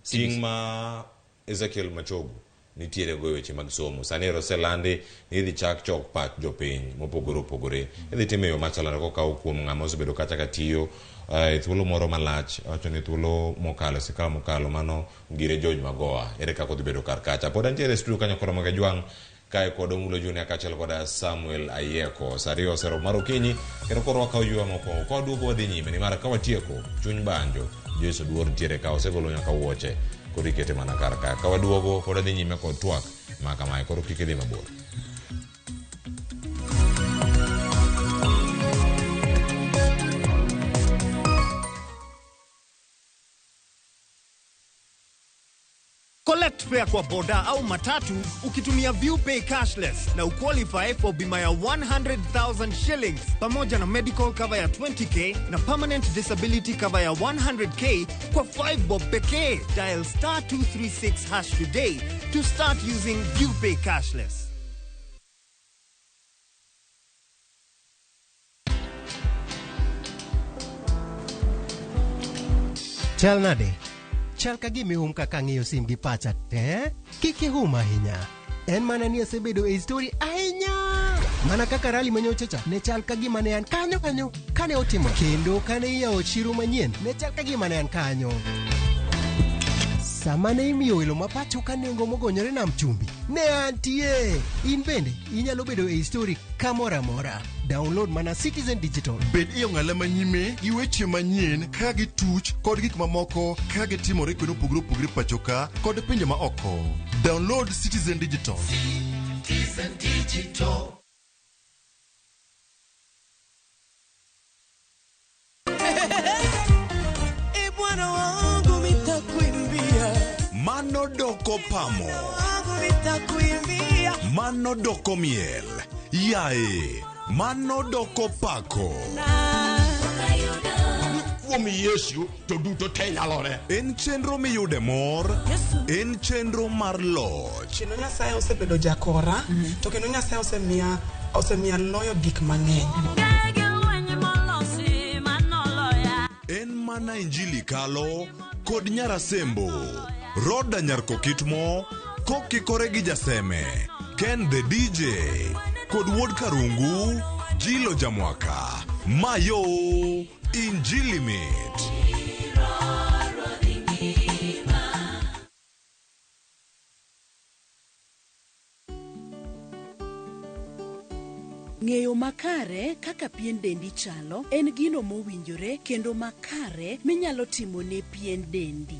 ting' ma Ezekiel Machogu nitiere go e weche mag somo. Sani ero oselandi ni idhi chak chok pach jopiny mopogore opogore. Idhi time e yo machalore kokaw kuom ng'ama osebedo kacha ka tiyo e thuolo moro malach. Wacho ni thuolo mokalo, sirkal mokalo mano Ngire George Magoha. Ere kaka odhi bedo kar kacha. Pod antiere e studio kanyo koro Magajwang' kae kod Omulo Junior kaachiel koda Samuel Ayieko. Sa 2 oseromo mar okinyi kendo koro wakawo yweyo mokwongo. Ka waduogo wadhi nyime nimar ka watieko chuny banjo Joyce Oduor nitiere ka osegolo nyaka wuoche koro ikete mana kar ka. Ka waduogo pod wadhi nyime kod twak ma kamae koro kik idhi mabor. Collect fare kwa boda au matatu ukitumia ViewPay cashless na uqualify for bima ya 100,000 shillings pamoja na medical cover ya 20k na permanent disability cover ya 100k kwa 5 bob pekee. Dial star 236 hash today to start using ViewPay cashless. Chal nade? Chal ka gima ihum kaka ang'iyo sim gi pacha te. Kik ihum ahinya. En mana ni asebedo e story ahinya. Mana kaka rally manyocha cha ne chal ka gima ne an kanyo kanyo kane otimo kendo kane iyawo chiro manyien ne chal ka gima ne an kanyo. Sama ne imiyo welo ma pacho ka nengo mogonyore nam chumbi, ne antie. In bende inyalo bedo e histori kamoro amora. Download mana Citizen Digital. Bed e ong'ala manyime gi weche manyien ka gituch kod gik mamoko ka gitimore kuonde mopogore opogore pacho ka kod pinje ma oko. Download Citizen Digital. Citizen Digital. E Bwana wangu nitakuimbia, Mano doko pamo. wangu nitakuimbia. Mano doko miel. Yae. Mano doko pako. Kuom Yesu to duto te nyalore. En chenro miyude mor. En chenro mar loch. Kendo Nyasaye osebedo jakora, to kendo Nyasaye osemiya osemiya loyo gik mang'eny. En mana Injili kalo kod Nyarasembo. Roda Nyarkokitmo kokikore gi Jaseme. Ken the DJ kod Wuod Karungu, Jilo Jamwaka. Mayo Injili mit. Ng'eyo makare kaka pien dendi chalo en gino mowinjore kendo makare minyalo timo ne pien dendi.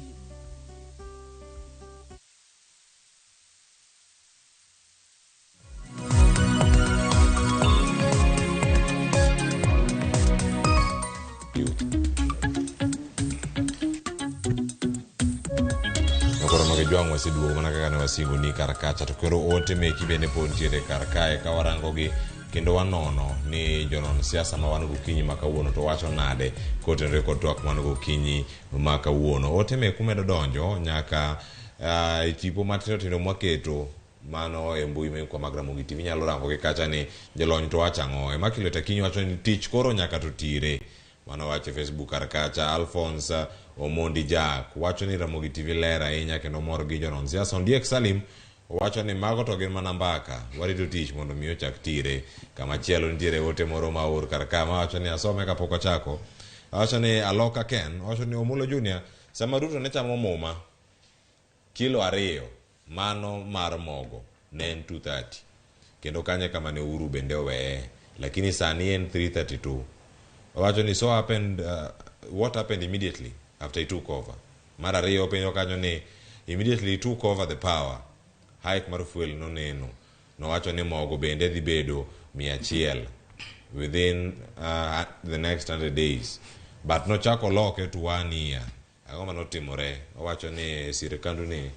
Koro mag jwang' waseduogo mana kaka ne wasingo ni kar kacha to koro ote meki bende pod nitiere kar kae ka warangogi kendo wanono ni jonon siasa ma wan gokinyi ma kawuono to wacho nade kotenore kod twak man gokinyi ma kawuono. Ote meku medo donjo nyaka e tipo matindo tindo mwaketo mano e mbui mekwa mag Ramogi TV inyalo rango gi kacha ni jolony to wacho ang'o. Immaculate Akinyi wacho ni tich koro nyaka to tire. Mano wacho e Facebook kar kacha. Alphonse Omondi Jack wacho ni Ramogi TV ler ahinya kendo mor gi jonon siasa. Ondiek Salim wacho ni mago to gin mana mbaka, warito tich mondo mi ochak tire. Kama chielo nitiere ote moro ma or kar ka mawacho ni asome kapok ochako. Wacho ni Aloka Ken, wacho ni Omulo Junior, sama Ruto ne chamo muma kilo 2 mano mar mogo ne en 230 kendo kanyo kama ne Uhuru bende oweye, lakini sani en 332. Owacho ni so happened, what happened immediately after he took over. Mar ariyo penjo kanyo ni immediately he took over the power, hike mar fuel noneno. Nowacho ni mogo bende dhi bedo 100 within the next 100 days. But nochako loke to 1 year. Ang'o manotimore? Owacho ni sirkandu ni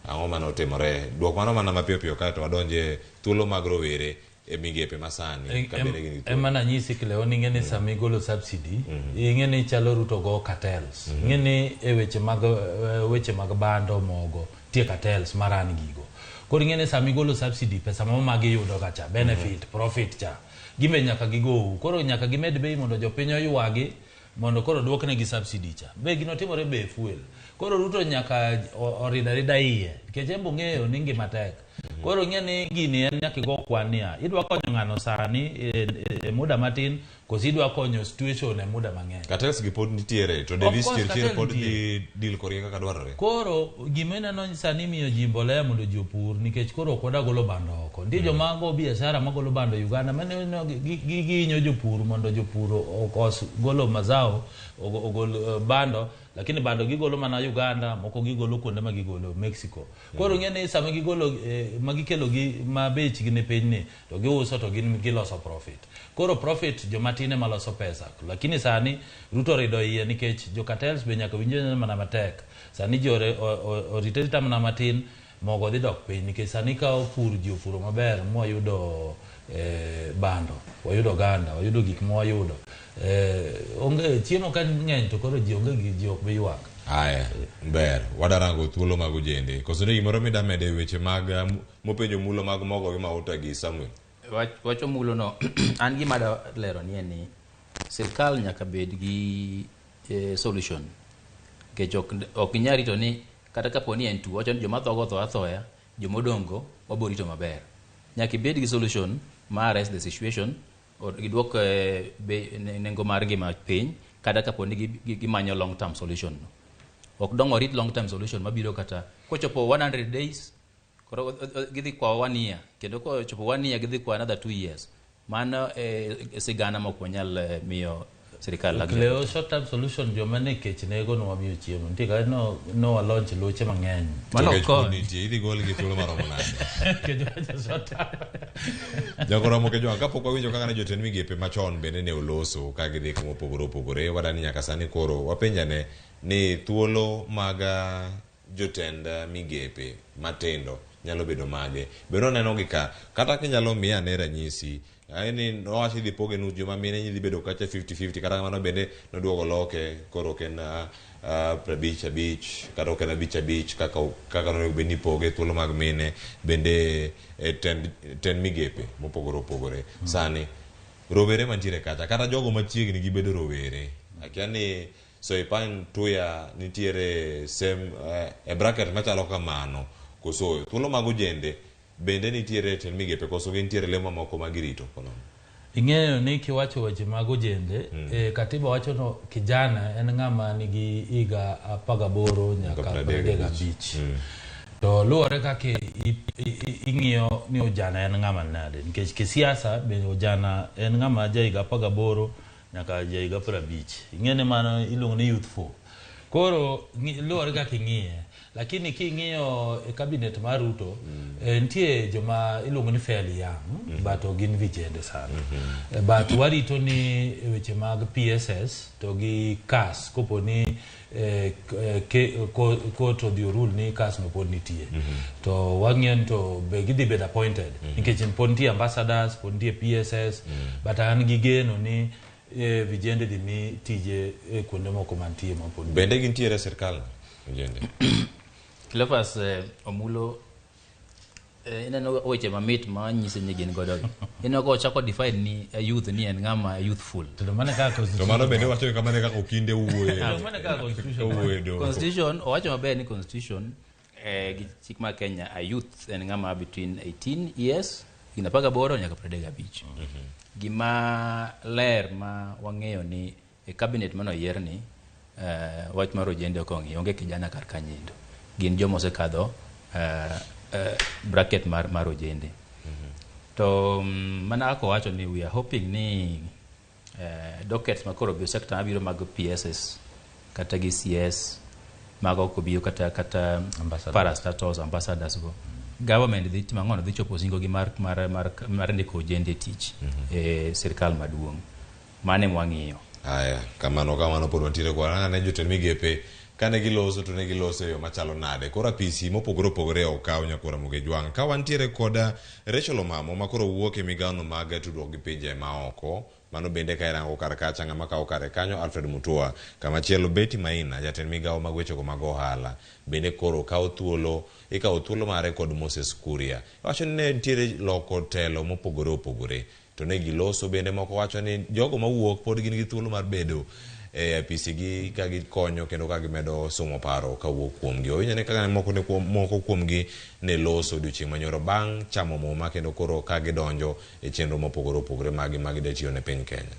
ang'o manotimore? Duok mano mana mapiyo piyo kaeto wadonje thuolo mag rowere e migepe masani ka bende gin gi thuolo. Ema nanyisi Cleo ni ing'e ni sama igolo subsidy, ing'e ni chalo Ruto go cartels. Ing'e ni e weche mag bando mogo tie cartels maran gigo. Koro ing'e ni sama igolo subsidy pesa ma magi yudo ga cha benefit, profit cha gimbe nyaka gigou. Koro nyaka gimed bei mondo jopiny oywagi mondo koro duoknegi subsidy cha. Be gino timore be e fuel. Koro Ruto nyaka orid arida iye nikech en be ong'eyo ni ngima tek. Koro ing'e ni gini en nyaka igo kwan niya, idwa konyo ng'ano sani e muda matin koso idwa konyo situation e muda mang'eny. Cartels gi pod nitiere to Of Davis course, Chirchir cartel pod nitie. dhi deal kodgi kaka dwarore. Koro gima ineno sani imiyo ji mbolea mondo ji opur nikech koro ok wada golo bando oko. Nitie joma go biashara magolo bando Uganda mane gihinyo jopur mondo jopur okos golo mazao ogol bando, lakini bando gigolo mana Uganda, moko gigolo kuonde ma gigolo Mexico. Koro ing'e ni sama gigolo ma gikelo gi ma bechgi ni piny ni to giuso to gin giloso profit. Koro profit joma tin ema loso pesa. Lakini sani Ruto orido iye nikech jo cartels be nyaka winj mana matek. Sani ji orite arita mana matin mogo dhi dok piny nikech sani ka opur ji opuro maber mwayudo bando, wayudo oganda, wayudo gik mwayudo. Onge chiemo ka ng'eny to koro ji onge gi ji ok bi ywak. Aya, ber. Wadarango thuolo mag ojende. Koso nitie gimoro mida mede weche mag mopenjo mulo mag mogo gi mauta gi Samuel? Wach omulo no, an gima adwa lero ni en ni sirkal nyaka bed gi solution. Nikech ok inyal rito ni kata kapo ni en tuo, wacho ni joma tho go tho athoya, jomodong' go wabiro rito maber. Nyaka ibed gi solution ma arrest the situation, or giduok nengo mar ngima piny, kata kapo ni gimanyo long term solution no. Ok dong warit long term solution mabiro kata kochopo 100 days koro gidhi kwa 1 year, kendo kochopo 1 year gidhi kwa another 2 years. Mano e sigana ma ok wanyal miyo sirikal luxury. Leo short term solution joma ne kech nego no wamiyo chiemo. Nitie kaka no wa launch loche mang'eny. Mano To kech ok pod nitie, idhi gol gi thuolo maromo nade? Kech wacho short term. Jakoro Kejwang, kapok wawinjo kaka ne jotend migepe machon bende ne oloso ka gidhi kuma opogore opogore, wadani nyaka sani koro wapenjane ni thuolo mag jotend migepe matindo nyalo bedo mage. Bende waneno gi ka, kata kinyalo miya ane ranyisi, ni nowacho idhi poge nus joma mine idhi bedo kacha 50-50, kata kamano bende noduogo loke, koro ok en 55 kata ok en 55 kaka nonego bed ni ipoge thuolo mag mine bende e tend migepe mopogore opogore. Sani rowere mantiere kacha kata jogo machiegni gi bedo rowere, akia ni Soipan Tuya nitiere same e bracket machalo kamano koso thuolo mag ojende bende nitiere e tend migepe koso gintiere le mamoko ma girito konono. Ing'eyo ni kiwacho weche mag ojende, katiba wacho no kijana en ng'ama nigi higa 18 nyaka 35. To luwore kaka ing'iyo ni ojana en ng'ama nade, nikech kisiasa be ojana en ng'ama ja higa 18 nyaka ja higa 50. Ing'e ni mano iluongo ni youthful. Koro luwore kaka ing'iye. Lakini king'iyo e cabinet mar Ruto, nitie joma iluongo ni fairly young, but ok gin vijende sana. But warito ni weche mag PSS to gi CAS, kopo ni court odhi orule ni CAS no pod nitie. To wang'iyo ni to be gidhi bedo appointed. Nikech pod nitie ambassadors, pod nitie PSS, but an gi geno ni vijende dhi mi tije e kuonde moko mantie ma pod. Bende gintiere e sirkal ojende? Cleophas Omulo, ineno weche mamit ma nyisi ni gin godo. Ineno ka ochako define ni youth ni en ng'ama youthful. To mano kaka To mano bende wacho kamano kaka Okinde wuoye. To mano kaka constitution. Owuoye do. Constitution owacho maber ni constitution gi chik mar Kenya a youth en ng'ama between 18 years higni 18 nyaka 35. Gima ler ma wang'eyo ni e cabinet mane oyier ni wach mar ojende ok ong'iyo, onge kijana kar kanyindo. Gin joma osekadho bracket mar ojende. To mana kaka owacho ni we are hoping ni dockets ma koro biro sector mabiro mag PSS kata gi CS mago ok obiro kata parastatals ambassadors go. Government dhi timo ang'o? Dhi chopo singo gi mar ndiko ojende e tich e sirkal maduong'. Mano ema wang'iyo. Aya, kamano pod wantiere kod ne jotend migepe kane giloso to ne giloso e yo machalo nade. Koro apisi mopogore opogore okaw nyakora Mugejwang'. Ka wantiere kod Rachel Omamo ma koro wuok e migawono mag tudruok gi pinje maoko. Mano bende ka irango kar kacha ng'ama kawo kare kanyo Alfred Mutua. Kamachielo Betty Maina jatend migawo mag wechego mag ohala bende koro kawo thuolo, ikawo thuolo mare kod Moses Kuria. Wacho ni ne nitiere loko telo mopogore opogore. To ne giloso bende moko wacho ni jogo mawuok pod gin gi thuolo mar bedo e apisi gi ka gikonyo kendo ka gimedo somo paro kawuok kuomgi. Owinjo ni kaka moko kuomgi ne loso odiochieng' manyoro bang' chamo muma kendo koro ka gidonjo e chenro mopogore opogore magi ma gidwa tiyo ne piny Kenya.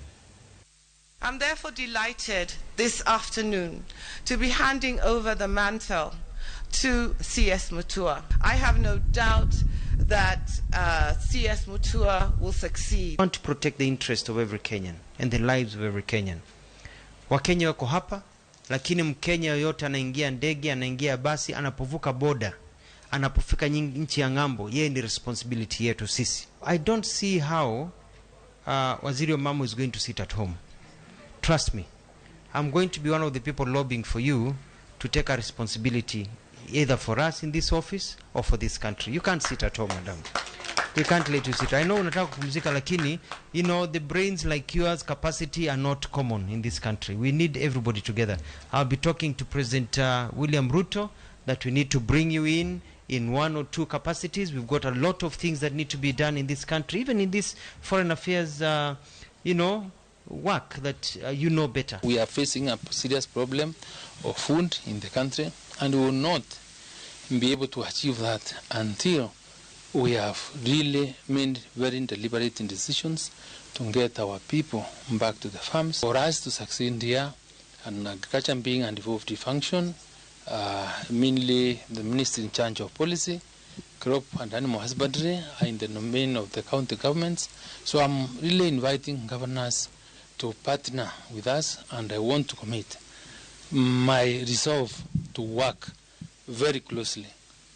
I'm therefore delighted this afternoon to be handing over the mantle to CS Mutua. I have no doubt that CS Mutua will succeed. I want to protect the interest of every Kenyan and the lives of every Kenyan. Wakenya wako hapa, lakini Mkenya yoyote anaingia ndege, anaingia basi, anapovuka boda, anapofika nchi ya ng'ambo, yeye ni responsibility yetu sisi. I don't see how Waziri Omamo is going to sit at home. Trust me, I'm going to be one of the people lobbying for you to take a responsibility either for us in this office or for this country. You can't sit at home, madam. We can't let you sit. I know unataka kupumzika, lakini the brains like yours, capacity are not common in this country. We need everybody together. I'll be talking to President William Ruto that we need to bring you in one or two capacities. We've got a lot of things that need to be done in this country, even in this foreign affairs, work that you know better. We are facing a serious problem of food in the country, and we will not be able to achieve that until we have really made very deliberate decisions to get our people back to the farms. For us to succeed here, and agriculture being an devolved function, Mainly the minister in charge of policy, crop and animal husbandry are in the domain of the county governments. So I'm really inviting governors to partner with us, and I want to commit my resolve to work very closely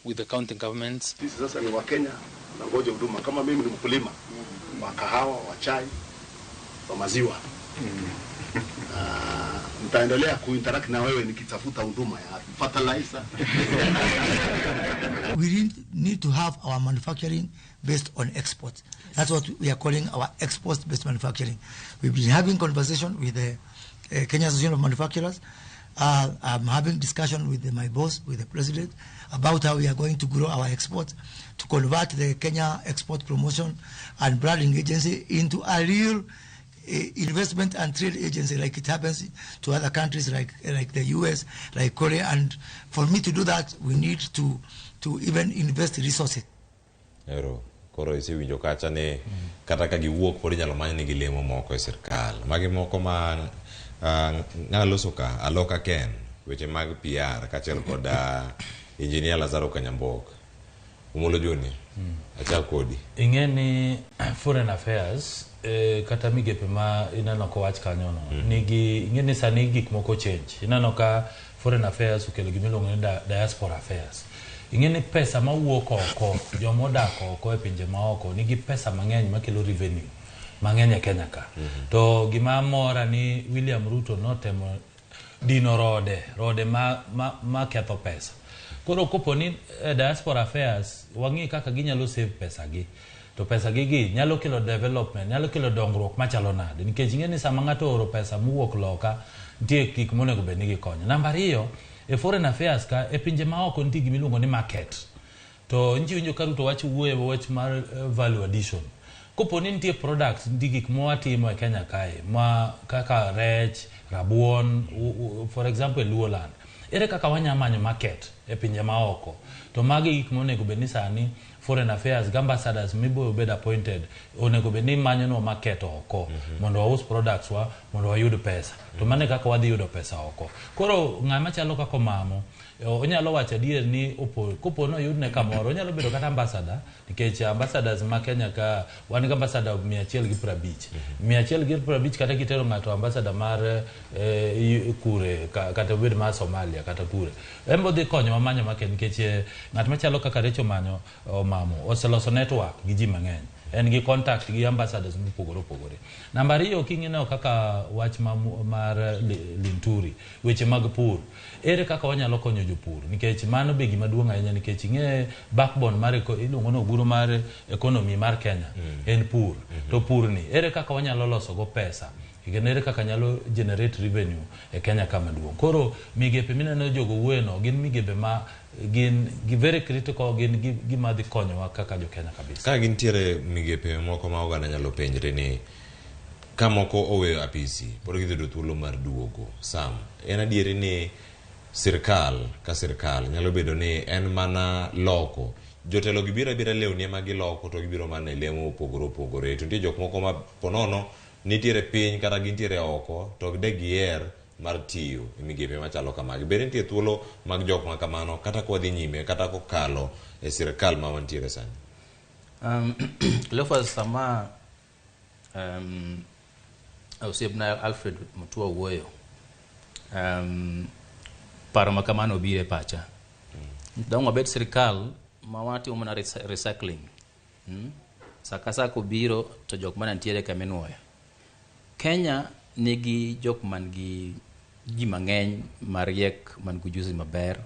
with the county governments. Sisi sasa ni Wakenya tunangoja huduma. Kama mimi ni mkulima wa kahawa, wa chai, wa maziwa. Nitaendelea kuinteract na wewe nikitafuta huduma ya fertilizer. We really need to have our manufacturing based on exports. That's what we are calling our export-based manufacturing. We've been having conversation with the Kenya Association of Manufacturers. I'm having discussion with my boss, with the president, about how we are going to grow our exports, to convert the Kenya Export Promotion and Branding Agency into a real investment and trade agency, like it happens to other countries like the US, like Korea. And for me to do that, we need to even invest resources. Ero, koro isewinjo kacha ni kata ka giwuok pod inyalo many nigi lemo moko e sirkal. Magi moko ma ng'aloso ka Aloka Ken, weche mag PR kaachiel kod Engineer Lazaro Kanyambok. Umolo Joni, achak kodi. Ing'e ni foreign affairs kata migepe ma ineno kowach kanyo no nigi, ing'e ni sani gik moko change. Ineno ka foreign affairs okelo gima iluongo ni diaspora affairs. Ing'e ni pesa mawuok oko, joma odak oko e pinje maoko nigi pesa mang'eny makelo revenue mang'eny e Kenya ka. To gima mora ni William Ruto notemo dino rode ma ketho pesa. Koro kopo ni diaspora affairs wang'i kaka ginyalo save pesa gi, to pesa gi gi nyalo kelo development, nyalo kelo dongruok machalo nade, nikech ing'e ni sama ng'ato ooro pesa mowuok loka nitie gik monego bed ni gikonyo. Namba ariyo, e foreign affairs ka e pinje maoko nitie gima iluongo ni market. To nji winjo ka Ruto wacho wuoyo wach mar value addition. Kopo ni nitie products, nitie gik mwatimo e Kenya kae ma kaka rech, rabuon, for example Luoland, ere kaka wanya manyo market e pinje maoko? To magi gik monego bed ni sani foreign affairs gi ambassadors mibo bed appointed onego bed ni manyo market oko mondo waus products wa mondo wayud pesa. To mano e kaka wadhi yudo pesa oko. Koro ng'ama chalo kaka Omamo onyalo wacho adier ni kopo noyudne kamoro onyalo bedo kata ambassador, nikech ambassadors ma Kenya ka wan gi ambassador 150. 150 kata kitero ng'ato ambassador mar kure kata obed mar Somalia kata kure, en bo dhi konyowa manyo market, nikech ng'at machalo kaka Rachel Manyo Omamo oseloso network gi ji mang'eny, en gi contact gi ambassadors mopogore opogore. Namba ariyo, king'ino kaka wach mar Linturi, weche mag pur, ere kaka wanyalo konyo jopur, nikech mano be gima duong' ahinya, nikech ing'e backbone mar iluongo ni oguro mar economy mar Kenya en pur. To pur ni ere kaka wanyalo loso go pesa, kendo ere kaka nyalo generate revenue e Kenya kama duong'. Koro migepe mineno jogo wuoyeno gin migepe ma gin gi very critical, gin gima dhi konyowa kaka jo Kenya kabisa. Ka gintiere migepe moko ma oganda nyalo penjre ni ka moko oweyo apisi pod gidhi yudo thuolo mar duogo. Sam, en adieri ni sirkal ka sirkal nyalo bedo ni en mana loko jotelo gi biro abira lewni ema giloko to gibiro mana e lemo mopogore opogore, to nitie jok moko ma ponono nitiere piny kata gintiere oko to de giher mar tiyo e migepe machalo kamagi. Bende nitie thuolo mag jok ma kamano kata kwadhi nyime kata kokalo e sirkal ma wantiere sani? Cleophas, sama osiepna Alfred Mutua wuoyo, paro ma kamano obiro e pacha. Dong' wabed sirkal ma watimo mana recycling. Sa ka sa kobiro to jok mana nitiere kaminuoyo. Kenya nigi jok man gi ji mang'eny mariek man gi ujuzi maber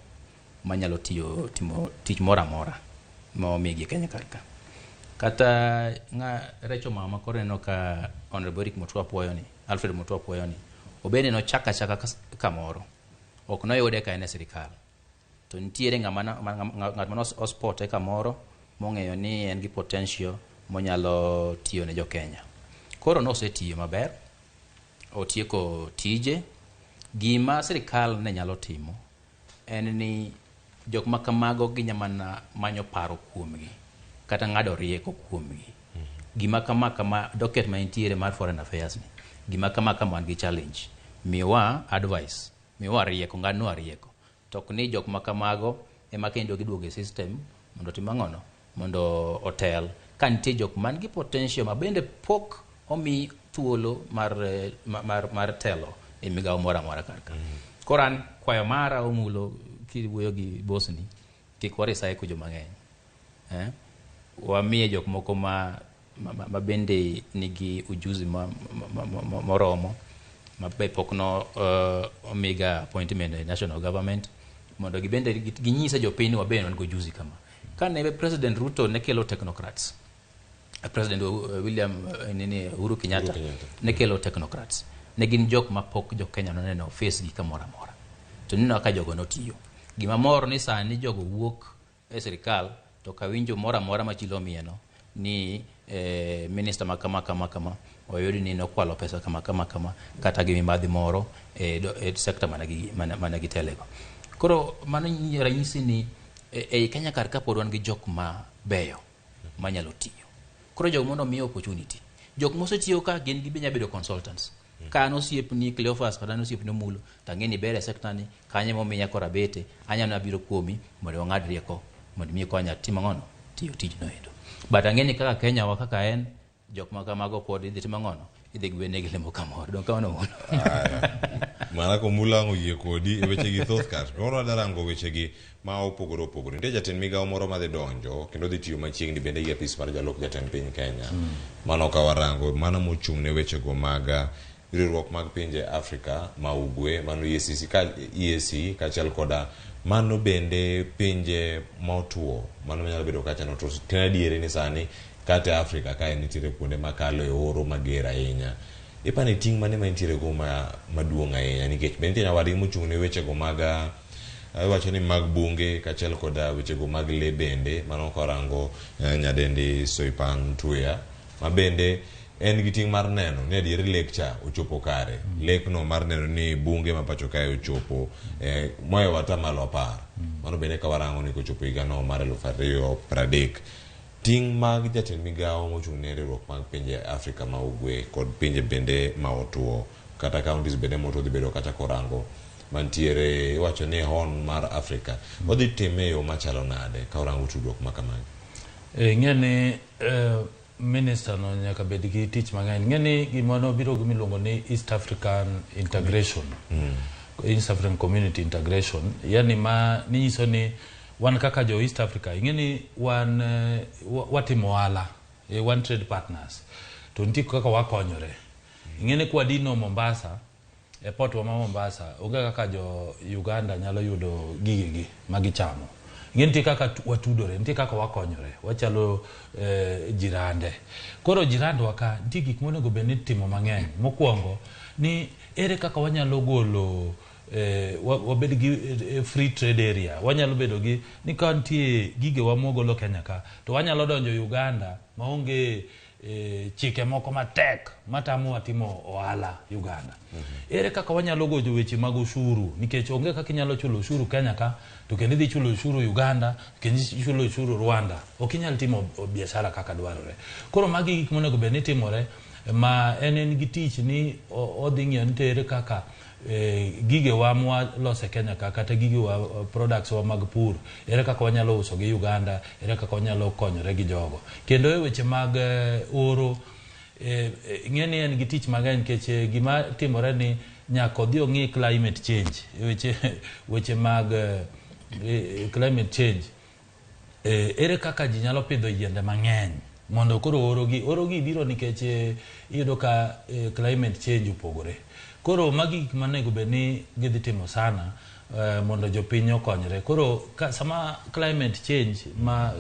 manyalo tiyo timo tich moro amora ma omigi Kenya kar ka. Kata ng'a Recho mama koro neno ka Honorable Eric Mutua puoyo ni, Alfred Mutua puoyo ni, obende nochako achaka kamoro. Ok noyude ka en e sirikal. To nitiere ng'at mane ospote kamoro mong'eyo ni en gi potential monyalo tiyo ne jo Kenya. Koro nosetiyo maber, otieko tije. Gima sirikal ne nyalo timo en ni jok ma kamago ginya mana manyo paro kuomgi kata ng'ado rieko kuomgi. Gima kama kama docket ma nitiere mar foreign affairs ni, gima kama kama wan gi challenge, miwa advice, miwa rieko, ng'adnwa rieko. To ok ni jok ma kamago ema kendo giduogo e system mondo otim ang'ono, mondo otel. Ka nitie jok man gi potential ma bende pok omi thuolo mar, mar, mar telo e migawo moro amora kar ka. Koro an kwayo mara omulo kiwuoyo gi bosni, kik wa recycle joma ng'eny. Wamiye jok moko ma bende nigi ujuzi moromo, ma be pok no omiga appointment e national government, mondo gibende ginyise jopiny ni wabende wan gi ujuzi kama. Kane President Ruto ne kelo technocrats, President William Uhuru Kenyatta ne kelo technocrats, ne gin jok ma pok jo Kenya noneno face gi kamoro amora. To neno kaka jogo notiyo. Gima mor ni sani jogo wuok e sirikal to kawinjo moro amora machilo mieno ni minister ma kama kama kama oyudi ni nokwalo pesa kama kama kama kata gi mibadhi moro e sector mana gitelego. Koro mano ranyisi ni e Kenya kar ka pod wan gi jok ma beyo manyalo tiyo. Koro jok mondo omiye opportunity. Jok mosetiyo ka gin gibe nyalo bedo consultants. Ka an osiepni Cleophas kata an osiepni Omulo, to ang'e ni ber e sector ni, kanyo emomiya koro abete, anyalo abiro kuomi mondo wang'ad rieko, mondo mi ikonya timo ang'ono, tiyo tijno endo. But ang'e ni kaka Kenya wa kaka en, jok ma kamago pod idhi timo ang'ono, idhi gwenegi lemo kamoro. Donge kamano Omulo? Mana ko Omulo ang' oyie kodi e weche gi thoth kar. Koro adwa rango weche gi ma opogore opogore. Nitie jatend migawo moro madhi donjo kendo dhi tiyo machiegni bende gi apis mar jalup jatend piny Kenya. Mano ka warango, mano mochung' ne wechego mag riwruok mag pinje Afrika ma ugwe, mano EAC kaachiel koda mano bende pinje motwo, mano manyalo bedo kacha no. To en adieri ni sani kata Afrika kae nitiere kuonde makalo e oro mager ahinya. Ipani ting' mane ma nitiere go maduong' ahinya, nikech be nitie nyawadgi mochung' ne wechego mag iwacho ni mag bunge kaachiel koda wechego mag lee bende, mano korango nyadendi Soipan Tuya, ma bende en gi ting' mar neno ni adieri lek cha ochopo kare. Lekno mar neno ni bunge ma pacho kae ochopo mohewo atamalo 10. Mano bende ka warango ni kochopo higano mar 2030. Ting' mag jatend migawo mochung' ne riwruok mag pinje Afrika ma ugwe kod pinje bende ma otuo kata counties bende motwo dhi bedo kacha korango mantiere iwacho ni Horn mar Afrika. Odhi time e yo machalo nade ka orango tudruok ma kamagi? Ing'e ni minister no nyaka bed gi tich mang'eny. Ing'e ni gima nobiro gi miluongo ni East African Integration. East African Community Integration. Yani ma ninyiso ni wan kaka jo East Africa, ing'e ni wan watimo ohala, wan trade partners. To nitie kaka wakonyore. Ing'e ni kwadino Mombasa, e port wa ma Mombasa, onge kaka jo Uganda nyalo yudo gigegi magichamo. Ing'e nitie kaka watudore, nitie kaka wakonyore, wachalo jirande. Koro jirandwa ka, nitie gik monego bed ni timo mang'eny. Mokwongo, ni ere kaka wanyalo golo wabed gi free trade area. Wanyalo bedo gi ni ka nitie gigewa mwagolo Kenya ka, to wanyalo donjo Uganda maonge chike moko matek matamowa timo ohala Uganda. Ere kaka wanyalo gojo weche mag ushuru, nikech onge kaka inyalo chulo ushuru Kenya ka, to kendo idhi chulo ushuru Uganda, kendo ichulo ushuru Rwanda. Ok inyal timo biashara kaka dwarore. Koro magi gik monego bed ni timore, ma en gi tich ni odhi ng'iyo ni to ere kaka gigewa mwalose Kenya ka, kata gigewa products wa mag pur, ere kaka wanyalo uso gi Uganda, ere kaka wanyalo konyore gi jogo. Kendo e weche mag oro, ing'e ni en gi tich mang'eny, nikech gima timore ni nyaka odhi ong'i climate change, weche mag climate change. Ere kaka ji nyalo pidho yiende mang'eny mondo koro orogi biro, nikech iyudo ka climate change opogore. Koro magi gik monego bed ni gidhi timo sana mondo jopiny okonyre. Koro sama climate change ma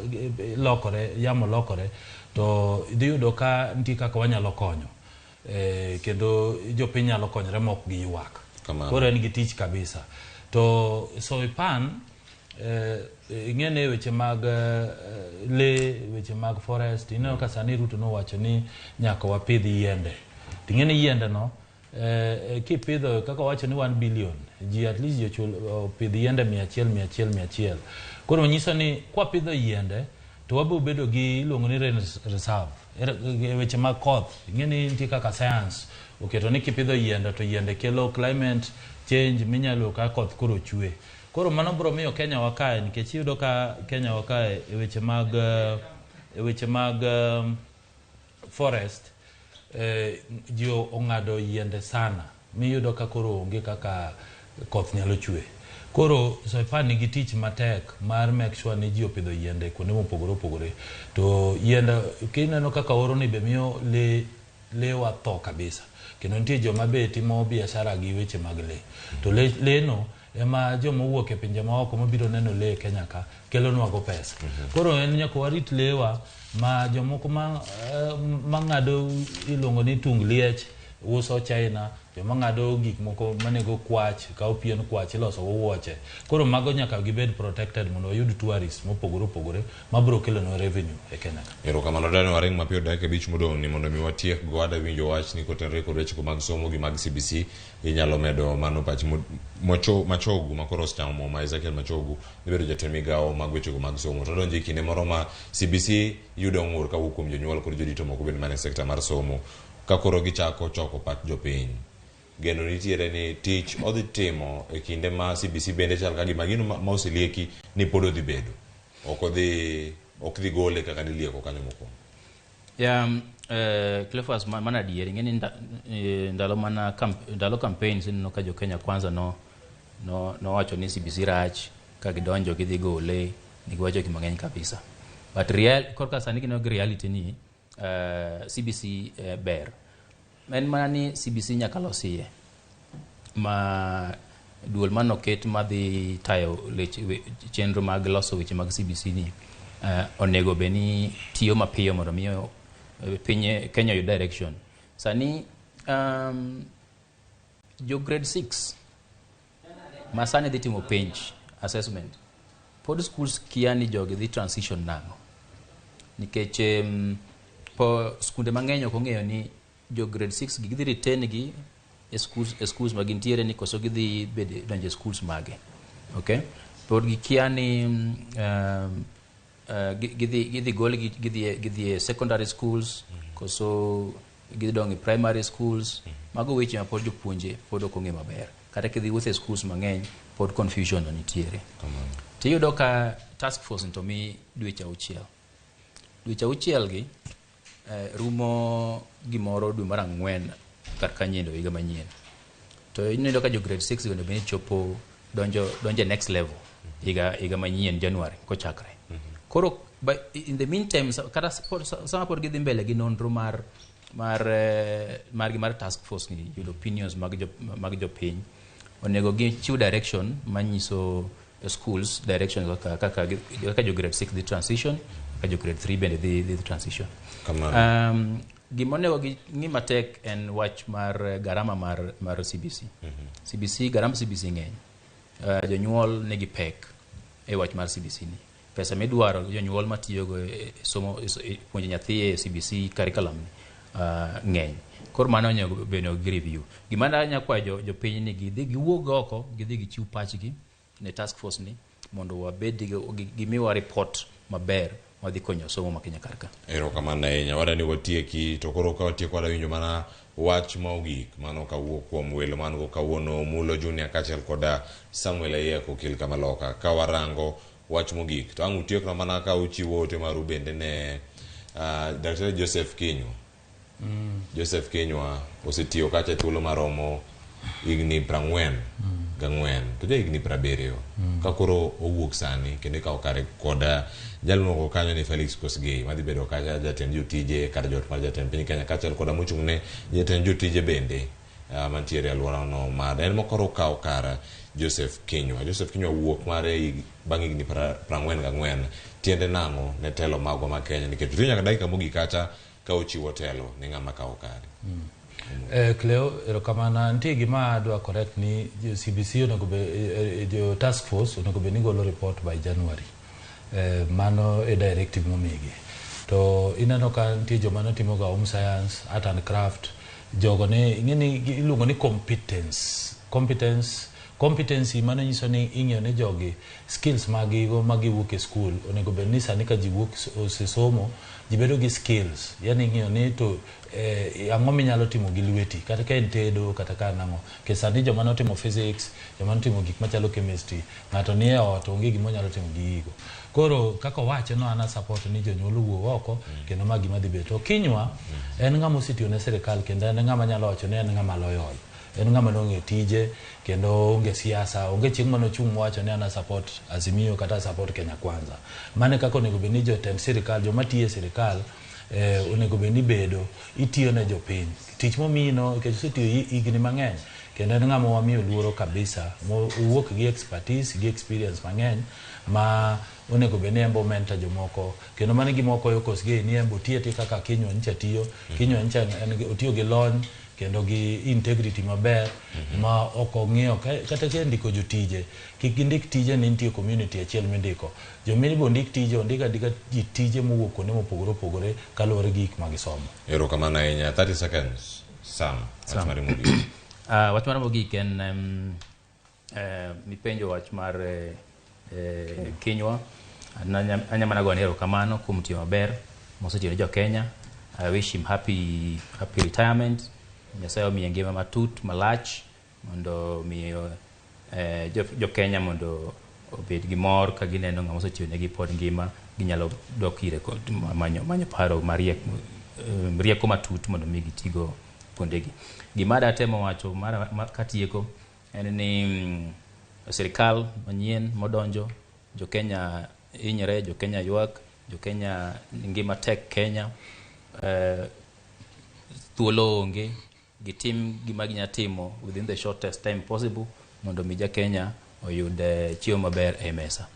lokore, yamo lokore, to idhi yudo ka nitie kaka wanyalo konyo. Kendo jopiny nyalo konyore mok giywak. Koro en gi tich kabisa. To Soipan ing'e ni weche mag lee, weche mag forest, ineno ka sani Ruto nowacho ni nyaka wapidh yiende. To ing'e ni yiende no kipidho kaka wacho ni 1 billion ji at least jochul opidh yiende 100 100 100. Koro nyiso ni kwapidho yiende to wabiro bedo gi iluongo ni rain reserve. Weche mag koth, ing'e ni nitie kaka science oketo ni kipidho yiende to yiende kelo climate change minyalo ka koth koro chwe. Koro mano biro miyo Kenya wa kae, nikech iyudo ka Kenya wa kae e weche mag e weche mag forest, ji ong'ado yiende sana, miyudo ka koro onge kaka koth nyalo chwe. Koro Soipan nigi tich matek mar make sure ni ji opidho yiende kuonde mopogore opogore. To yiende kineno kaka oro ni be miyo le lewa tho kabisa. Kendo nitie joma be timo biashara gi weche mag le. To le, leno ema joma owuok e pinje maoko mabiro neno le e Kenya ka kelonwa go pesa. Koro en nyaka warit lewa ma jomoko ma, mang'ado iluongo ni tung liech uso China, joma ng'ado gik moko manego kwach, kawo pien kwach iloso go wuoche. Koro mago nyaka gibed protected mondo wayud tourists mopogore opogore mabiro kelonwa revenue e Kenya ka. Erokamano dani waring mapiyo dakika 5 modong' ni mondo mi watiek go ada winjo wachni kotenore kod wechego mag somo gi mag CBC. Inyalo medo mano pach Machogu ma koro osechamo muma, Ezekiel Machogu dhi bedo jatend migawo mag wechego mag somo. To donjo e kinde moro ma CBC yudo ng'ur kawuok kuom jonyuol kod jorito moko bende mane sekta mar somo ka koro gichako choko pach jopiny. Geno nitiere ni tich odhi timo e kinde ma CBC bende chal ka gima gino ma oselieki ni pod odhi bedo. Ok odhi ok dhi gole kaka nilieko kanyo mokwongo. Ya, Cleophas, mana adier, ing'e ni ndalo mana ndalo campaigns ineno ka jo Kenya Kwanza no no nowacho ni CBC rach, ka gidonjo gidhi gole, ne giwacho gik mang'eny kabisa. But real, korka sani gineno gi reality ni CBC ber. En mana ni CBC nyaka los iye. Ma duol manoket madhi tayo chenro mag loso weche mag CBC ni onego bed ni tiyo mapiyo mondo mi piny Kenya oyud direction. Sani jo grade 6 ma sani dhi timo penj assessment, pod schools kia ni jogi dhi transition nang'o, nikech po skunde mang'eny ok ong'eyo ni jo grade 6 gi gidhi retain gi e schools ma gintiere ni koso gidhi bede donjo e schools mage. Okay, pod gikia ni gidhi golgi gidhi e secondary schools koso gidhi dong' e primary schools. Mago weche ma pod jopuonje pod ok ong'eyo maber. Kata kidhi wuotho e schools mang'eny, pod confusion no nitiere. Tiyudo ka task force to mi dweche 6, dweche 6 gi rumo gimoro dwe mar 4 kar kanyendo higa manyien. To ineno ka jo grade 6 go onego bed ni chopo donjo e next level higa manyien January kochakre. Koro in the meantime, kata sama pod gidhi mbele gi nonro margi mar task force ni yudo opinions mag jopiny, onego gichiw direction manyiso schools direction kaka jo grade 6 dhi transition, kaka jo grade 3 bende dhi transition. Gima onego ging'i matek en wach mar garama mar CBC. CBC, garama CBC ng'eny. Jonyuol nigi pek e wach mar CBC ni. Pesa midwaro jonyuol matiyogo e somo, e puonjo nyathi e CBC curriculum ni ng'eny. Koro mano onego bed gi review. Gima anya kwayo jopiny ni gidhi giwuog oko, gidhi gichiw pachgi ne task force ni mondo wabed gi gimiwa report maber madhi konyo somo ma Kenya kar ka. Erokamano ahinya. Wadani watieki to koro ka watieko wadawinjo mana wach ma ogik mano kawuok kuom welo man go kawuono Mulo Junior kaachiel koda Samuel Ayieko okil Kamaloka. Ka warango wach mogik to ang' utiekna mana ka uchiwo ote maru bende ne Daktari Joseph Kinyua. Joseph Kinyua osetiyo kacha thuolo maromo higni 44 to ja higni 70 ka koro owuok sani kendo ikawo kare koda jalno kanyo ni Felix Kosgei madhi bedo kacha jatend jotije kar jot mar jatend piny Kenya kaachiel koda mochung' ne jatend jotije bende mantiere e alworano mar en mokoro okawo kar Joseph Kinyua. Joseph Kinyua wuok mare bang' higni 44 tiende nang'o ne telo magwa ma Kenya nikech rito nyaka dakika mogik kacha ka ochiwo telo ne ng'ama kawo kare. Cleo, erokamano. Nitie gima adwa correct ni CBC onego be jo task force onego bed ni golo report by January. Mano e directive momigi. To ineno ka nitie joma ne timoga home science, art and craft, jogo ne ing'e ni iluongo ni competence. Competency mano nyiso ni ing'iyo ni jogi skills magigo magiwuok e school onego bed ni sani ka ji wuok osesomo Ji bedo gi skills, yani ing'iyo ni to ang'o minyalo timo gi lweti, kata ka en tedo, kata ka en ang'o. Nikech sani joma notimo physics, joma notimo gik machalo chemistry, ng'ato nie ot onge gima onyalo timo gi gigo. Koro kaka owache no an a support ni jonyuol owuog oko kendo ma gima dhi bet. To Kinyua en ng'ama osetiyo ne sirikal kendo en ng'ama nyalo wacho ni en ng'ama loyal. En ng'ama nong'e tije kendo onge siasa, onge chieng' mane ochung' mowacho ni an a support Azimio kata a support Kenya Kwanza. Mano e kaka onego bed ni jotend sirikal, joma tiyo e sirikal onego bed ni bedo, itiyo ne jopiny. Tich momiyi no nikech osetiyo higni mang'eny kendo en ng'ama wamiyo luoro kabisa, owuok gi expertise gi experience mang'eny ma onego bed ni en be o mentor jomoko. Kendo mano e gima wakoyo Kosgei ni en be otiyo atiya kaka Kinyua nyicha tiyo. Kinyua nyicha en otiyo gi lony kendo gi integrity maber ma ok ong'iyo kata ka indiko jotije kik gindik tije ni nitie community achiel mindiko. Joma ondik tije ondik andika ji tije mowuok kuonde mopogore opogore kaluwore gi gik ma gisomo. Erokamano ahinya. 30 seconds. Sam, wach mari mogik. Wach mara mogik en mipenjo wach mar Kinyua. Anya mana gone erokamano kuom tiyo maber mosetiyo ne jo Kenya. I wish him happy retirement. Nyasaye omiye ngima matut malach mondo omiyo jo Kenya mondo obed gi mor ka gineno ng'ama osetiyo negi pod ngima, ginyalo dok ire manyo paro mariek, rieko matut mondo mi gitigo kuondegi. Gima datemo wacho katieko en ni sirikal manyien modonjo, jo Kenya hinyre, jo Kenya ywak, jo Kenya ngima tek Kenya, thuolo onge, gitim gima ginya timo within the shortest time possible mondo mi ja Kenya oyud chiemo maber e mesa.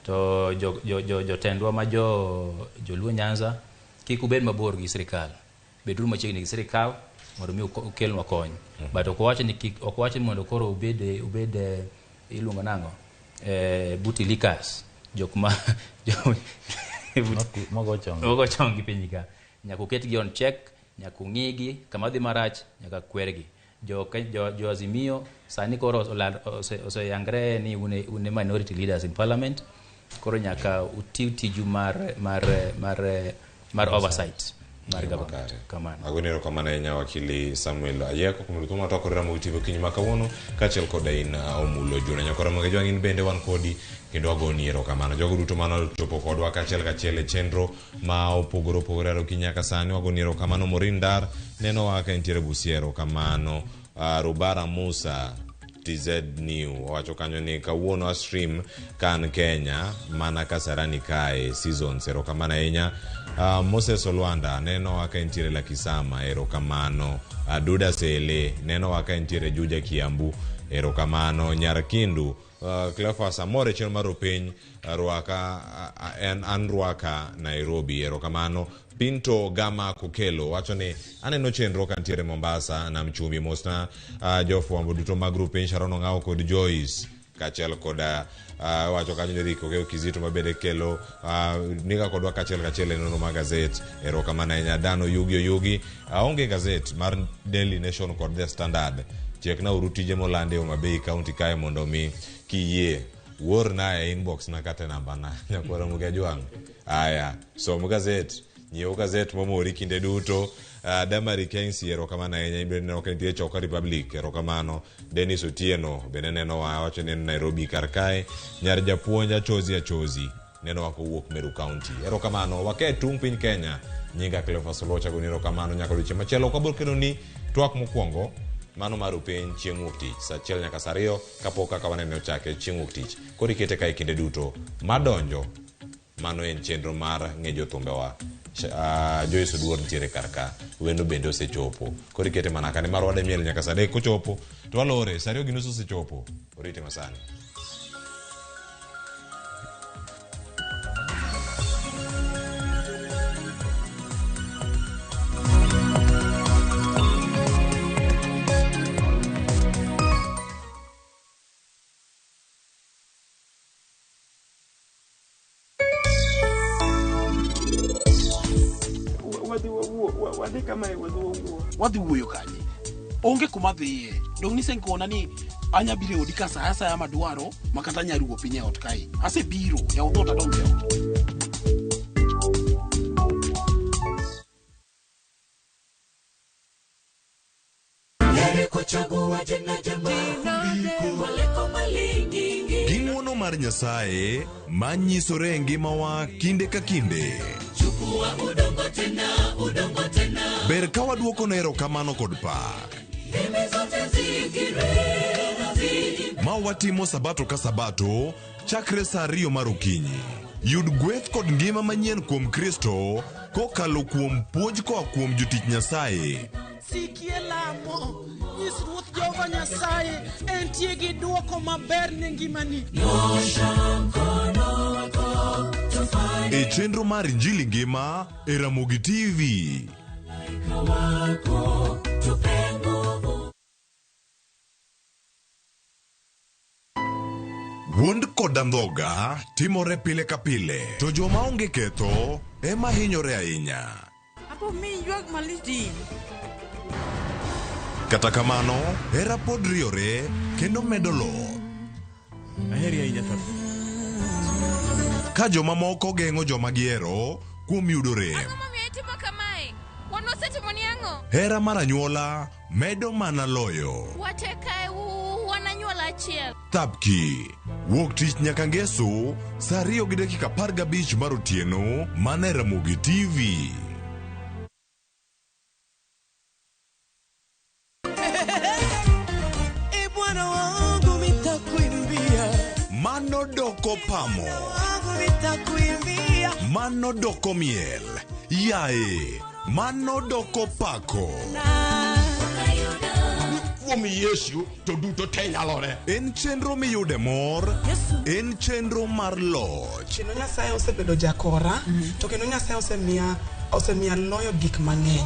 To jotendwa ma Joluo Nyanza, kik ubed mabor gi sirikal, beduru machiegni gi sirikal mondo mi ukelnwa kony. But ok wach ni mondo koro ubed iluongo nang'o, booty lickers, jok ma mogo chong gi piny ka. Nyaka uketgi on check, nyaka ung'igi kama dhi marach, nyaka kwergi. Jo Azimio sani koro oseyangre ni une minority leaders in parliament, koro nyaka uti tiju mar oversight mar government. Kamano. Agoni erokamano ahinya wakili Samuel Ayieko kuom duto matwakore Ramogi TV okinyi ma kawuono kaachiel koda in Omulo Juna. Nyakora Ramogi Ajwang' in bende wan kodi kendo wagoni erokamano. Jogo duto manochopo kodwa kaachiel kachiel e chenro ma opogore opogore okinyi nyaka sani wagoni erokamano. Maureen Dar nenowa ka entiere Busia, erokamano. Rubara Musa TZ New owacho kanyo ni kawuono a stream kan Kenya mana Kasarani kae seasons, erokamano ahinya. Moses Olwanda nenowa ka entiere Lakisama, erokamano. Duda Sele nenowa ka entiere Juja Kiambu, erokamano. Nyar Kindu Cleophas Amore chenro mar Rupiny Rwaka en an Rwaka Nairobi, erokamano. Pinto Gama Kokelo wacho ni aneno chenro kantiere Mombasa Nam Chumbi, mosna jofwambo duto mag Rupiny, Sharon Ong'awo kod Joyce kaachiel kod wacho kanyo ni Rick Okeyo Kizito mabende kelo niga kodwa kaachiel kachiel e nonro mar gazet, erokamano ahinya. Dan Oyugi Oyugi aonge gazet mar Daily Nation kod The Standard, chekna uru tije molandi e Homa Bay County kae mondo mi kiyie uorna e inbox na kata e namba na. Nyakwara Ramogi Ajwang', aya som gazet, nyiew gazet momori kinde duto. Damari Kensi erokamano ahinya, in bende neno ka nitie Choka Republic, erokamano. Dennis Otieno bende nenowa wacho ni en Nairobi kar kae. Nyar japuonj Achozi Achozi nenowa kowuok Meru County, erokamano. Wake tung' piny Kenya, nyinga Cleophas Oluoch, agoni erokamano nyaka odiochieng' machielo. Ok wabiro kelo ni twak mokwongo mano mar Rupiny chieng' wuok tich saa 1 nyaka saa 2 kapok kaka wanene ochake chieng' wuok tich. Koro ikete kae kinde duto madonjo mano en chenro mar ng'e jothumbewa. Joyce Oduor nitiere kar ka, wendo bende osechopo. Koro ikete mana ka nimar wadhi miel nyaka saa 3 kochopo to walore saa 2:30 osechopo. Orite masani. Wadhi wuoyo kanye? Onge kuma dhiye. Dong' nisekona ni anya biro e odi ka sa asaya madwaro ma kata anya ruwo piny e ot kae. Asebiro, yaw dhoot adonj e ot. Kochagua jena jema malingi. Gi ng'wono mar Nyasaye manyisore e ngimawa kinde ka kinde. Chukua udongo tena, udongo tena. Ber ka waduoko ne erokamano kod pak. Ndimi zote zikiri na ziimbe. Ma watimo sabato ka sabato chakre sa 2 mar okinyi. Yud gweth kod ngima manyien kuom Kristo kokalo kuom puonj koa kuom jotich Nyasaye. Sikie lamo, nyis Ruoth Jehova Nyasaye entie gi duoko maber ne ngimani. Nyosha mkono wako tufanye E chenro mar Injili Ngima e Ramogi TV. Wako tupe nguvu. Wuond kod andhoga timore pile ka pile, to joma onge ketho ema hinyore ahinya. Apo mi ywak malich di. Kata kamano, hera pod riore kendo medo loth. Aheri ahinya tho. Ka jomamoko geng'o joma gihero kuom yudo rem. Ang'o momiyo itimo kamae? Wan wasetimoni ang'o? Hera mar anyuola medo mana loyo. Wate kae wan anyuola achiel. Thapki wuok tich nyaka ngeso sa 2:15 mar otieno mana e Ramogi TV. E Bwana wangu nitakuimbia. Mano doko pamo. Wangu nitakuimbia. Mano doko miel. Yae. Mano doko pako. Kuom Yesu to duto te nyalore. En chenro miyude mor. En chenro mar loch. Kendo Nyasaye osebedo jakora, to kendo Nyasaye osemiya loyo gik mang'eny.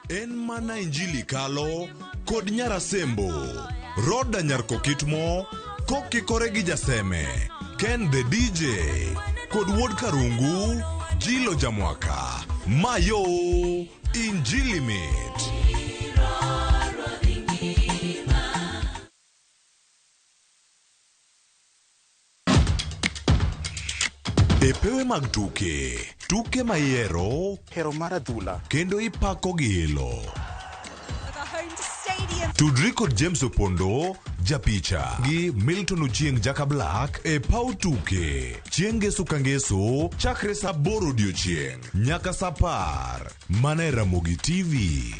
En mana Injili kalo kod Nyarasembo. Roda Nyarkokitmo kokikore gi Jaseme. Ken the DJ kod Wuod Karungu, Jilo Jamwaka. Mayo Injili mit. E pewe mag tuke, tuke ma ihero, hero mar adhula, kendo ipako gi ilo. Tudri kod James Opondo, japicha, gi Milton Ochieng Jaka Black e paw tuke. Chieng' ngeso ka ngeso, chakre sa 8 odiochieng' nyaka sa 10. Mana e Ramogi TV.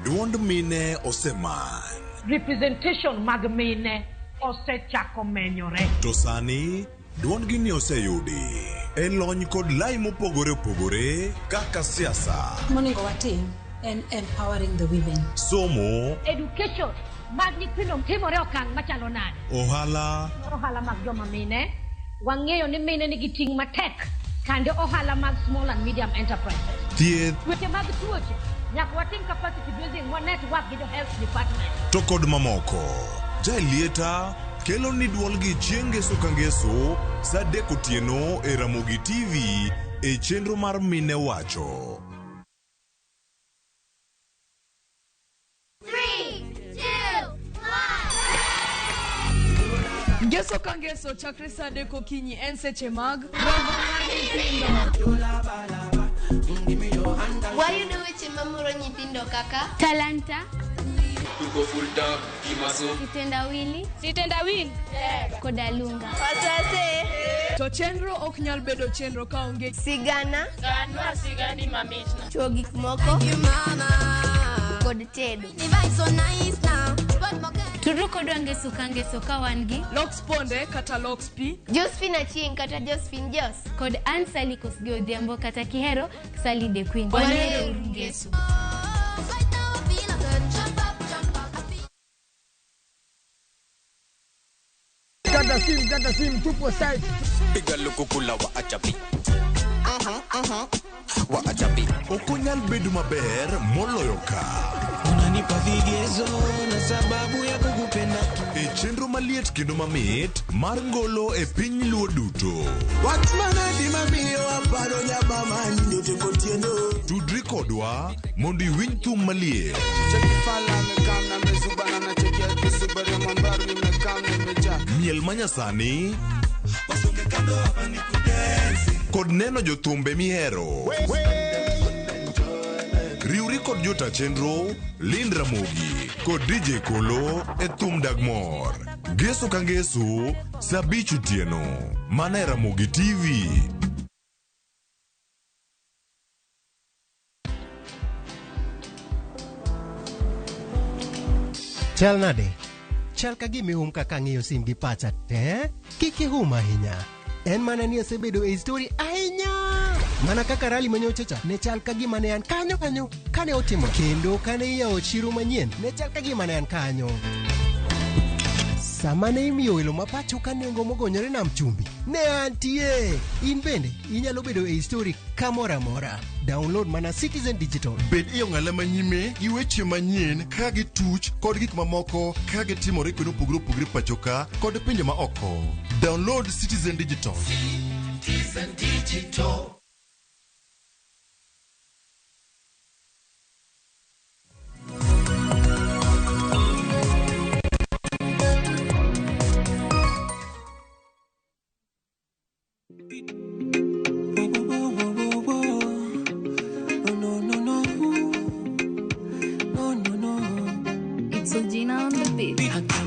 Duond mine osemany. Representation mag mine osechako menyore. To sani, duondgi ni oseyudi e lony kod lai mopogore opogore kaka siasa, Monego watim en empowering the women. Somo, Education mag nyithindo timore okang' machalo nade? Ohala, Ohala mag joma mine, wang'eyo ni mine nigi ting' matek kande ohala mag small and medium enterprises. Thieth Weche mag tuoche, nyaka watim capacity building wa network gi jo health department. To kod mamoko. Jaelieta kelo ni duolgi chieng' ngeso ka ngeso sa 3 otieno e Ramogi TV e chenro mar Mine Wacho. 3, 2, 1. Ngeso ka ngeso chakre sa 3 okinyi en seche mag romo mar nyithindo. Wayudo weche mamoro nyithindo kaka Talanta, Tuko full tank kimaso. Kitendawili, Sitendawili koda lunga. Wasase. To chenro ok nyal bedo chenro kaonge sigana, Ganwa sigani mamitna. Chuo gik moko kod tedo. Tudru kodwa ngeso ka ngeso ka wan gi Lox Ponde kata Lox P, Josephine Achieng' kata Josephine Jos, kod Ann Sally Kosgei Odhiambo kata Kihero Sally the Queen. Wanero ngeso. Kata sim, tupo site. Piga lukukula wa achapi. Wa achapi. Ok onyal bedo maber moloyo ka. Unanipa vigezo na sababu ya kukupenda. E chenro maliet kendo mamit mar ngolo e piny Luo duto. Wach manadi mamiyo aparo nyabama nyote gotieno. Tudri kodwa mondo iwinj thum maliet. Cheki fala amekam na mezubana na cheki ya kisubari mambaru nimekam nimeja. Miel manyasani kod neno jothumbe mihero. Riwri kod jota chenro Lind Ramogi kod DJ Kolo e Thum Dag Mor. Ngeso ka ngeso saa 5 otieno mana e Ramogi TV. Chal nade? Chal ka gima ihum kaka ang'iyo sim gi pacha te. Kik ihum ahinya. En mana ni asebedo e story ahinya. Mana kaka rally manyocha cha ne chal ka gima ne an kanyo kanyo kane otimo kendo kane iyawo chiro manyien ne chal ka gima ne an kanyo. Sama ne imiyo welo ma pacho ka nengo mogonyore nam chumbi ne antie. In bende inyalo bedo e story kamoro amora. Download mana Citizen Digital. Bed e ong'ala manyime gi weche manyien ka gituch kod gik mamoko ka gitimore kuonde mopogore opogore pacho ka kod pinje ma oko. Download Citizen Digital. Citizen Digital. It's Gina on the beat.